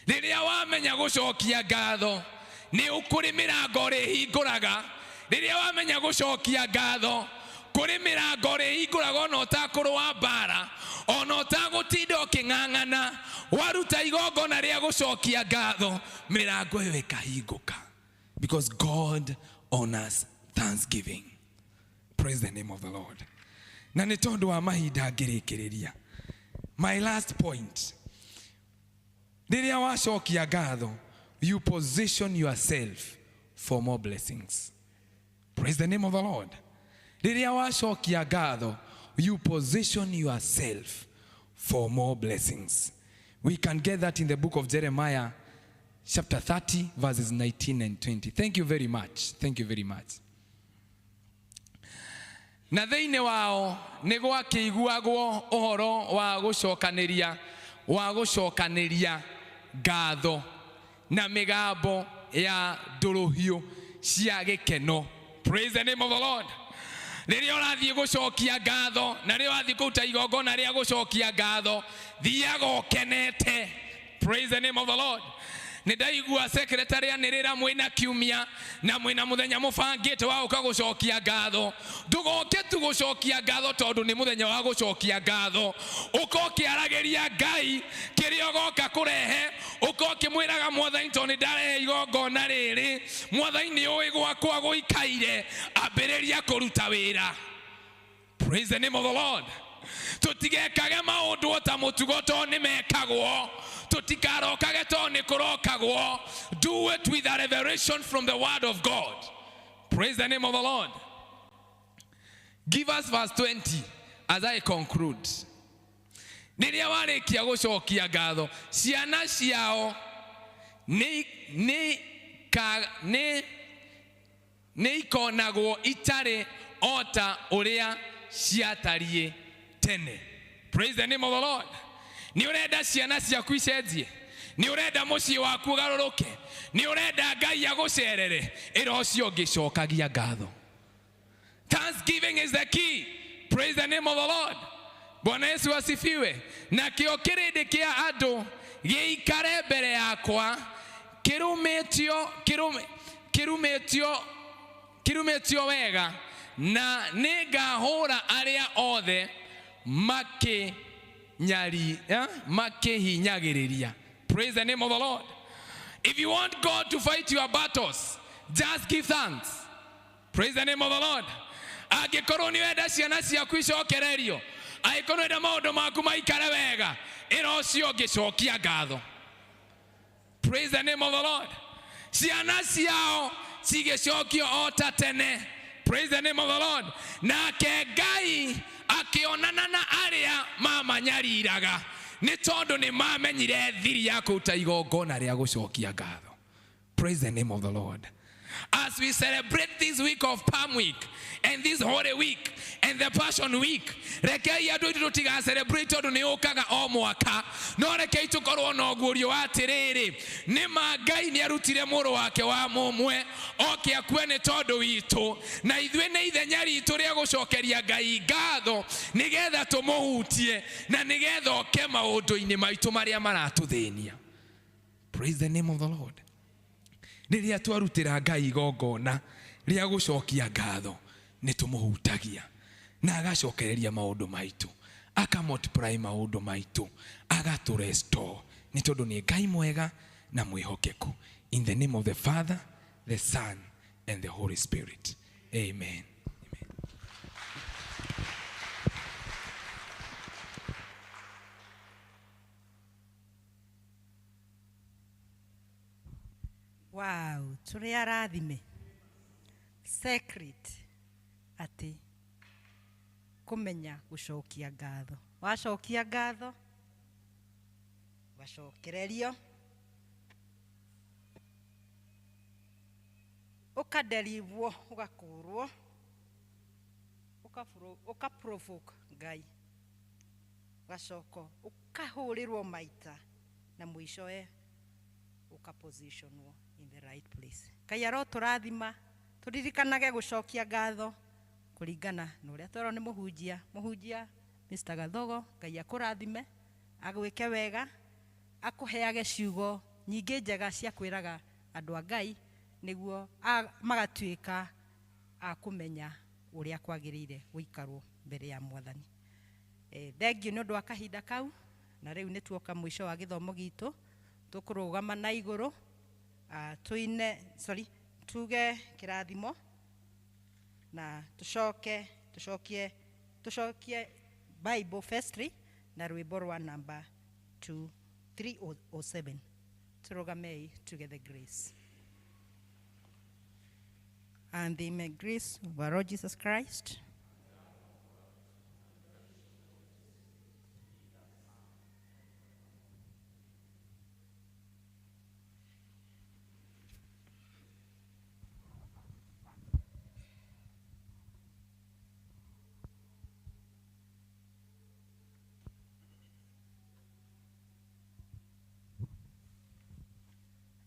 Rĩrĩa wamenya gũcokia ngatho, nĩ kũrĩ mĩrango ũrĩhingũraga. Rĩrĩa wamenya gũcokia ngatho, kũrĩ mĩrango ũrĩhingũraga ona ũtakũrũa mbara, ona ũtagũtinda ũkĩng'ang'ana. Waruta igongona rĩa gũcokia ngatho, mĩrango ĩyo ĩkahingũka, because God honors thanksgiving. Praise the name of the Lord. Na nĩ tondũ wa mahinda ngĩrĩkĩrĩria, my last point: rĩrĩa wacokia ngatho, you position yourself for more blessings. Praise the name of the Lord. Rĩrĩa wacokia ngatho, you position yourself for more blessings. We can get that in the book of Jeremiah chapter 30 verses 19 and 20. Thank you very much. Thank you very much. Na thĩinĩ wao nĩ gwakĩiguagwo ũhoro wa gũcokanĩria ngatho na mĩgambo ya ndũrũhio cia gĩkeno. Praise the name of the Lord. Rĩrĩa ũrathiĩ gũcokia ngatho na rĩrĩa ũrathiĩ kũruta igongona rĩa gũcokia ngatho, thiaga ũkenete. Praise the name of the Lord. Nĩ ndaigua secretary anĩrĩra mwĩna kiumia na mwĩna mũthenya mũbangĩte wa gũka gũcokia ngatho. Ndũgoke tu gũcokia ngatho tondũ nĩ mũthenya wa gũcokia ngatho. Ũka ũkĩaragĩria Ngai kĩrĩa ũgoka kũrehe, ũka ũkĩmwĩraga Mwathani, tondũ nĩ ndarehe igongona rĩrĩ, Mwathani, nĩ ũĩ gwakwa gũikaire, ambĩrĩria kũruta wĩra. Praise the name of the Lord. Tũtigekage maũndũ o ta mũtugo tondũ nĩ mekagwo, tũtikarokage tondũ nĩ kũrokagwo. Do it with a revelation from the word of God. Praise the name of the Lord. Give us verse 20 as I conclude. Rĩrĩa warĩkia gũcokia ngatho, ciana ciao nĩ ikonagwo itarĩ o ta ũrĩa ciatariĩ tene. Praise the name of the Lord. Nĩ ũrenda ciana ciaku icenjie, nĩ ũrenda mũciĩ waku ũgarũrũke, nĩ ũrenda Ngai agũcerere, ĩra ũcio ũngĩ, cokagia ngatho. Thanksgiving is the key. Praise the name of the Lord. Bwana Yesu asifiwe. Nakĩo kĩrĩndĩ kĩa andũ gĩikare mbere yakwa kĩrumĩtio kĩrumĩtio. Kirumĩtio wega, na nĩngahũra arĩa othe makĩhinyagĩrĩria. Praise the name of the Lord. If you want God to fight your battles, just give thanks. Praise the name of the Lord. Angĩkorwo nĩ wenda ciana ciaku icokererio, angĩkorwo nĩ wenda maũndũ maku maikare wega, ĩra ũcio ũngĩ cokia ngatho. Praise the name of the Lord. Ciana ciao cigĩcokio o ta tene. Praise the name of the Lord. Nake Ngai akĩonana na arĩa mamanyariraga, nĩ tondũ nĩ mamenyire thiri ya kũruta igongona rĩa gũcokia ngatho. Praise the name of the Lord. As we celebrate this week of Palm Week and this Holy Week and the Passion Week, rekei andũ aitũ tũtiga celebrate tondũ nĩ ũkaga o mwaka, no rekei tũkorwo na ũguũrio wa atĩrĩrĩ, nĩ ma Ngai nĩ arutire mũrũ wake wa mũmwe oke akue nĩ tondũ witũ, na ithuĩ nĩ ithenya ritũ rĩa gũcokeria Ngai ngatho nĩgetha tũmũhutie na nĩgetha oke maũndũ-inĩ maitũ marĩa maratũthĩnia. Praise the name of the Lord. Rĩrĩa twarutĩra Ngai igongona rĩa gũcokia ngatho, nĩ tũmũhutagia na agacokereria maũndũ maitũ, aka multiply maũndũ maitũ, agatũ restore, nĩ tondũ nĩ Ngai mwega na mwĩhokeku. In the name of the Father, the Son, and the Holy Spirit. Amen. Wow, tũrĩ arathime. Secret atĩ kũmenya gũcokia ngatho. Wacokia ngatho, wacokererio, ũkaderivwo, ũgakũrwo, ũkaprovoke Ngai, ũgacoka ũkahũrĩrwo maita na mũicoe ũkapositionwo in the right place. Ngai arotũrathima, tũririkanage gũcokia ngatho kũringana na ũrĩa twerwo nĩ mũhunjia. Mũhunjia Mr. Gathogo, Ngai akũrathime, agwĩke wega, akũheage ciugo nyingĩ njega cia kwĩraga andũ a Ngai nĩguo magatuĩka a kũmenya ũrĩa kwagĩrĩire gũikarwo mbere ya Mwathani. Thengiũ nĩ ũndũ wa kahinda kau, na rĩu nĩ tuoka mũico wa gĩthomo gitũ, tũkũrũgama na igũrũ, tuine, sorry, tuge kĩrathimo na tũcoke tũcokie tũcokie Bible firstly na rwĩmbo rwa namba 2307. Tũrũgamei tuge the grace. And the may grace of our Lord Jesus Christ,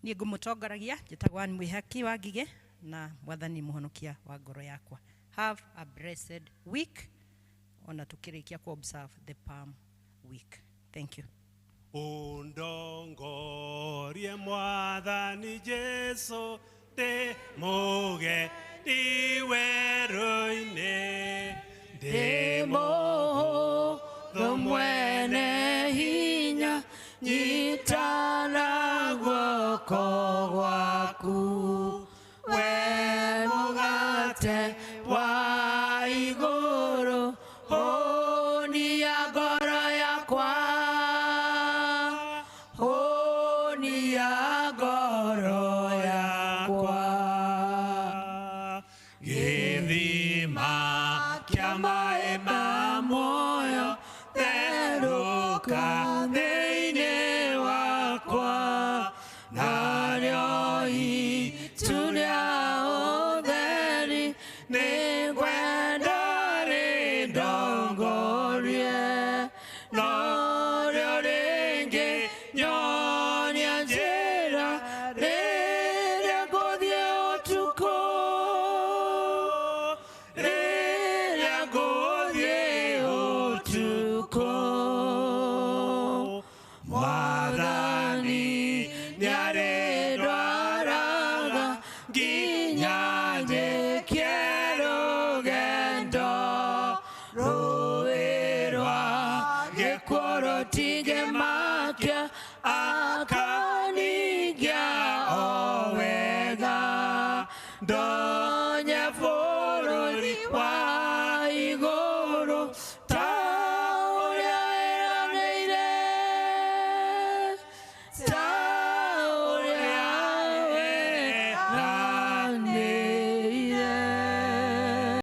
niĩ ngũmũtongoragia njĩtagwo Ann Mwĩhaki wa Ngigĩ na Mwathani mũhonokia wa ngoro yakwa. Have a blessed week ona tukĩrĩkia ku observe the Palm Week. Thank you. Undongorie Mwathani Jesu ndĩ mũgeni werũ-inĩ, ndĩ mũhũthũ mwene hinya, nyitana guoko gwaku, we mũgate wa igũrũ, hũnia ngoro yakwa, hũnia ngoro yakwa. Gĩthima kĩa maĩ ma muoyo, therũka thĩinĩ wakwa, narĩo itu rĩa ũtheri nĩngwenda rĩndongorie, norĩo rĩngĩ nyonia njĩra rĩrĩa ngũthiĩ ũtukũ, rĩrĩa ngũthiĩ ũtukũ. Mondo tingemakia aka.